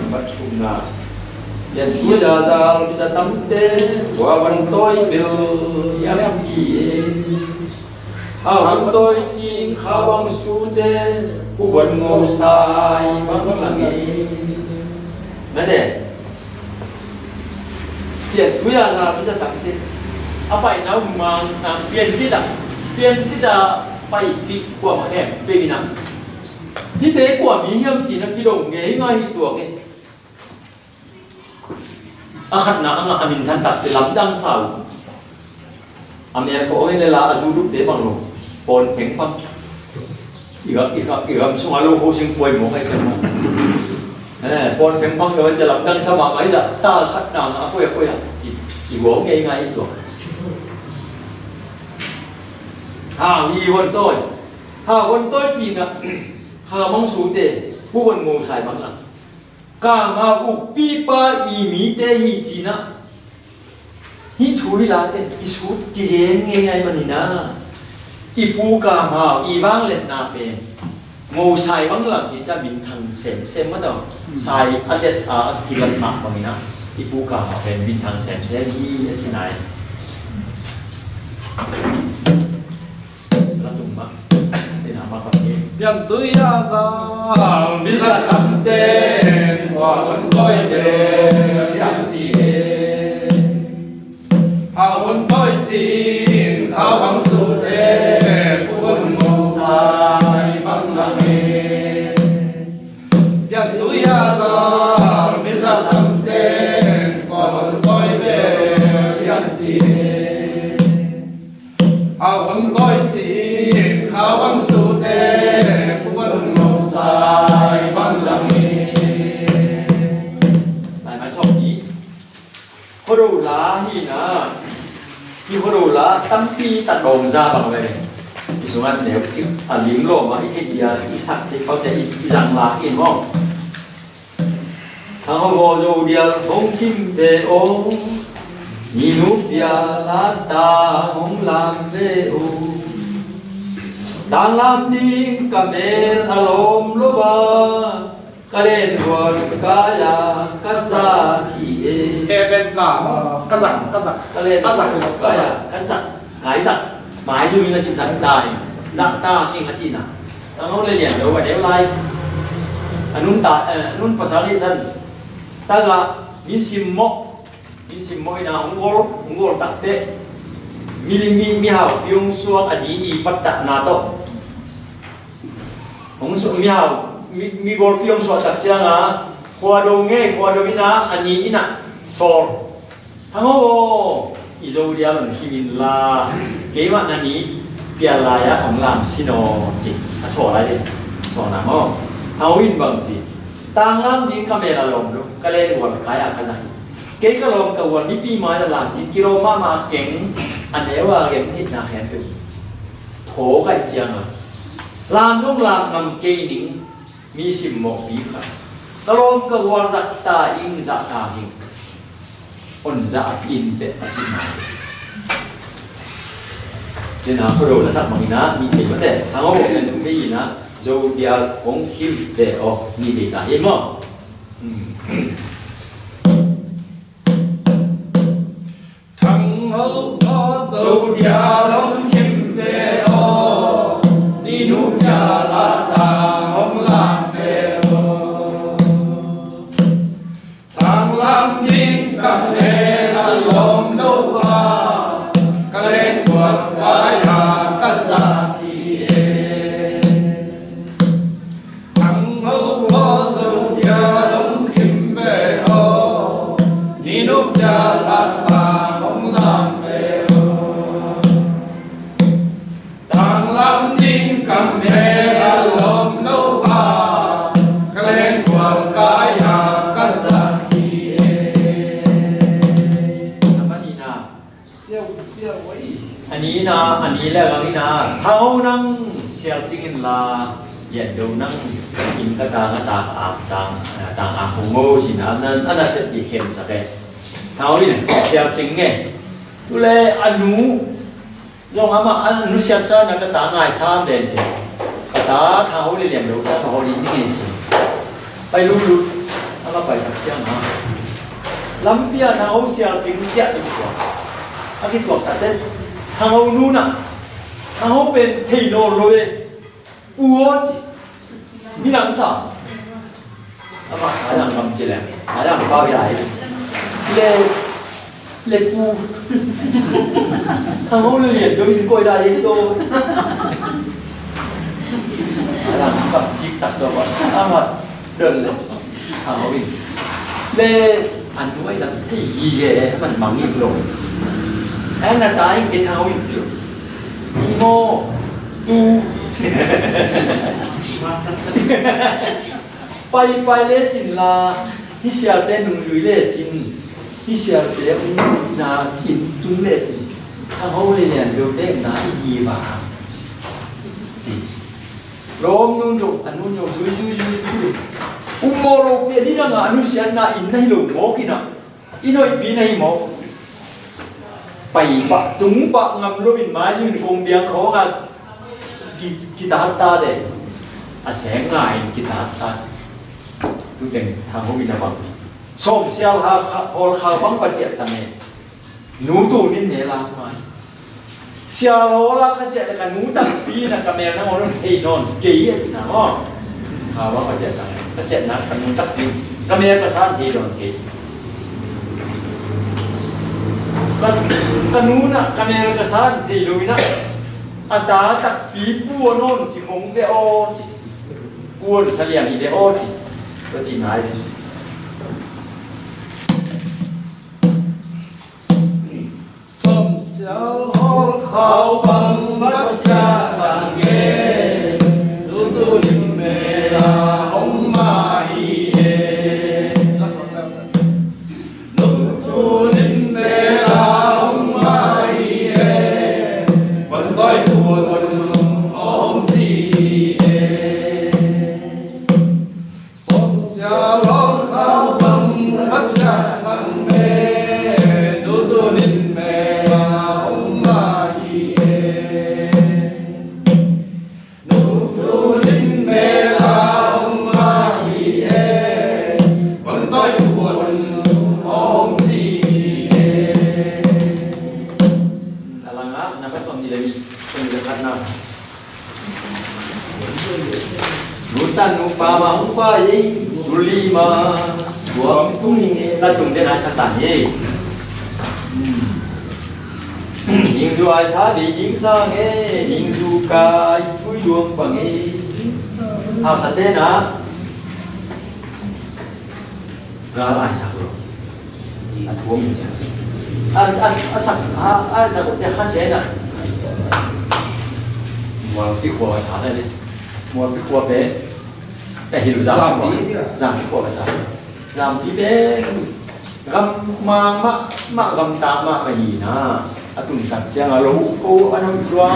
Bat thumna. Yan tu za za, za tamte, wa wan toi bil, yan si e. Hau tawi cing kha bang sute, pu bang ngo sai bang lang e. Mate. Pian tui a za pi za tam te. A pai nau mang, a, pian ti da. Pian ti da pai pi kua ma khem pe mi na. Hi te kua mi hiam ci na ki dong nge hi ngai hi tua ke. A khatna a ngah a minthan takte lamdang sa uh. A mel khawh ong in le la a zu dukte bang lo. Pawn phengphang. I gam, i gam, i gam sungah lo kho sing puai mawk ai ciang. Eh, pawn phengphang lo ai ciang lamdang sa mahmah hi dah. Ta khatna ngah a koi a koi a. I, i guau ngei ngai tua. Ha, hi hon toi. Ha, hon toi cina. Ha, mong su te. Hu hon ngau sai bang lang. Kamhau ukpipa i mite hi cinah. Hih thu hi late kisut kigen ngei ngai manina. I pu Kamhau i vangliatna pen ngosai bang lam kica minthang semsem mataw. Sai a liat a kilat mah bangina. I pu Kamhau pen minthang semsem hi a cinai. Latung mah. Tina mah bang hi. Piantui a zang mizat lamten kua hun tawi bel pian ci e. Hau hun tawi cin khau bang sute, pukun mosai bang lang e. Piantui a zang mizat lamten kua hun tawi bel pian ci e. Hau hun tawi cin khau bang sute, pukun mosai bang lang e. Lai mai sawm ni. Khuado la hi na, hi khuado la tampi tak dawng za bang ve. I sungah neu cik a ling lawm a i theih dia i sak theih paute i, i zang la in maw. Thang ho ho zo dial hong khim ve aw. Ni nu pia la ta hong lam ve aw. Tanglam ding ka mel a lawm lo va. Ka len rual kaya ka zak hi e. He pen ka, ka zak, ka zak. Ka len rual kaya ka zak. Ka zak. Mai zui na sim zak ta e. Zak ta king a cina. Tang lo le lian lo a deu lai. A nun ta, eh, a nun pasal ni san. Taga min sim mo. Min sim mo ina hong gol, hong gol tak te. Mi, mi, mi hau fiong suak a di i pat tak na to. Hong suak mi hau, mi, mi golpi hong suak tak cianga, khua do nge, khua do ina, a ni ina, sawl. Thang ho aw, i zo dia lon khim in la, keimah na ni, pia lai-ah hong lam sin aw, ci. A sawl lai ding, sawl nam aw. Thang ho in bang ci. Tanglam ding ka mel a lawm lo, ka len gual kai-a ka zang. Kei ka lawm ka gual mipi mai-a lam ding, kilawm mahmah keng, a neu a gen theihna hen tu. Thaw kaih cianga. Lam dong lam ngam kei ning, mi simmawhpi khat. Ka lawm ka gual zahta ing, zahta ing. On zah a pi in peh a cih mai. Cina khuado lasak mangina, mi thei mate. Thang ho bawh pen tung thei ina, zo dial hong khim ve aw, mi thei ta hi maw. Hmm. Thang ho aw, zo dial hong khim ve aw, ni nu pia la ta hong lam ve aw. Tanglam ding ka mel a lawm lo va, ka len gual kai-a ka zak hi e. Thang ho aw, zo dial hong khim ve aw, ni nu pia la ta hong lam ve aw. Tanglam ding ka mel a lawm lo va, ka len gual kai-a ka zak hi e. A manina. A ni ina, a ni le a gang ina, Thang ho nang sial cing in la, Lian Do nang inn ka tang a, tang a, tang a, tang a hong o sina, a na, a na siat dih khem sak e. Thang ho in sial cing nge. Tu le a nu zong amah a nu siat sa na ka ta ngai sam den ci. Ka ta Thang ho le Lian Do ta ka ho dih ni nge ci. Pai lutlut a ka pai tak ciang a, lampi ah Thang ho sial cing ciah ding tuak. A kituak tak teh Thang ho nu na, Thang ho pen thei nawn lo e. U aw ci. Minam sa. Amah sayang ngam ci leng sayang pau hi lai. Le, le pu. Thang ho le Lian Do in koi lai hi to. Sayang kam cik tak to ba. Amah don le. Thang ho in. Le an nuai lam ti hi ye man mang in lo. An na tai ke Thang ho in ti. Ni mo. Tu. Pai, pai le cin la, hih sialte nung lui le cin, hih sialte ung na kin tung le cin, Thang ho le Lian Do te na i hi va. Ci. Lawm nung zong, a nu zong zui, zui, zui, zui. Um maw lo pi, a ni dang a nu siat na inn na hi lo mawk ina. I noihpi na hi maw? Pai pah, tung pah ngam lo in mai zui in kong biang khawng a ki, kitat ta de. A seng ngai in kitat ta. Tu teng Thang ho in a bang. Sawm sial ha, ha, hawl khau bang pa ciat ta me. Nu tu nin ne lam mai. Sial awl a ka ciah leh ka nu takpi in ah ka mel nangawn hong thei nawn kei a cihna maw? Kha va ka ciah ka, ka ciahna ka nu takpi, ka mel ka san thei nawn kei. Ka, ka nu in ah ka mel ka san thei lo in ah, a ta takpi pua nawn ci khong ve aw ci. Pua sa liang hi ve aw ci. Ka ci nai ve. Som sial hol khau bang bat sia tang e, tu tu lim mela hong ma hi e. Nu tu lim mela hong ma hi e, wan toi tu wan hong ci hi e. Sawm sial hol khau bang bat sia tang e, nu tu lim mela hong ma hi e. Nu tu lim mela hong ma hi e. Wan toi tu wan hong ci hi e. A langah, na ka sawm ni le ni, sawm ni le khat na. Nutan nupa ma hong pa ei, uli ma tuam tung ing e, la tung den ai sa tan ei. Ningzu ai sa bei ding sang e, ningzu kai tui duang pang e. Hau sa te na. Gal ai sak lo. A thuam in cia. A, a, a sak, a, a sak cia kha se na. Mual pi khua ka sa na le. Mual pi khua pe. Pe hi lu zam pi khua. Zam pi khua ka sa. Zam pi pe. Gam ma, ma, ma gam ta ma ka hi na. A tun tak cia nga lo ko a nam lua.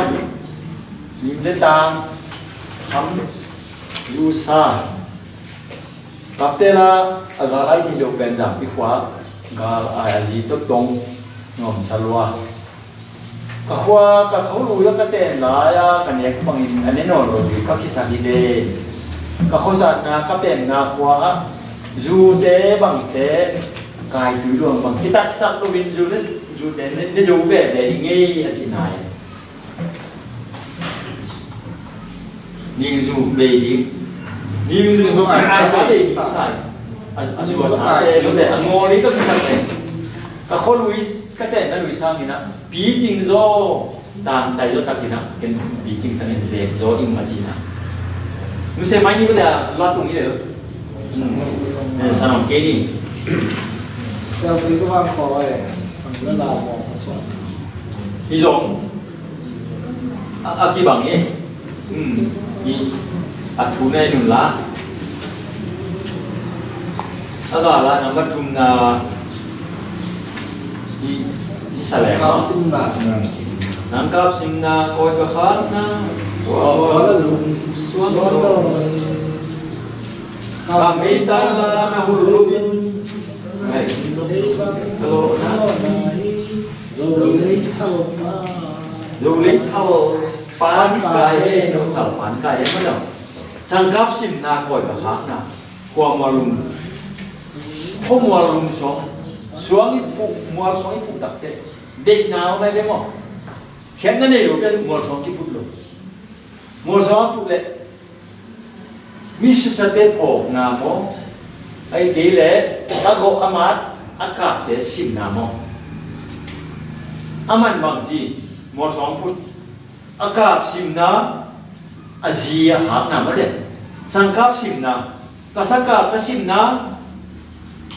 Lim le tang. Kham. Lu sa. Kaptela a gal ai thei lo pen Zampi khua gal ai a zi tawh tong nuamsa lua. Ka khua ka kho lui a ka ten lai a ka nek bangin a ne nawn lo ding ka kisa hi le. Ka khuasatna ka pemna khua ah zute bangte kai tui luang bang kitatsak loin zu le zute ne, ne zo veve hi ngei a ci nai. Ningzu bei ding. Ningzu zong a sa bei ding sa. A, a zu a sa te lo te a ngawl i ka kisa te. Ka khualui ka te na lui sang ina. Picing zo. Tang tai zo tak ina. Ken picing tang in zek zo ing ma cina. Nu se mai ni ko da la tung i le lo. Hmm. Eh, sanong ke ni. Sa pui ko bang ko e. Sang la la mo ko so. I zong. A, a kibang e. Hmm. I, a thu nei nun la. A ga la number thumna. I, i sa le. Kap simna. Sangkap simna, koi ka khatna. Kua la lung suan lo. Ka mei ta la na hul lo in. Hello na. Zo lei thal pan. Zo lei thal pan kai e, no thal pan kai e, ma no. Sangkap simna koi ka khakna. Khua mual lum. Khua mual lum suang. Suang i phuh, mual suang i phuh takte. Deihna om ai ve maw. Khenna nei lo pen mual suang kiput lo. Mual suang a put leh mi sasate phawkna maw, ahih kei leh a gawh a mat a kapte simna maw? A man bangci, mual suang put, a kap simna, a zi a khakna mate. Sangkap simna, ka sakap ka simna,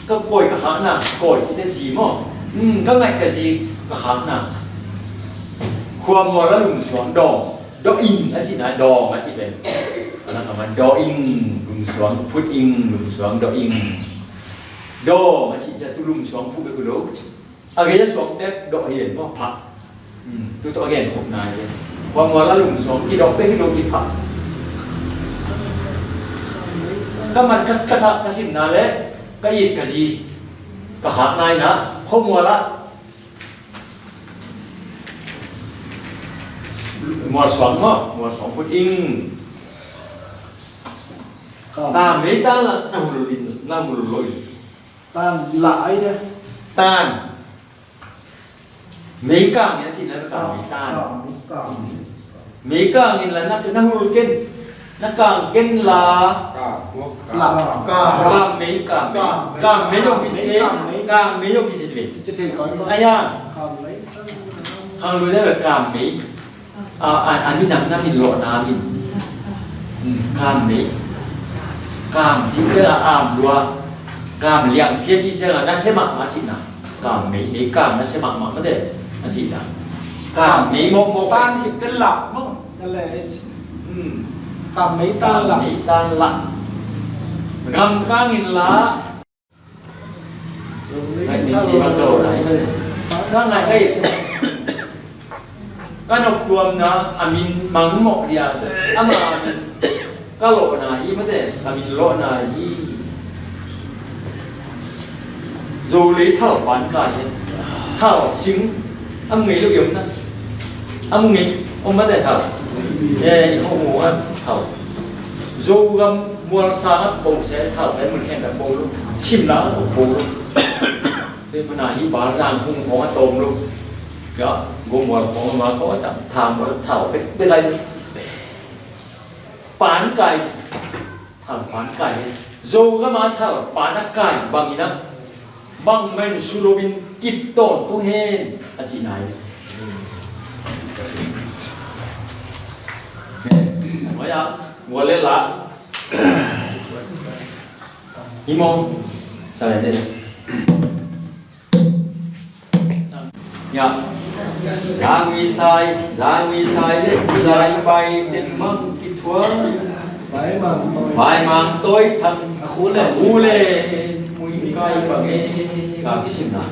ka kawi ka khakna, kawi cihte zi maw? Hmm, ka ngaih ka zi ka khakna. Khua mual a lum suang dawng, dawh ing a cihna, dawng a cih pen. A na ka man dawh ing, lum suang, phut ing, lum suang, dawh ing. Dawng a cih cia tu lum suang phut bek uh lo. A gei a suang bek dawh hi len maw, phah. Hmm, tu tawh a gen khop nai le. Khua mual a lum suang kidawh bek hi lo kiphah. Ka mat ka, ka thah ka simna le ka it ka zi ka khak nai na. Khua mual a mual suang maw, mual suang phut ing. Ka ta mei ta la na hulu in, na hulu lo in. Tan la ai de. Tan. Mei kang ya si na kang mei tan. Mei kang in la na, na hul ken, na kang ken la. Kam mei, kam mei, kam mei dong kisi mei, kam mei dong kisi mei. Aya, kam lui da kam mei. A, a, a minam na min lawhna min. Kam mei. Kam cih ciang a am lua. Kam liang sia cih ciang a nasia mahmah cihna. Kam mei, mei kam nasia mahmah mate a cihna. Kam mei mawkmawk. Tan hip te lah maw. Kam mei tan lah. Kam mei tan lah. Gam kang in lah. Ka noktuamna a min mangmawh dia, ama min ka lawhna hi mate, a min lawhna hi. Zo lei thal pan ka hi. Thal sing a ngei lo yom na. A ngei om mate thal. Eh, i khong mu a thal. Zogam mualsang a bo se thal pen mun khen ka bo lo. Simla a bo lo. Pen mana hi bar zang hung hong a tom lo. Ya, go mual hong ma ko a tam tham mual thal pe pe lai. Pan kai. Thal pan kai. Zogam a thal pan a kai bangin a. Bangmah in su loin kip tawntung hen a cihna hi. Maya, wale la. Hi maw? Sa lai te. Ya. Langui sai, langui sai le, lai pai ten mang kithuah. Vaimang tawi thang a khu le, a khu le, mui kai bang e, ka kisim na.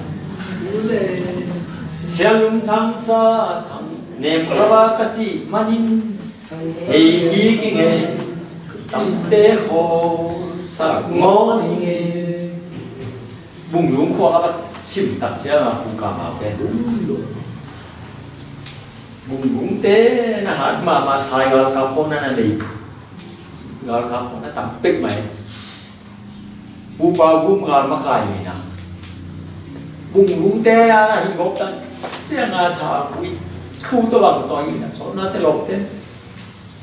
Sialum thang sa thang, nem kaba ka cih manin, hei ki ki nge, tamte kho sak maw ni nge. Bunglung khua a va sim tak ciang a, Pu Kam Hau pen Bunglung te na hat mahmah, sai galkap khawng na na nei. Galkap khawng na tam pek mai. Pu Pau Vum gal makai mi na. Bunglung te a na hi gawp tak ciang a, tha ui, thu tawh bang tawh hi na, sawtna te lawp te.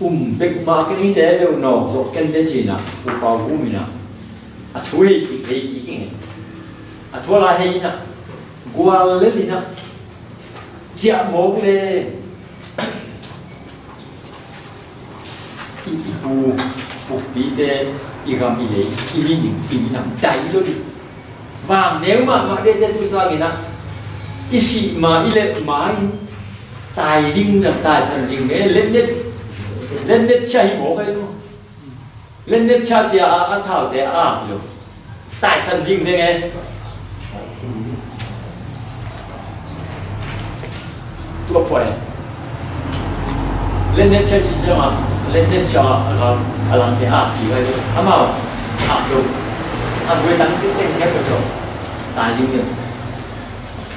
Um bek mah kei, hihte beuh nawk zawh kei te ci-in ah, Pu Pau Vum in ah, a thu hei kik, hei kik ing e. A thu a la hei in ah, gual lel in ah, ciah mawk le. I, i pu, pupite, i gam i lei, i minam, i minam dai lo ding. Vangneu mahmah dehte tu sangin ah, i sih ma, i let ma in, tai ding na, taisan ding e, letnet, letnet cia hi mawk a hi maw. Letnet cia cia a, a thaute a ap lo. Taisan ding ding e. Tua pua e. Letnet cia ci cia ma, letnet cia a lam, a lam te a ap ci vai lo. Amau a ap lo. A buai tang ti teng kep lo. Tai ding lo.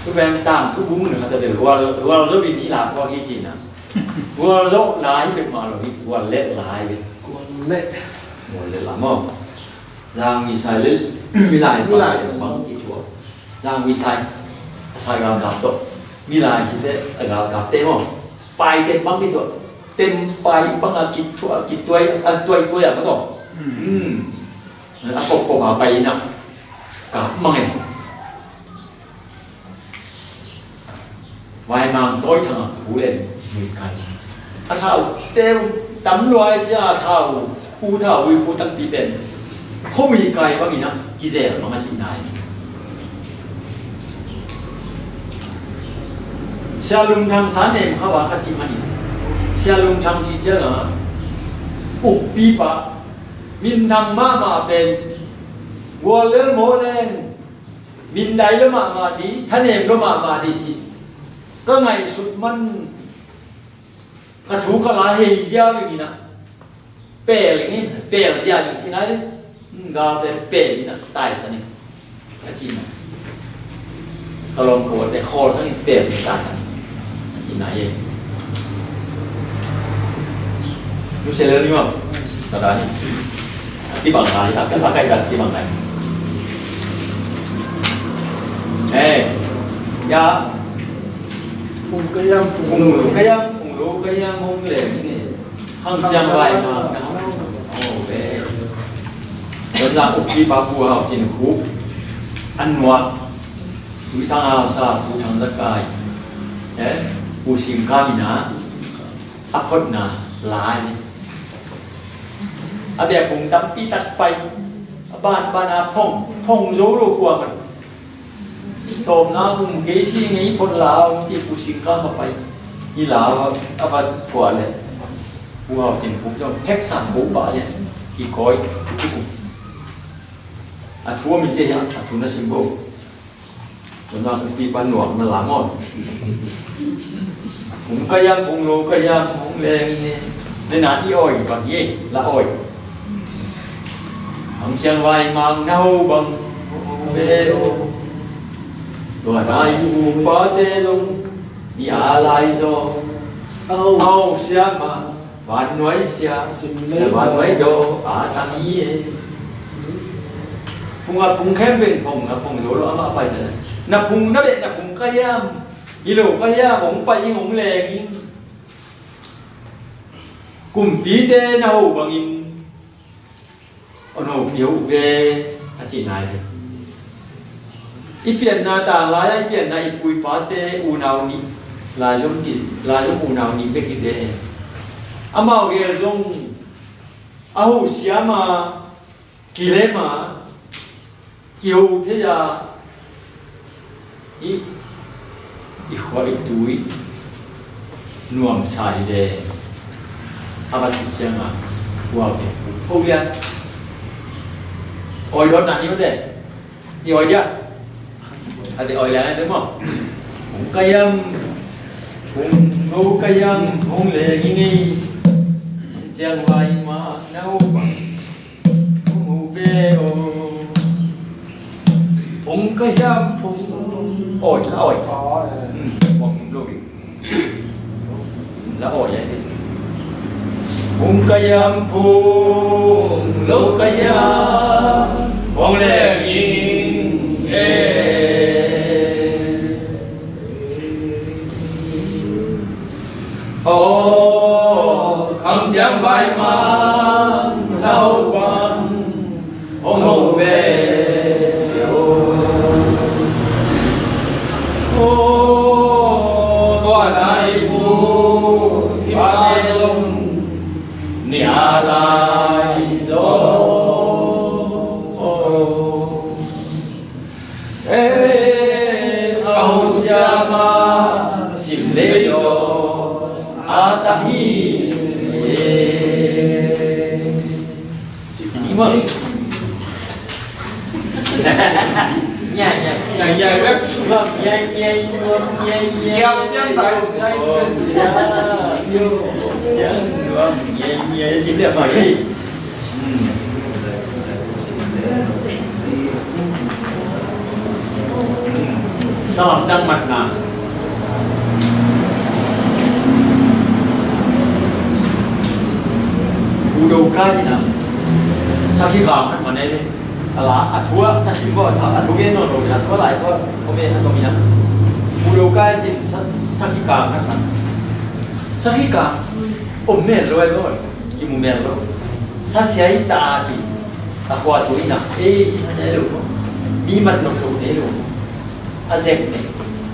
Tu beng tang tu bung na ta de. Rual, rual zo bin i la ko hi ci na. Rual zo lai bek ma lo hi. Rual let lai bek. Rual let. Rual let la maw. Zang mi sai le, mi lai bang, mi lai bang kithuah. Zang mi sai, a sai galkap tawh. Mi lai si te, a galkap te maw. Pai tem bang kithuah. Tem pai bang a kithuah, kituai, a tuai tuai a maw tawh. Hmm. A kop kop a pai in ah. Kap mang e. Vaimang tawi thang a khu le mui kai. A thau teu tam luai sia a thau khu thau hui khu tampi pen. Khuamui kai bangin a kizel bang a cihna hi. Sia Lum Thang sa nem kha ba ka cih manin. Sia Lum Thang cih ciang a ukpipa minthang mahmah pen gual lel mawh leng. Mindai lo mahmah ding, thanem lo mahmah ding ci. Ka ngaihsut man, ka thu ka la hei zia ding in ah. Pel ding in, pel zia ding ci nai ding. Galte pel in ah, taisan in. Ka ci na. Ka lawm ka ualte khawl sang in pel in taisan in. Ka ci nai e. Nu se le ni wa. Sa da ni. A kibang lai, a ka, a ka, a kibang lai. Eh, ya. Phung ka yam, phung lu ka yam, phung lu Lo ka hiam hong leng ing e. Khang ciang vai ma na hong, hong ve. Tuan la ukpi pa Pu Hau Cin Khup a nuak, Pu Thang Hau Sa, Pu Thang Za Kai, eh, Pu Sing Kam in a, a photna lai. A bia phung tampi tak pai. A ban ban a phong, phong zo lo kua man. Tawpna kum kei si ngei phot lau ci Pu Sing Kam a pai. Hi lau a va phua le. Pu Hau Cin Khup zong phek sam bo ba le. Hi koi, hi kum. A thu a mi cia hiam, a thu na sim bo. Tuna kong pi pan nuam na lam on. Phung ka hiam, phung lo ka hiam, hong leng ing e. Nena i oi bang hi, la oi. Hang ciang vai mang na ho bang, hong ve o. Tua nai u pate zong, ni a lai zaw. Au. Au siama. Vannuai sia, sim lei, vannuai daw a tam hi e. Phung a phung khempeuh in phong a phong zo lo, amah pai ta. Na phung na beh, na phung ka hiam, hi lo ka hiam, hong pai ing, hong leng ing. Kumpite na ho bangin a no pia uh ve, a ci nai ve. I pianna ta lai-a i pianna i pu i pate unau nih, laizom ki, laizom unau nih bek hi ve. Amau gel zong a ho siama, kilema, kiho thei-a i, i khua i tui nuamsa hi ve. A va suk ciangin kuau te, ho lian. Oi dot na ni ho te. I oi dia. A te oi lian a te maw. Hong ka hiam, hong lo ka hiam, hong leng ing e. Ciang vai ma na ho bang. Hong ho ve o. Phung ka hiam phung. Oi, la oi. Oi. Hmm, phung lo ding. La oi, eh. Phung ka hiam phung lo ka hiam. Hong leng ing e. Aw, khang ciang vai mang na ho bang, hong ho ve o. Aw, tua nai pu i pate zong, ni a lai zaw. Eh, a ho siama, sim lei daw a tam hi. Eh. Ci, ci ni maw. Nya, nya. Nya, nya, nya. Nya, nya, nya, nya, nya. Nya, nya, nya, nya, nya. Nya, nya, nya, nya, nya. Salam dang matna. Pu Do Kai in a, sakhi kang khat man ei ve. A la, a thu a, na sim bo, a thu gen nawn lo, a thu a lai bo, om e, a tawm in a. Pu Do Kai in sa, sakhi kang khat man. Sakhi kang, om mel lo ei bo. Kimu mel lo. Sa sia hi ta ci. A khua tu hi na. Ei, sa sia lo. Mi mat lo so te lo. A zek ne.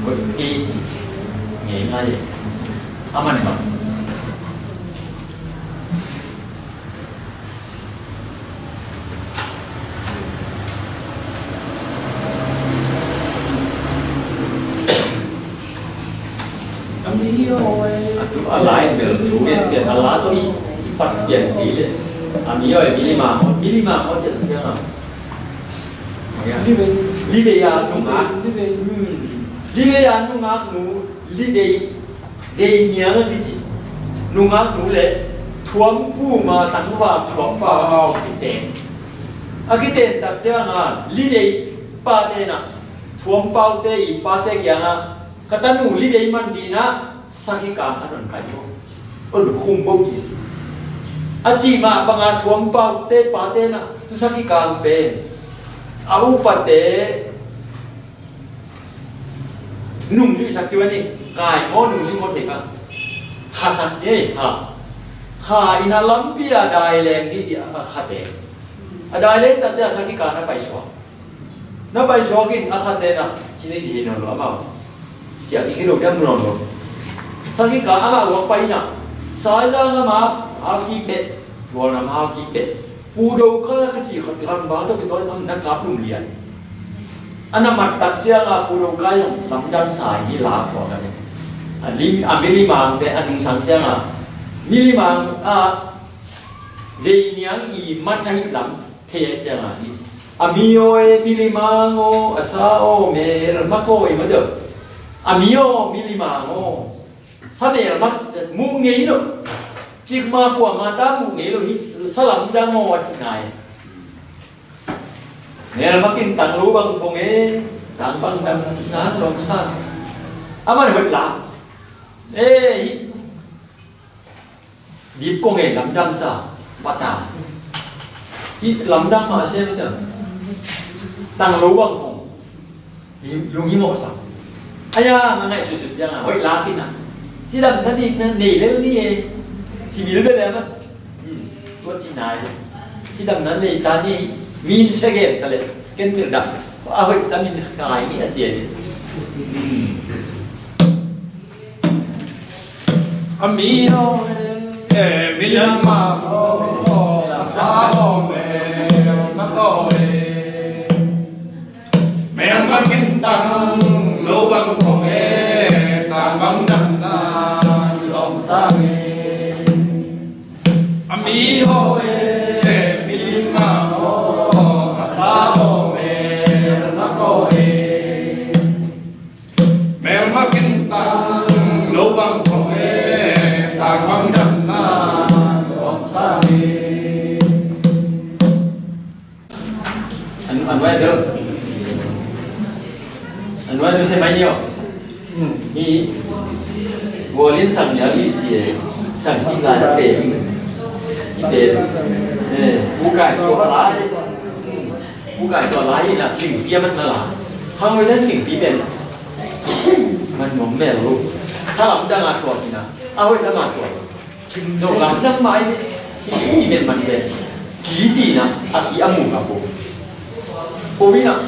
Ko ei ci. Ngei ngai. A man ba. A mi oi. A tu a lai bel thu ngen pian a la tawh i, i pat pian kei leh. A mi oi, mi lima maw, mi lima maw cian cian a. Livei. Livei a nungak. Livei. Hmm. Livei a nungak nu, Livei. Vei niang a kici. Nungak nu leh thuam vum a tangval thuam pau a kiten. A kiten tak ciang a, Livei pate na, thuam paute i pate kiang a, ka tanu Livei man ding a, sakhi kang a non kai bo. On khum bo ci. A cih mah bang a thuam paute pate na, tu sakhi kang pen. A upate, nungzui sak tiu a ni, kai maw nungzui maw thei ka. Khasak ci ei, kha. Kha in a lampi a dai leng dih dih a khate. A dai leng tak ciang a sakhi ka na paisuak. Na paisuak in a khate na ci nei ci hi nawn lo amau. Ciah kik hi lo dam nawn lo. Sakhi ka amah uak pai in a. Saizang amah hau kik beh. Gualnam hau kik beh. Pu Do Kai kha ci khat lam ba tawh kituak in a kap lum lian. A na mat tak ciang a Pu Do Kai zong lamdang sa hi la khua ka ne. A lim, a milimang te a nungsang ciang a milimang a vei niang i mat na hi lam thei a ciang a hi. A mi aw e milimang aw, a sa aw mel mak aw e ma deuh. A mi aw milimang aw. Sa mel mak muh ngei lo. Cikmah kuamah ta muh ngei lo hi. Sa lamdang aw a ci nai. Mel makin tang lo bang pong e, tang bang dang nang lom sa. A man hoih la. E, hi. Dip kong e lamdang sa. Bata. Hi lamdang mah se mah ta. Tang lo bang pong. Lung hi mawh sa. Aya, nga ngaih suisui ciang a hoih la kina. Cidam na dik na nei lel ni e. Ci bil bel e man. Tua ci nai. Cidam na nei ta ni. Min segen ta le. Ken bil dam. A hoih ta min kai ni a cia ni. A mi aw e milimang aw, a sa aw mel mak aw e. Mel makin tang lo bang kong e, tang bang dang dang lom sa e. A mi aw e milimang aw, a sa aw mel mak aw e. Mel makin tang lo bang kong e, tang bang dang dang lom sa e. An, an vai bel. An vai bel se mai nio. Ni. Gualin sang ya li ci e. Sang ci la te. Te. Eh, bukai ko la. Bukai ko la hi la cing pia man na la. Hang wei dan cing pi ben. Man nuam mel lo. Sa lamdang a tua kina. A hoih lam a tua. Kim dong lam nang mai hi hi men man le. Ki si na a ki a mu a po. Po wi na.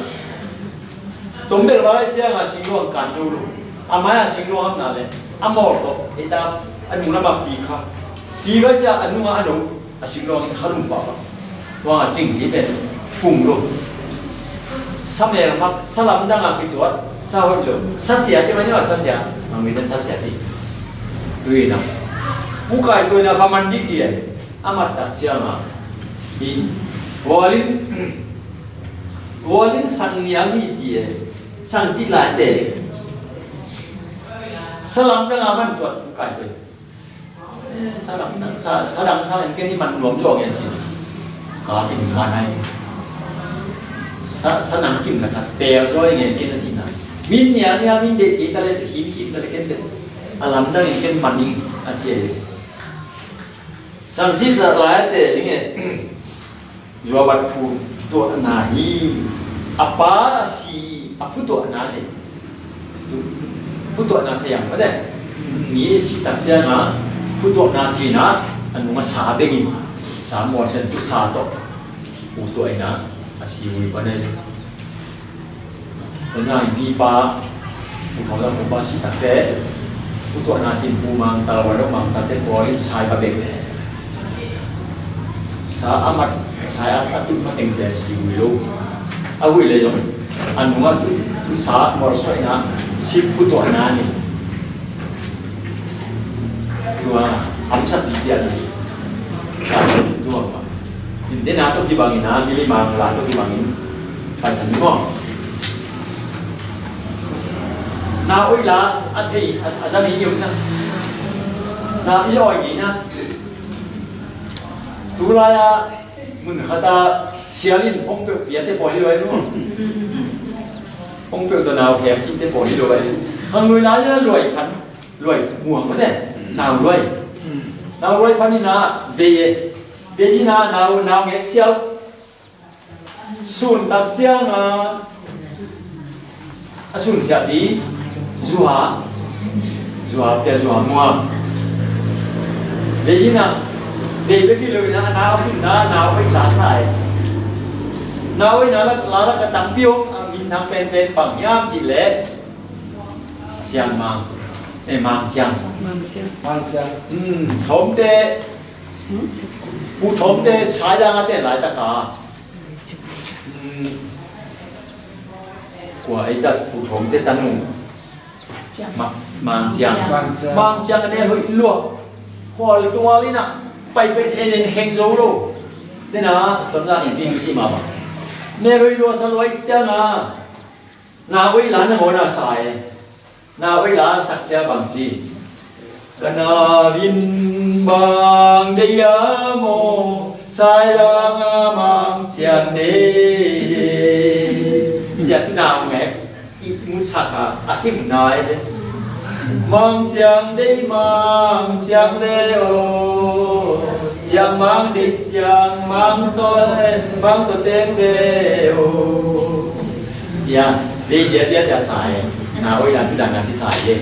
Tom bel vai cia nga sing luang kan do lo. A mai a sing luang am na le. A mol to. E ta a nu na ma pi kha. Pi vai cia a nu nga a no. A sing luang in kha lum pa pa. Tua nga cing hi pen pung lo. Sa mel mak, sa lamdang a kituat, sa hoih lo. Sa sia ti mah ni mah sa sia. Mang mi ten sa sia ti. Tui na. Bukai tui na ka man dik di e. A mat tak ciang a. Hi. Gualin. Gualin sang niang hi ci e. Sang ci lai te. Sa lamdang a man tuat bukai tui. Eh, sa dang, sa, sa dang sa in ken i man nuam zaw ngen si. Ka in man ai. Sa, sa nang kim na ka tel zaw ngen ken si na. Min nia nia min de ki ta le, ki ki ta le ken de. A lam dang in ken man ni a cia. Sang ci ta lai te ding e. Zuabat phutuahna hi. A pa a si a phutuahna hi. Phutuahna thei ang mate. Mi si tak ciang a phutuahna cina a nung a sa bengin sa mual sen tu sa tawh phutuahna a si ui pa nei. Tua nang pi pa, pu khawng zong pu pa si takte, pu tuahna cin pu mang tal, wa lo mang takte tua in sai ka bek. Sa a mat, sai a, a tut ma teng te si hui lo. A hui le zong, a nung a tut, tu sa mawr suai na, si pu tuahna ni. Tua, hamsat ni dia ni. Sa tua ma. Inde na to kibangin a, mili mang la to kibangin. Paisan ni maw? Na oi la a thei a, a zang hi na. Na i oi ni na. Tulai a mun khat a sial in hong peuh piate pawl hi lo ai maw? Hong peuh tawh nau khek cihte pawl hi lo ai. Hang lui lai a luai khan luai muang mate. Nau luai. Nau luai pan i na vei e. Vei i na nau, nau ngek sial. Sun tak ciang a, a sun siah dih, zuha, zuha pia zuha muam. Vei in ah, vei bek hi lo in ah, a nau hi na, nau hoih la sa e. Nau hoih na la, la, la ka tampi om, a minthang penpen bang hiam cih leh Siangmang, eh, Mang Ciang. Mang Ciang. Mang Ciang. Hmm, Thawmte, Pu Thawmte Saizang a ten laitak a. Hmm, kua ei tat Pu Thawmte tanu. Ma-, Mang Ciang. Mang Ciang. Mang Ciang a ne hoih lua. Khual tual in ah, pai pen en en heng zo lo. Tena, tonzan in bing si ma ba. Ne hoih lua sa lua ciang a. Na hoih la na ngawna sa e. Na hoih la sak cia bang ci. Ka nau in bang dei a maw, Saizang a Mang Ciang dei. Cia tu nau mek. I mu sak a, a him nai. Mang Ciang dei, Mang Ciang dei o. Ciang Mang dei, Ciang Mang to, Mang to teng dei o. Cia, dei dia dia dia sa e. Na hoih la tu dan na ki sa e.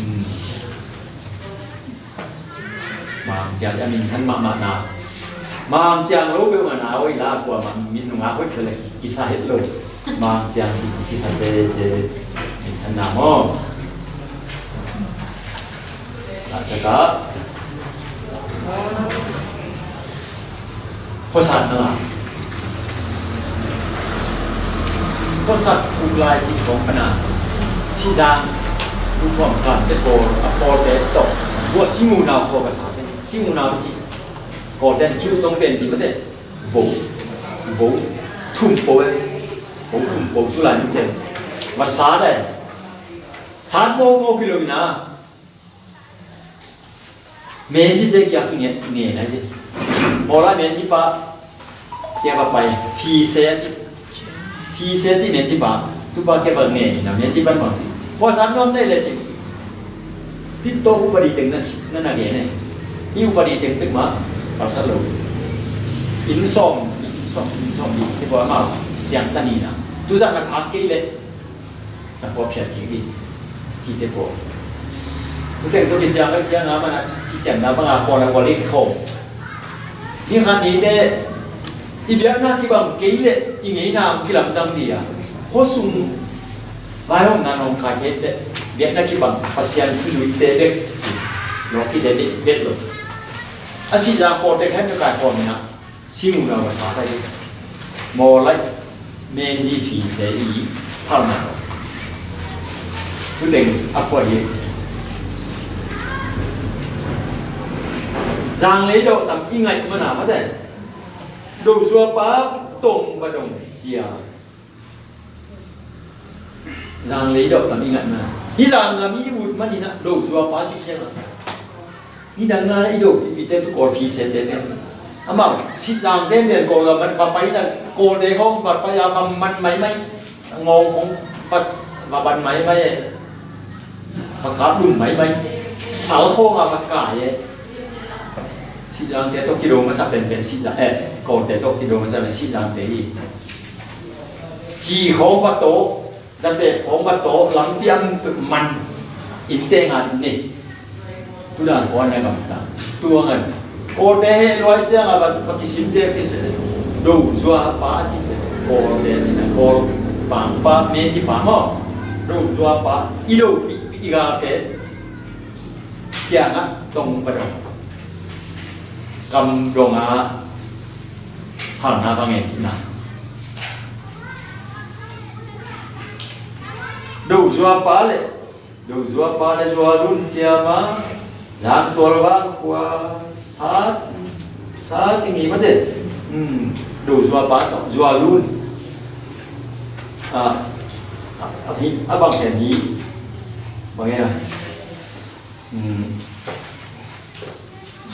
Hmm. Mang Ciang a minthan mahmah na. Mang Ciang lo peuhmah na hoih la kuamah min nungah hoih khat le kisa het lo. Mang Ciang kisa sese minthan na maw. Taktak a. Khuasat na la. Khuasat uk lai cih khawng pana. Sihzang, uk khawng kan te pawl, a pawlte tawh. Tua Singunau khawng ka sa te. Singunau cih. Kawlte cu tong pen cih mate. Bo. Bo. Thum po e. Bo thum po tu lai mate. Ma sa le. Sat mo mo kilo ina. Menci te kia ki nge, nge nai te. Mola menci pa kia ba pai. Fi se a ci. Fi se a ci menci pa. Tu pa kia ba nge ni na menci pan bang ci. Kua san nom nei le ci. Ti to upadi teng na si, na na nge ne. I upadi teng pek ma. Pasal lo. In sawm, in sawm, in sawm di. Ti kua ma. Ciang ta ni na. Tu zak na phak kei le. Na kua phiat kik ding. Cihte pawl. Tuten tua kiciang, kiciang a mana kiciang na banga pawl a pawl i khawm. Ni khat ni te i biakna kibang kei le i ngeina kilamdang ding a. Khuasung vaihawmna nawngkai thei te biakna kibang Pasian thuluite bek. Lawki te bek lo. A sihzang pawl te khen ka kai khawm ina. Singunau ka sa ta hi. Mawlai menzi fi se i phalna. Tuteng a kua hi. Zanglei dawh tam i ngaih mana mate. Dozua pa tong ba dong cia. Zanglei dawh tam i ngaih mana. Hi zangam i ut maninah dozua pa cih ciangah. Hi dangah i do i pite tu Kawl fi se te pen. Amau, sihzang ten den Kawl gam man va pai na Kawl te khawng va pai a va man maimai. Ngawng khawng va, va ban maimai e. Va kap dum maimai. Sal khawng a va kai e. Sihzang te tawh kido masa penpen sihzang, eh, Kawl te tawh kido masa pen sihzang te hi. Ci khawng va tawh, zate khawng va tawh, lampi a man, innte ngan nei. Tudan khawng a na gamta. Tua ngan. Kawlte heh luai ciang a va, va kisim te kis. Dozua pa a si te. Kawlte a si na. Kawl pangpa, men kipa maw. Dozua pa. I do pi, pi i galte. Kiangah tong va dong. Kam dong a. Halna va ngen cihna. Dozua pa le, dozua pa le zua lun ciama, zang tual vang khua, sat, sat i ngi mate. Hmm, dozua pa tawh, zua lun. A, a, a, hi, a bang hian hi. Bang hian. Hmm.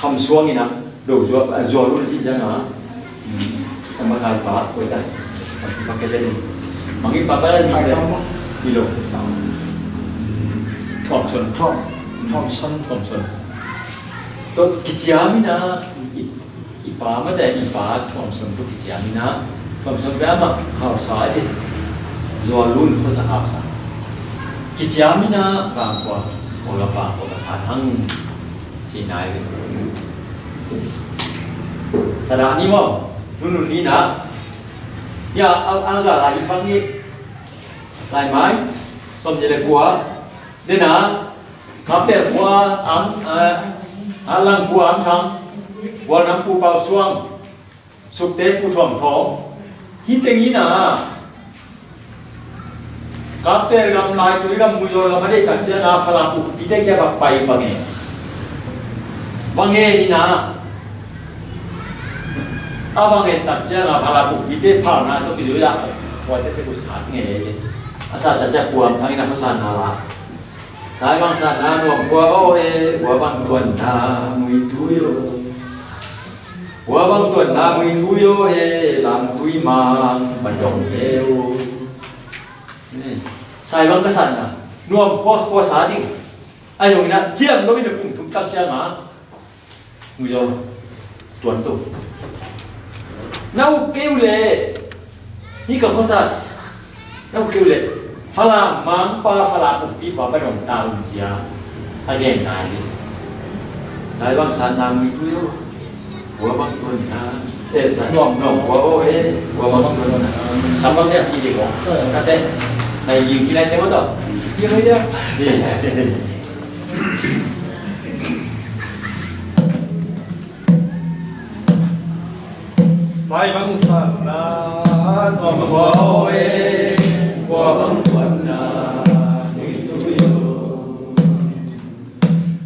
Kham suang ina do zua, a zua lu si jang a. Hmm. Sama kai pa ko ta. Kham pa ke le. Mangi pa pa la ni le. Ni lo. Thomson. Thom-, Thomson. Thomson. To kiciam ina i, i pa mate i pa Thomson to kiciam ina. Thomson pe ama hausa e. Zua lun ko sa hausa. Kiciam ina bang ko. Ko la bang ko ka sa hang. Ci nai ve. Sadah ni maw, nunun ni na. Ya, a, a ga lai bang ni. Lai mai. Som ni le kua. Dena. Kapel kua am, eh, a lang kua am thang. Bual nam pu pau suang. Sukte pu thuam thawng. Hi teng ina. Kaptel gam lai tui gam muizol gam a deih tak cianga Falam ukpite kia bak pai bang e. Bang e ina. A bang e tak cianga Falam ukpite phalna to kidu ya. Kuate te ku sat nge. A sat tak cia kuam thang ina ku sat na la. Sai bang sat na nuam kua o e, kua bang tuan na mui tui o. Kua bang tuan na mui tui o e, lam tui mang ba dong e o. Sai bang ka sat na nuam kua kua sa ding. Ai dong ina ciam lo ina kum thum tak ciam a. Muizol tuan tu. Na uk keu le. Hi ka khosa. Na uk keu le. Falam mangpa Falam ukpi pa pa dong ta um cia. A gen nai hi. Sai bang san na mui tu yo. Kua bang tuan na. Eh, sai nuam nuam kua o eh. Kua bang tuan na. Sam bang dia ki de ko. Kate. Nai yu ki lai te mo to. Iya, iya. Sai bang san na nuam kua o e, kua bang tuan na mui tui o.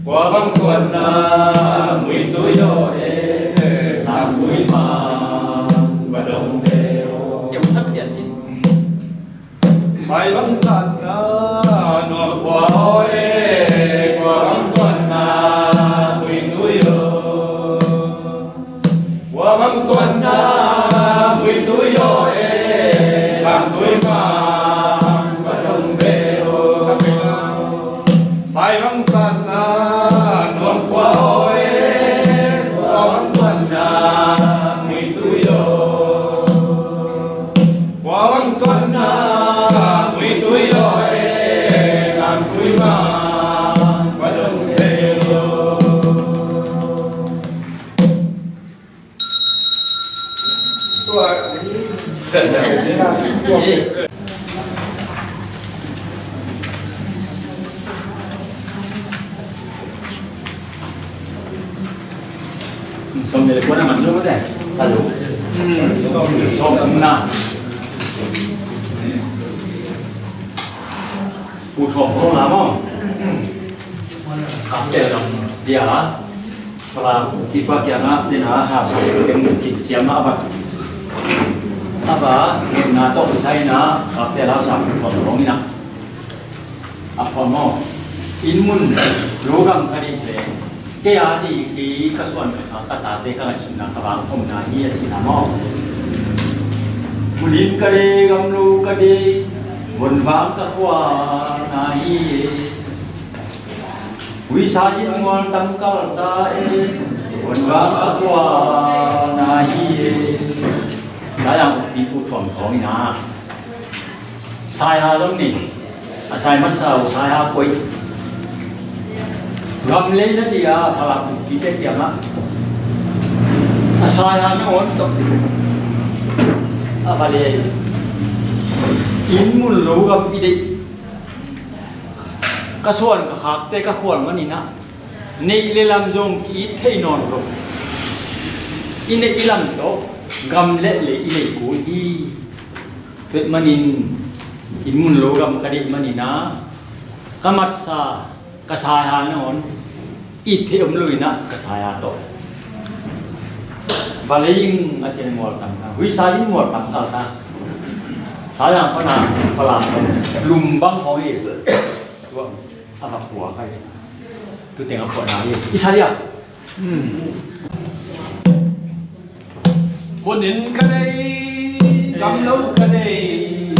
Kua bang tuan na mui tui o e, lam tui mang ba dong ve o. Sai bang san na nuam kua o e, kua bang tuan na mui tui o. Kua bang tuan na mui tui o e, lam tui mang ba dong ve o. Sai bang san na nuam kua o e, kua bang tuan na mui tui o. Kua bang tuan na mui tui o e, lam tui mang ba dong ve o. Som ni le kua na man lo mate. Sa lo. Som na. Pu som lo na mo. Kaptel lam dia. Falam kipa kianga dena ha sa keng kik ciam a bat. A ba ngen na to sai na kaptel a sa pu som lo ina. A pha maw, inn mun lugam ka deih le kei a deih kei ka suan ka kha ka tate ka ngaihsutna ka bang omna hi a cihna maw. Mun inn ka deih, gam lo ka deih, vonvang ka khualna hi. Huisa in mual tam kal ta e, vonvang ka khualna hi. Sayang pi pu thuam thawng ina. Saiha zong nei, a sai masa uh saiha koih. Gam lei na dia Falam ukpite kiangah a saiha na on tawh a va lei. Inn mun lo gam i deih, ka suan ka khakte ka khual maninah neih le lam zong ki it thei nawn lo. I neih i lam tawh gam le lei i nei kul hi. Tua ahih manin inn mun lo gam ka deih maninah ka matsa ka saiha na on it theih om lo inah ka saiha tawh va lei ing a cin mual tam ta. Huisa in mual tam kal ta. Saiha pana Falam lum bang hong hi. Tua a va pua kai. Tu teng a pua na hi. I sa dia. Mun in ka nei, gam lo ka nei,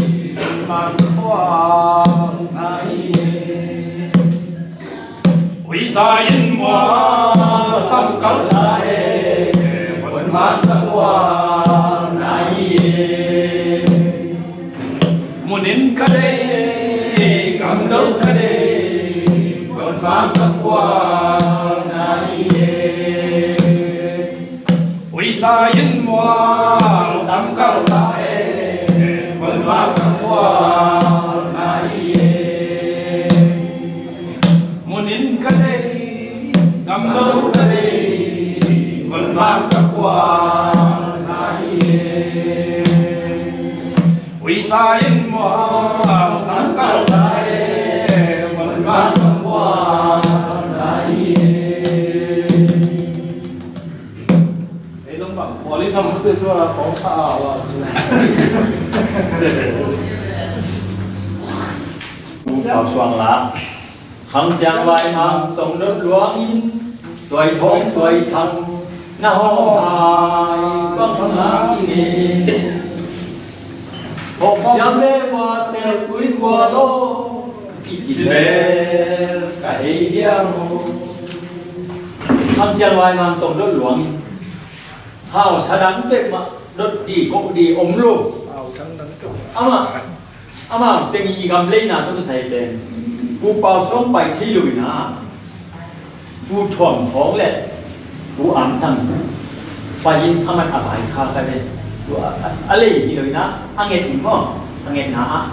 man khuang na hi. Huisa in mual tam kal lai, mun man ka khuang na hi. Mun in ka nei, gam lo ka nei, mun man ka khuang na hi. Inn mual tam kal ta e, mual vang ka khual na hi e. Mun in ka nei, gam lo ka nei, mual vang ka khual na hi e. Uisa in mual tam kal ta e, mual vang ka khual na hi e. Ei zong bang khual i sam tu tua kong kha a wa. Pau Suang la. Khang Ciang Vai Mang tong dot luang in, Tuai Thawng Tuai Thang na hawm hai bang ngak ing e. Hawm siam le ua tel tui kua lo, i ci le ka hei diam o. Khang Ciang Vai Mang tong dot luang in, hausa dang pek mah dot di kok di om lo. Amah, amah teng i gam leina tawh kisai pen Pu Pau Suang pai thei lo in ah, Pu Thuam Thawng le Pu Am Thang pai in amah a vai kha kha le. Tua a, a lei hi lo in ah, a nget in maw, a ngetna ah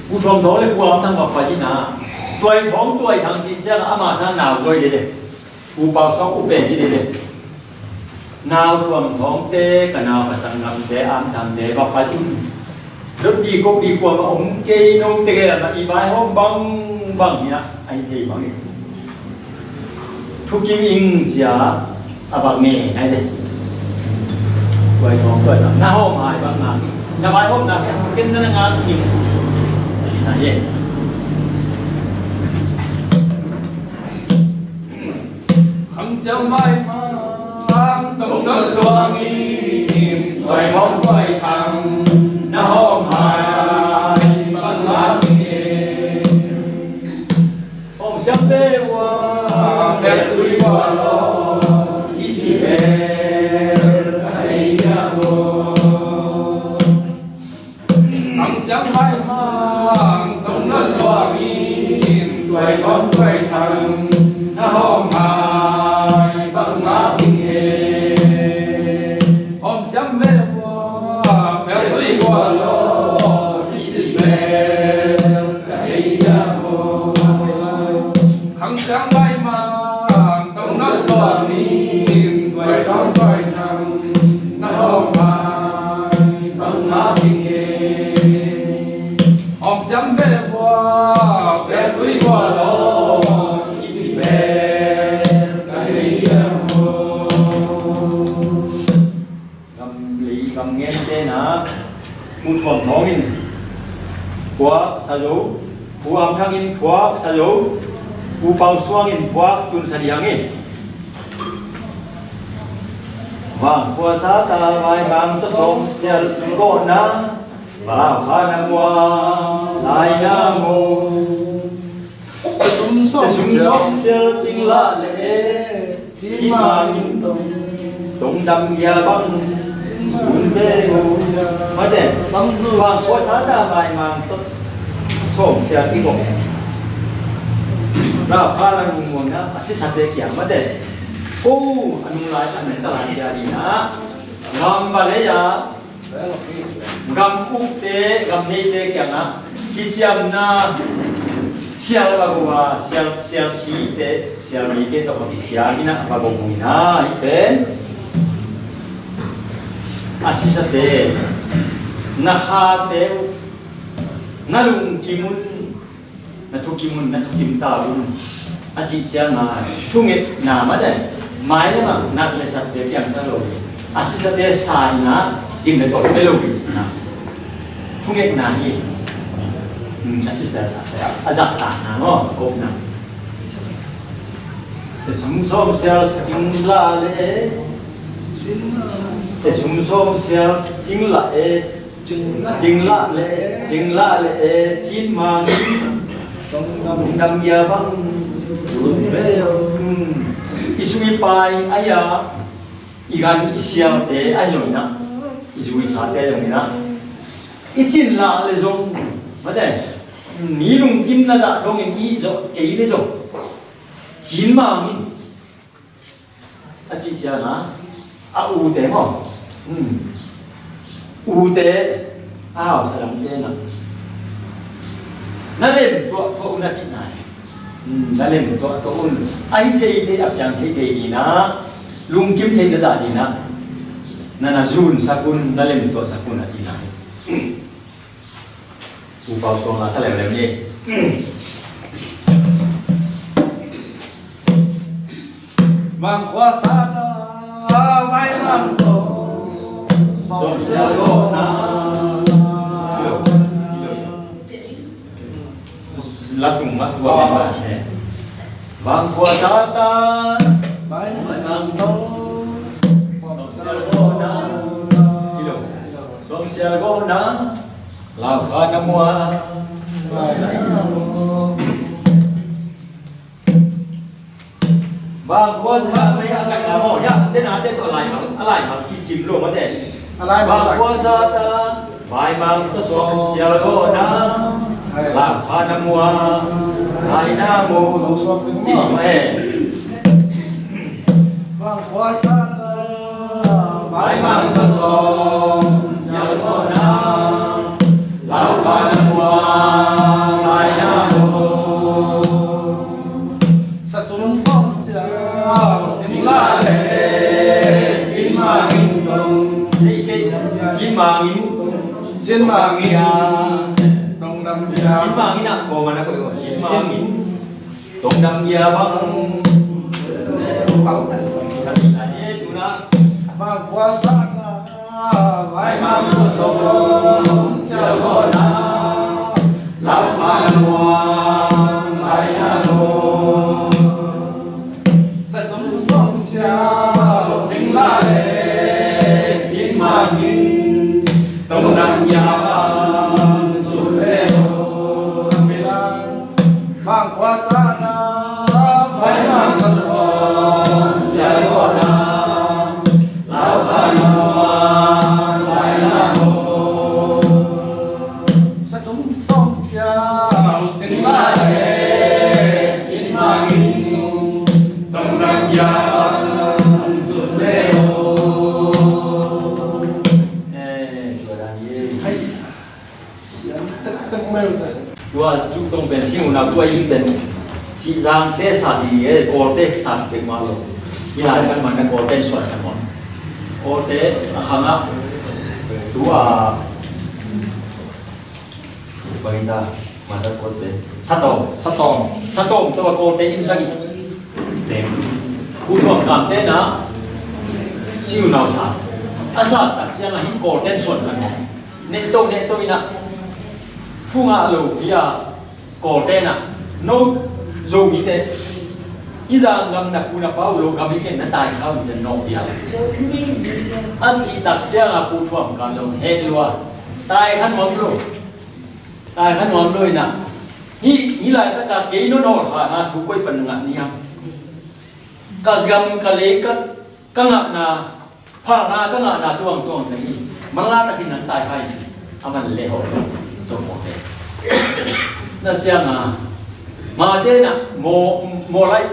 Pu Thuam Thawng le Pu Am Thang pai in ah, Tuai Thawng Tuai Thang cih ciang ah amah sang nau loi le le. Pu Pau Suang u pen hi dede. Nau Thuam Thawngte, ka nau ka sanggamte, Am Thangte va pai un. Dot di kok di kuam a om kei, note gel a i vaihawm bangbang hi a, a hi thei bang hi. Thukim ing cia a va nge nai de. Tuai Thawng Tuai Thang na hawm hai bang na, na vaihawmna kei a ken na na ngak kim. Ci na ye. Khang Ciang Vai Mang tong dot luang in, Tuai Thawng Tuai Thang na hawm hai bang ngak ing e. Hawm siam le ua tel tui kua lo, i ci le ka hei diam o. Khang Ciang Vai Mang tong dot luang in, Tuai Thawng Tuai Thang na hawm hai bang ngak ing e. Hawm siam le ua tel tui kua lo, i ci le ka hei diam o. Khang Ciang Vai Mang tong dot luang in, Tuai Thawng Tuai Thang na hawm hai bang ngak ing e. Hawm siam le ua tel tui kua lo, i ci le ka hei diam o. Gam lei gam ngente na, Pu Thuam Thawng in phuak sa zo, Pu Am Thang in phuak sa zo, Pu Pau Suang in phuak tun sa ding hi. Vang khua sa ta vai bang tawh sawm sial gawhna, Lau Kha Na Muang lai na mu. Te sum sawm sial cing lah le e, ci mangin tong dam ya bang. Sun te u mate bang zu bang ko sa ta mai mang to. Sawm sial i gong. Lau Kha Na Muang na a sisate kiang mate. Ko a nung lai a nen ta lai sia di na. Gam ba le ya. Gam ukte, gam neite kiangah kiciamna sial va go a, sial, sial site, sial mite tawh va kiciam in ah va go mu in ah, hih pen a sisate, na khate uh, na lungkim un, na thukim un, na thukim ta un, a cih ciangin thungetna mah dai, mailam ah nat le satte piangsak lo, a sisate sa in ah gim le tawh pe lo ding ci-in ah thungetna hi. Hmm, a sisate a zaktakna maw, kopna. Sesum sawm sial cing lah le, sesum sawm sial cing lah e, cing lah le, cing lah le e, cin mang, tong dam ya bang, hmm, i sui pai a ya, i gan i sialte a zong in ah, i zu i sate a zong in ah, i cin lah le zong, mate, mi lungkim na zah dongin i zo kei le zong, cin mang in, a cih ciangin ah, A ute maw? Hmm. Ute, a hausa lamte na, na lem tuahtuah un a cihna hi. Hmm, na lem tuahtuah un. A hi thei thei, a piang thei thei ni na, lungkim thei na zah ni na, na na zunsak un, na lem tuahsak un a cihna hi. Pu Pau Suang a sa leuleu ni. Vangkhua sata, vaimang tawh sawmsial gawhna. Latung mah tua mah. Vangkhua sata, vaimang tawh sawmsial gawhna. Sawmsial gawhna. Lau kha na mua. Vangkhua sa mei a kaih na maw, ya, te na te tawh a lai mang, a lai mang kim kim lo mate. A lai mang. Vangkhua sata, vaimang tawh sawmsial gawhna. Lau kha na mua, lai na mu, ci mah e. Vangkhua sata, vaimang tawh sawmsial gawhna. Lau kha na mua, lai na mu. Sa sum sawmsial, cing la le, cin mangin tong. Cin mangin. Cin mangin. Tong dam ya. Cin mangin a, ko mana ko cin mangin. Tong dam ya bang. Vangkhua sata, vaimang tawh sawmsial gawhna. Lau kha na mua, lai na mu. Sa sum sawmsial, cing la le, cin mangin. Tong dam ya bang, sun le lo. Vangkhua sata, vaimang tawh sawmsial gawhna. Lau kha na mua, lai na mu. Sa sum sawmsial, cing la le, cin mangin. Tong dam ya bang, sun le lo. Eh, tua dan ye. Hai. Tua cu tong pen si unau tua i pen si zangte sa di e, Kawlte sa di pek ma lo. I lai kan man na Kawlte suan kan ma. Kawlte a khang a tua bangin ta ma ta Kawlte satawm satawm satawm tua Kawlte in sa di. Pu Thuam Kam te na si unau sa a sa tak ciang a hi Kawlte suan kan ma. Nehto nehto inah thu ngah lo pi a Kawlte inah no Zomite i zanggam na pu na pa uh lo gam i ken na tai kha uh cian nawh pi a. A cih tak ciang a Pu Thuam Kam lo heh lua tai kha nuam lo. Tai kha nuam lo inah hih hih laitak a kei no nawlkhana thu koi pan ngah ni hiam? Ka gam ka lei ka ka ngahna phalna ka ngahna tuangtuang teng hi. Manla takin nang tai hai a man le ho. Tua mawte na cianga mate na maw maw lai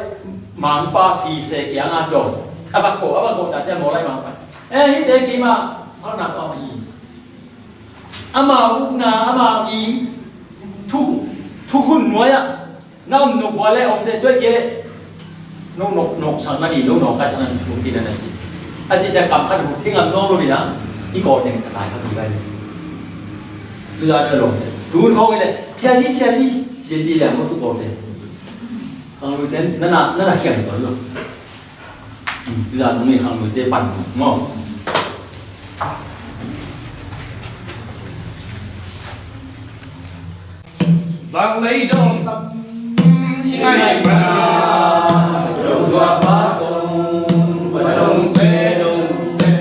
mangpa phi se kianga tua a bak ko a bak ko ta cia maw lai mangpa e hite keima phalna tua ma hi. Ama ukna ama i thu thu hun nuai ah na om nop hua le om te tuai kei le no nop nop sang na ni lo nop kai sang na ni lo ti na na ci. A ci cia kam khan hu thing am nong lo ni na i ko teng ka tai ka bi bai. Tu za na lo tu khong i le sia li sia li sia li le mo tu ko te. Khang lui ten na na na na khiam to lo. Zan mi khang mite pan maw. Zang lei dong tam i ngai pana dong zua pa dong pa dong se dong te.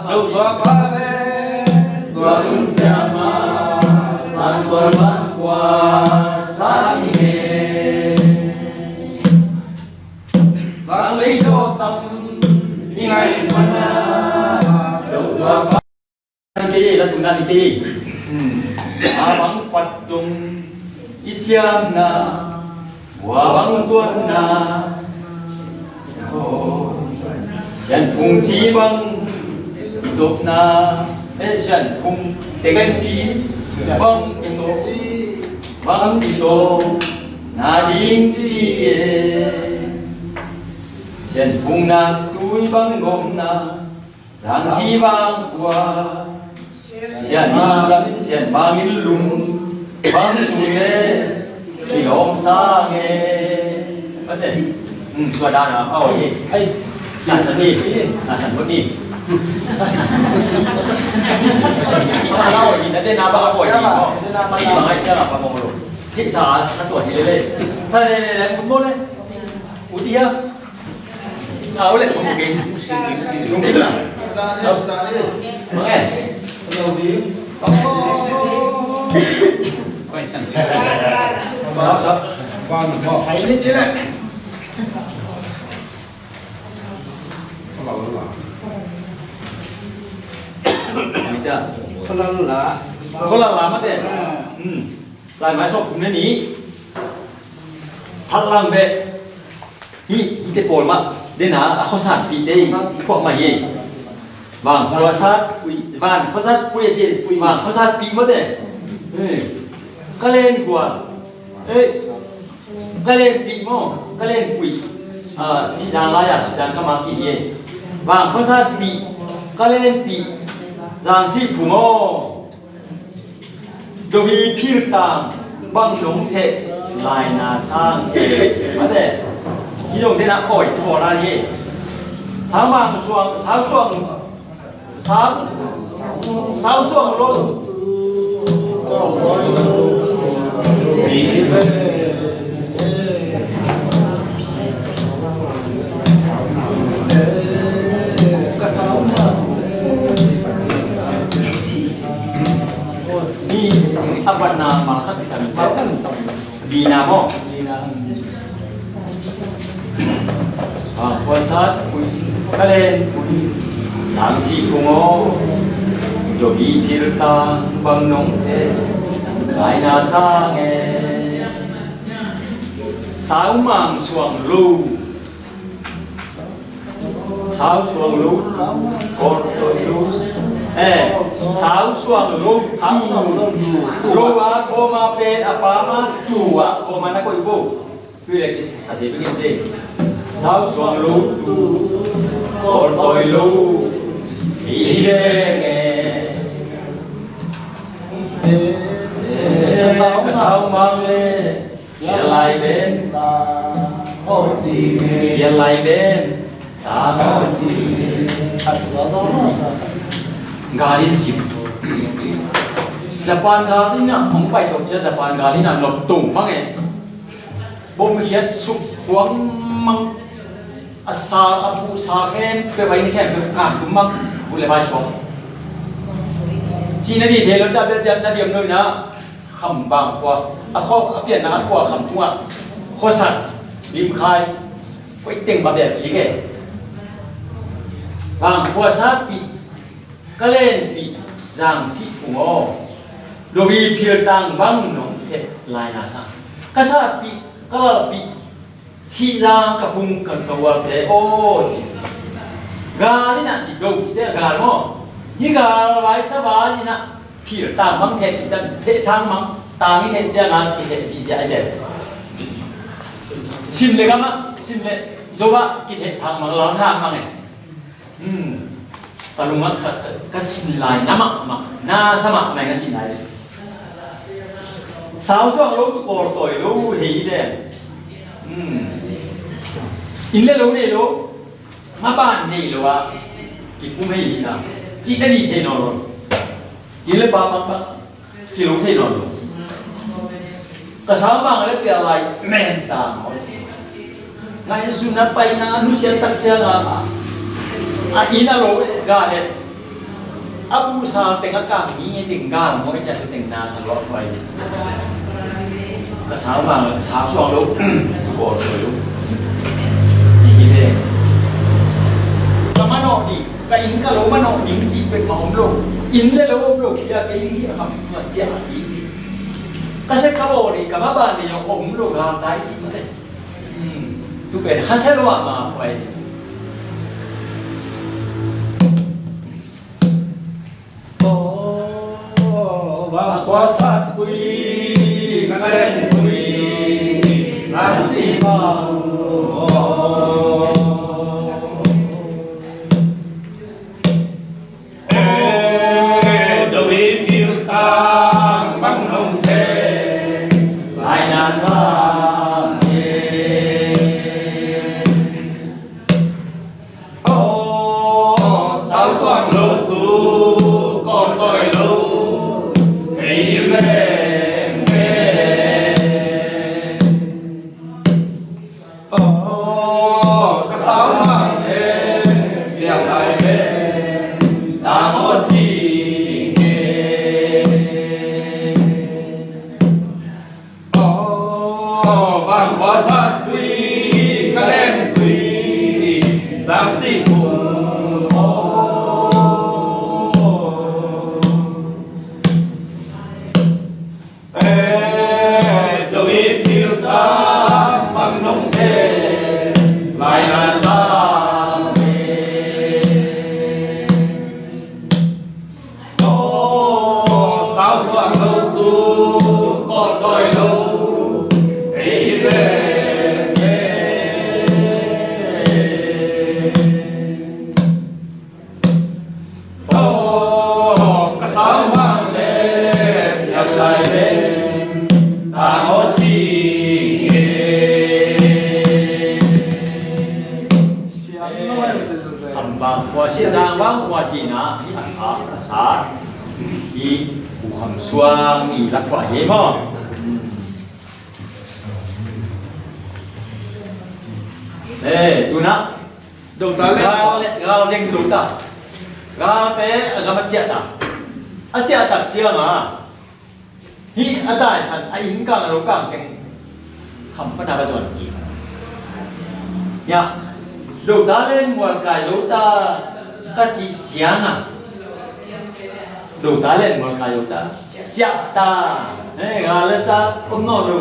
Lo zua pa le zua lun ciama zan tuan ban kua sa i he. Zang lei dong tam i ngai pana lo zua pa. Kei la tuna ni kei. A bang pat tung i ciamna. Wa bang tuanna. Sianphung ci bang i tawpna, eh, sianphung teng ci bang i tawp, bang i tawp na ding ci e. Sianphung nak tui bang gomna, zangsi bang kua. Sian bang, sian bang in lum bang sui le kilawm sang e. Mate. Hmm, tua dan a, a oi hi. Ai. Na san ni. Na san ni. A oi hi, na de na ba a oi hi. Bang ai sia la pa mo lo. Hi sa, sa tua hi le le. Sa le le le, mo le. Ut ia. Sau le, kong keng. Nung kila. Sau. Mange. Sau, sau. Bang, bang. Hai ni cila. Ita. Kolala. Kolala mate. Hmm. Lai mai sok kum ne ni. Phat lang be. Hi, hite pawl mah, dena, a khuasatpihte i phuak mah hi. Vang khuasatpui, vang khuasatpui a ci, vang khuasatpih mawte. Eh, ka len gual. Eh, ka lenpih maw, ka lenpui. Ah, sidan lai-a, sidan ka mak hi hi. Vang khuasatpih, ka lenpih. Zang sih phu maw. Dobi philtang bang nong theh laina sang e. Mate. Hi dong dena khawi ti bawl a hi. Sang bang suang, sang suang, sang, sang suang lo. Ni a banna mal khat kisam in, mal khat kisam in. Dina maw? Dina. A khuasatpui, ka lenpui, nang si kung aw. Dobi philtang bang nong theh laina sang e. Sau mang suang lo. Sau suang lo, kol toi lo. Eh, sau suang lo, sau suang lo. Lo a koma pen a pama, tu a koma na koi bo. Tu le kis sa de bingin de. Sau suang lo, tu, kol toi lo. Hi le nge. Eh, ka sau mang le. Pian lai ben. Pian lai ben. Gal in sim. Japan gal in a hong pai tok cia Japan gal in a nop tung mang e. Bom khiat suk kuang mang. A sa, a bu sa khem pe vai ni khem pe kan tung mang. Bu le vai suak. Ci na di thei lo ca bia bia na diam lo na. Kham bang khua, a khua, a pianna a khua kham tungah khuasat limkhai koi teng va bel kik e. Bang khuasatpih, ka lenpih, zang sih phung aw. Dobi philtang bang nong theh laina sang. Ka satpih, ka lalpih, sihzang ka pung ka kawalte aw ci. Gal in a ci do cite a gal maw. Hi gal vai sa val in a philtang bang theh ci dan theh thang mang tang i theh ciang a kitheh ci cia i le. Sim le gam a sim le zo a kitheh thang mang lal thang mang e. Hmm. Ka lung ah ka, ka, ka sin lai na mahmah, na sa mahmah ka sin lai. Sau suang lo tu kol toi lo hei den. Hmm. Inn le lo nei lo, maban nei lo a kipum hei hi ta. Cih na di thei nawn lo. Inn le pa bang bang. Kilung thei nawn lo. Ka sau bang le pial lai men ta maw. Ngaihsun a paina a nusiat tak ciang a, a inn a lo gal e. A buhsa teng a kang mi nge teng gal maw e ciang teng na sa lo a khuai. Ka sau bang le sau suang lo. Ko lo. Ni hi ve. Ka manawh ding, ka inn ka lo manawh ding cih peuhmah om lo. Inn le lo om lo, kei a kei hi a kham tua ciah a ding hi. Ka se ka bawl ding, ka maban ding zong om lo, gal tai cih mate. Hmm. Tu pen khasia lo ah ma phuai. Bang khuasat pui, ka leng pui, sang si bang. Eh, do i pil tang bang nong te, lai na sa e. Aw, sau suak lo tu, kawl tawi lo, ei veng veng. Aw, ka sau mang e, piang lai veng, tang aw ci e. Aw, bang khuasat tui, ka leng tui, sang si kung aw. Eh, do i pil tang bang nong te, lai na sa e. Ambang khua siatna, ambang khua cihna hi a, a, a sa hi. Pu Kham Suang i lakkhua hi maw? Eh, tuna. Dota le. Gal, gal deng dota. Galte a gam a ciah ta. A ciah tak ciang a. Hih a taisan a inn kang a lo kang teng hamphatna va zuan kik. Hiah, lo ta le mual kai lo ta ka cih ciang a, lo ta le mual kai lo ta, ciah ta, eh, nga le sa om nawn lo,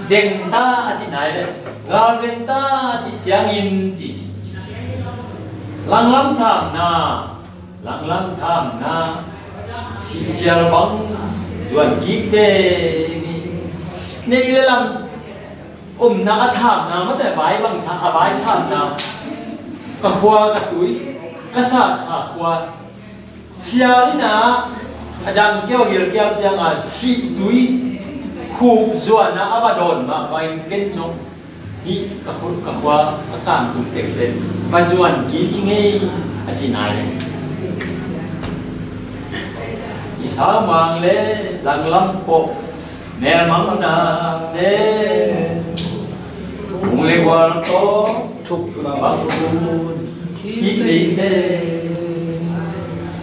deng ta a cih nai le, gal deng ta a cih ciangin ci. Langlam thamna, langlam thamna, sihsial bang zuan kik ding hi. Neih le lam omna a thamna, mate vai bang tha, a vai thamna. Ka khua, ka tui, ka sa, sa khua. Sial in a, a dang kiau gil kiau ciang a, sih tui, khuk zuan a, a va dawn mah bangin ken zong hih ka khut ka khua a kang tung teng pen va zuan kik hi ngei a ci nai. I saumang le langlam pawh melmang na te, hung le gual tawh thuk bang un kik ding te.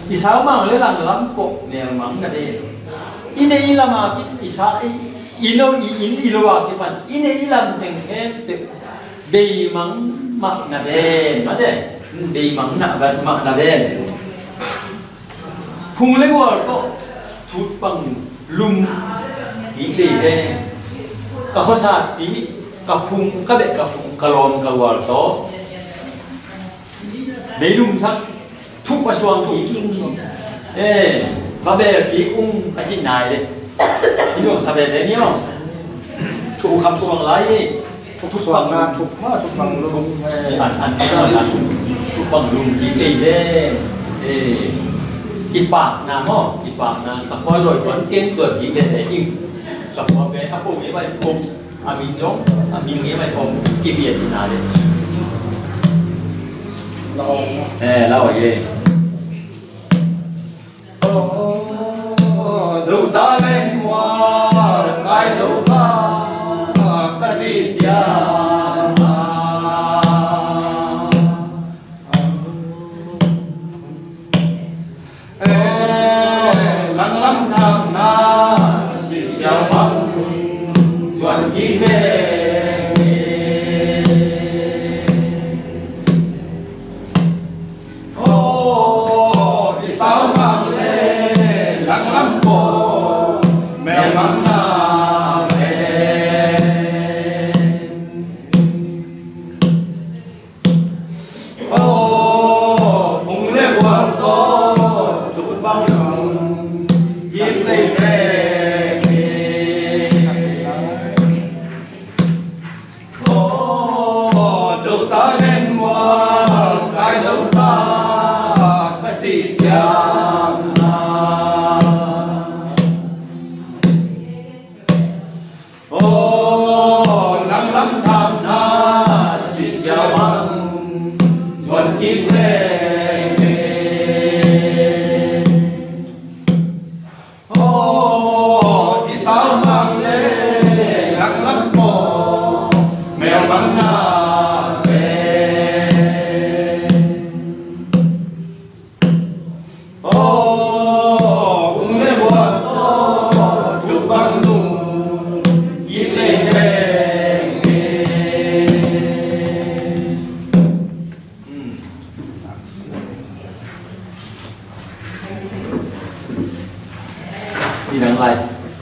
I saumang le langlam pawh melmang na te. I neih i lam a kip i sa i, i lo i inn i lo a kipan i neih i lam teng khempeuh beimang mah na ven, mate, beimang na, mah na ven. Phung le gual tawh thut bang lum kik dei ven. Ka khuasat pi, ka phung, ka beh ka phung, ka lawm ka gual tawh beilum sak, thuk a suang kik ing. Eh, va bel kik ung a cih nai le. Hi zong sa bel le ni aw. Thuk kham suang lai hi. Thuk suang na, thuk ma, thuk bang lum. Eh, an, an, an, an, thuk bang lum kik le le. Eh, kipakna maw, kipakna. Ka khua lawi tuan tiang tuan kik le le ing. Ka khua bel a pong e bai pong. A min zong, a min nge mai om, kipia cina le. Eh, lau a ye. Duh ta leng mual, kai duh ta, ka ci cia. Eh, langlam thamna, sisiau bang, zuan kik ve. Oh, i sau bang le, langlam ko, melmang na ve. Aw, phung le gual tawh thut bang lum kik lei ve.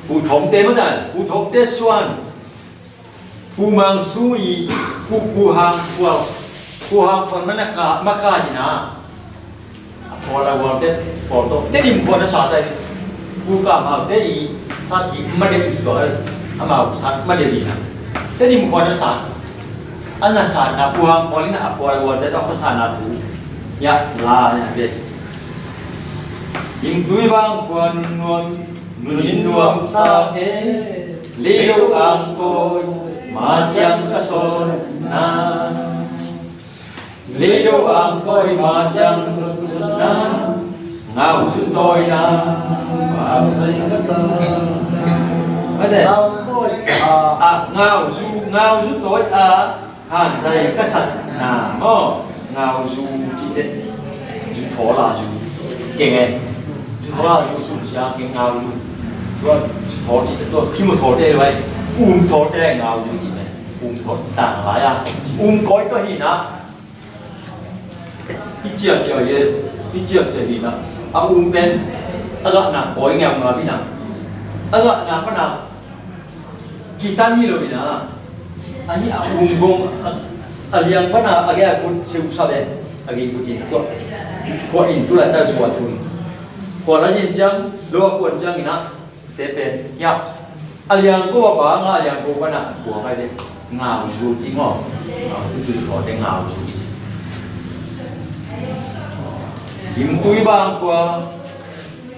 Pu Thawngte mah dan, Pu Thawngte suan, Pu Mang Su i, Pu, Pu Hang Khual, Pu Hang Khual mah na ka, mah ka hi na. A pawl a gual te, pawl tawh, Tedim khua na sa ta hi. Pu Kam Hau te i sat i ma deuh i tua, amau sat ma deuh i na. Tedim khua na sa. A na sa na Pu Hang Khual i na a pawl a gual te tawh khua sa na thu. Ya, la na ve. Limtui Vang khua nun nuam, nun in nuam sa e, Leido Ang Kawi, ma ciang ka sawn na. Leido Ang Kawi, ma ciang ka sawn na. Ngau zu tawi na, ma ciang ka sawn na. Ate. Ngau zu tawi a. Ah, ngau zu, ngau zu tawi a. Hanzai ka satna maw, ngau zu cih teh, zu thawl a zu keng e. Zu thawl a zu sum sia keng ngau zu. Zu thawl cih teh tua, khi mu thawl te lai. Um thawl te ngau zu cih teh. Um thawl tang lai a. Um kawi tawh hi na. I ciah ciah hi e. I ciah ciah hi na. A um pen a gahna kawi ngiau ngau hi na. A gahna pana kitan hi lo hi na. Ahi a um gong a, a liang pana a gei a kut siu sa le a gei kut in tua. Tua in tu lai ta zuat hun. Kua la zin ciang, lo a kuan ciang hi na. Te pen ya. A liang ko a ba nga a liang ko pana kua kai te. Ngau zu ci maw. Ngau zu ci, thaw te ngau zu ci. Limtui Vang khua.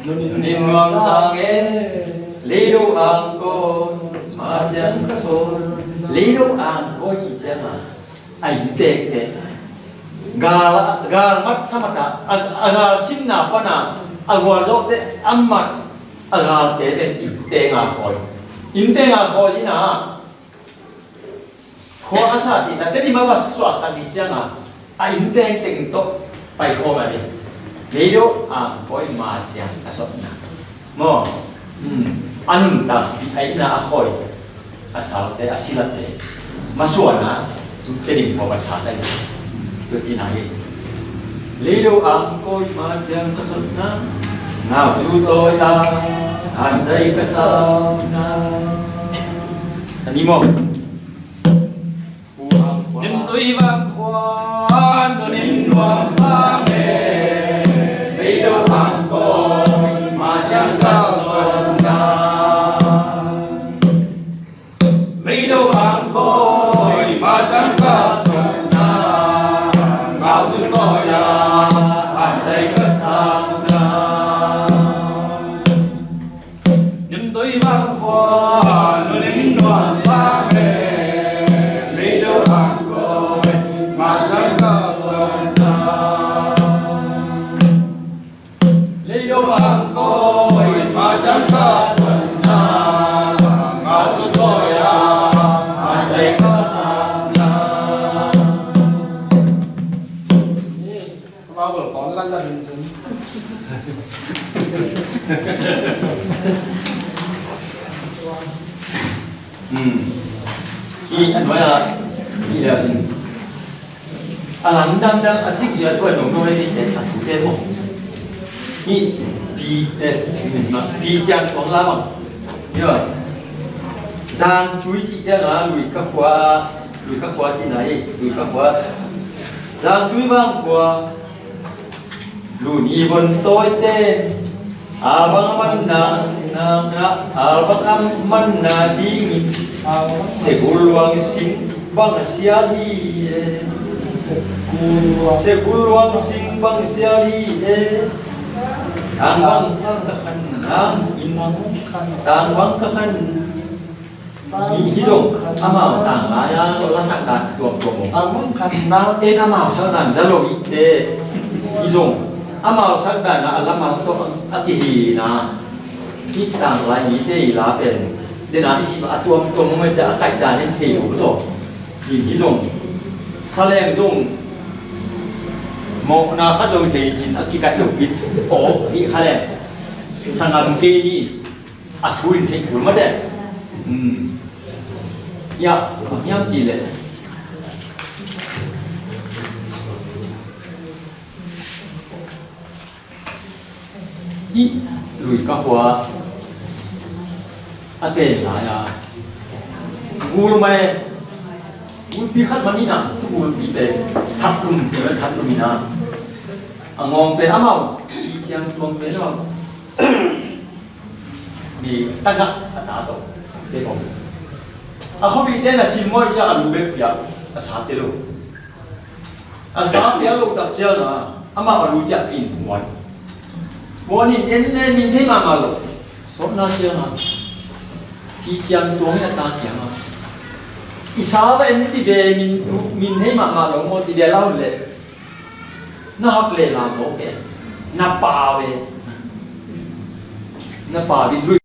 Nun in nuam sa e, Leido Ang Kawi, ma ciang ka sawn. Leido Ang Kawi cih ciang a, a inntek te. Gal, gal mat sa mat a, a, a gal simna pana, a gualzawhte a mat, a galte pen inntek a khawi. Inntek a khawi hi na. Khua a sat i ta, Tedim a va suak tak i ciang a, a inn tengteng tawh pai khawm a ni. Leido Ang Kawi, ma ciang ka sawn na. Maw. Hmm. A nuntak, a inn a khawi, a salte, a silate. Masuan a, Tedim khua va sat a ni. Tua ci na hi. Leido Ang Kawi, ma ciang ka sawn na. Ngau zu tawi a, hanzai ka sawn na. A ni maw. Limtui Vang khua, nun in nuam sa e, Leido Ang Kawi, ma ciang ka sawn na. Leido Ang Kawi, ma ciang ka sawn na. Ngau zu tawi a, hanzai ka sawn na. Limtui Vang khua, nun in nuam sa e, Leido Ang Kawi, ma ciang ka sawn na. Leido Ang Kawi, ma ciang ka sawn na. Ngau zu tawi a, hanzai ka sawn na. Bible tawh lan la ding cun. Hmm. Hi, a nuai ah, hi le in. A lam dangdang a cikzia tuai nong nong le ni te, a thu te maw. Hi, pi, eh, pi ciang tuang la bang. Hi, zang tui ci ciang a lui ka khua, lui ka khua ci na hi, lui ka khua. Zang tui bang khua. Luni von tawite, a bang a manna, na, na, a bang a manna dingin, segul luang sing bang a sial hi e. Segul luang sing bang sial hi e. Tang bang ka khan, tang in, tang bang ka khan. Hi, hi zong, amau tang lai-a lasak dan tuamtuam om. En amau sak dan za lo i te. Hi zong, amau sak dan a lamang tawh a kihi na. Hi tang lai mite i la pen. Dena i cih a tuamtuam om a cia a kaih dan en thei lo tawh. Hi, hi zong, saleng zong, mawhna khat lo thei cin a kikaih lo bit. Aw, hi kha le. Sangam kei ni. A thu in theih kul mah teh. Hmm. Ya, bang hiam cih leh. Hih lui ka hua. A ten lai a, gulmai, gulpi khat man in a, tu gulpi pen that lum, pen that lum in a, a ngawng pen amau, i ciang tuang pen amau, mi tagah a ta tawh te kong. A khuabih ten a simmawh ciang a lu bek piak, a sa te lo. A sa piak lo tak ciang a, amah a lu ciah in huan. Huan in en le min thei mahmah lo. Sawtna ciang a, hi ciang tuang in a ta ciang a, i sa va en ti ve, min, min thei mahmah lo maw ti ve lau le. Na hak le lau maw ke. Na pa ve. Na pa ve.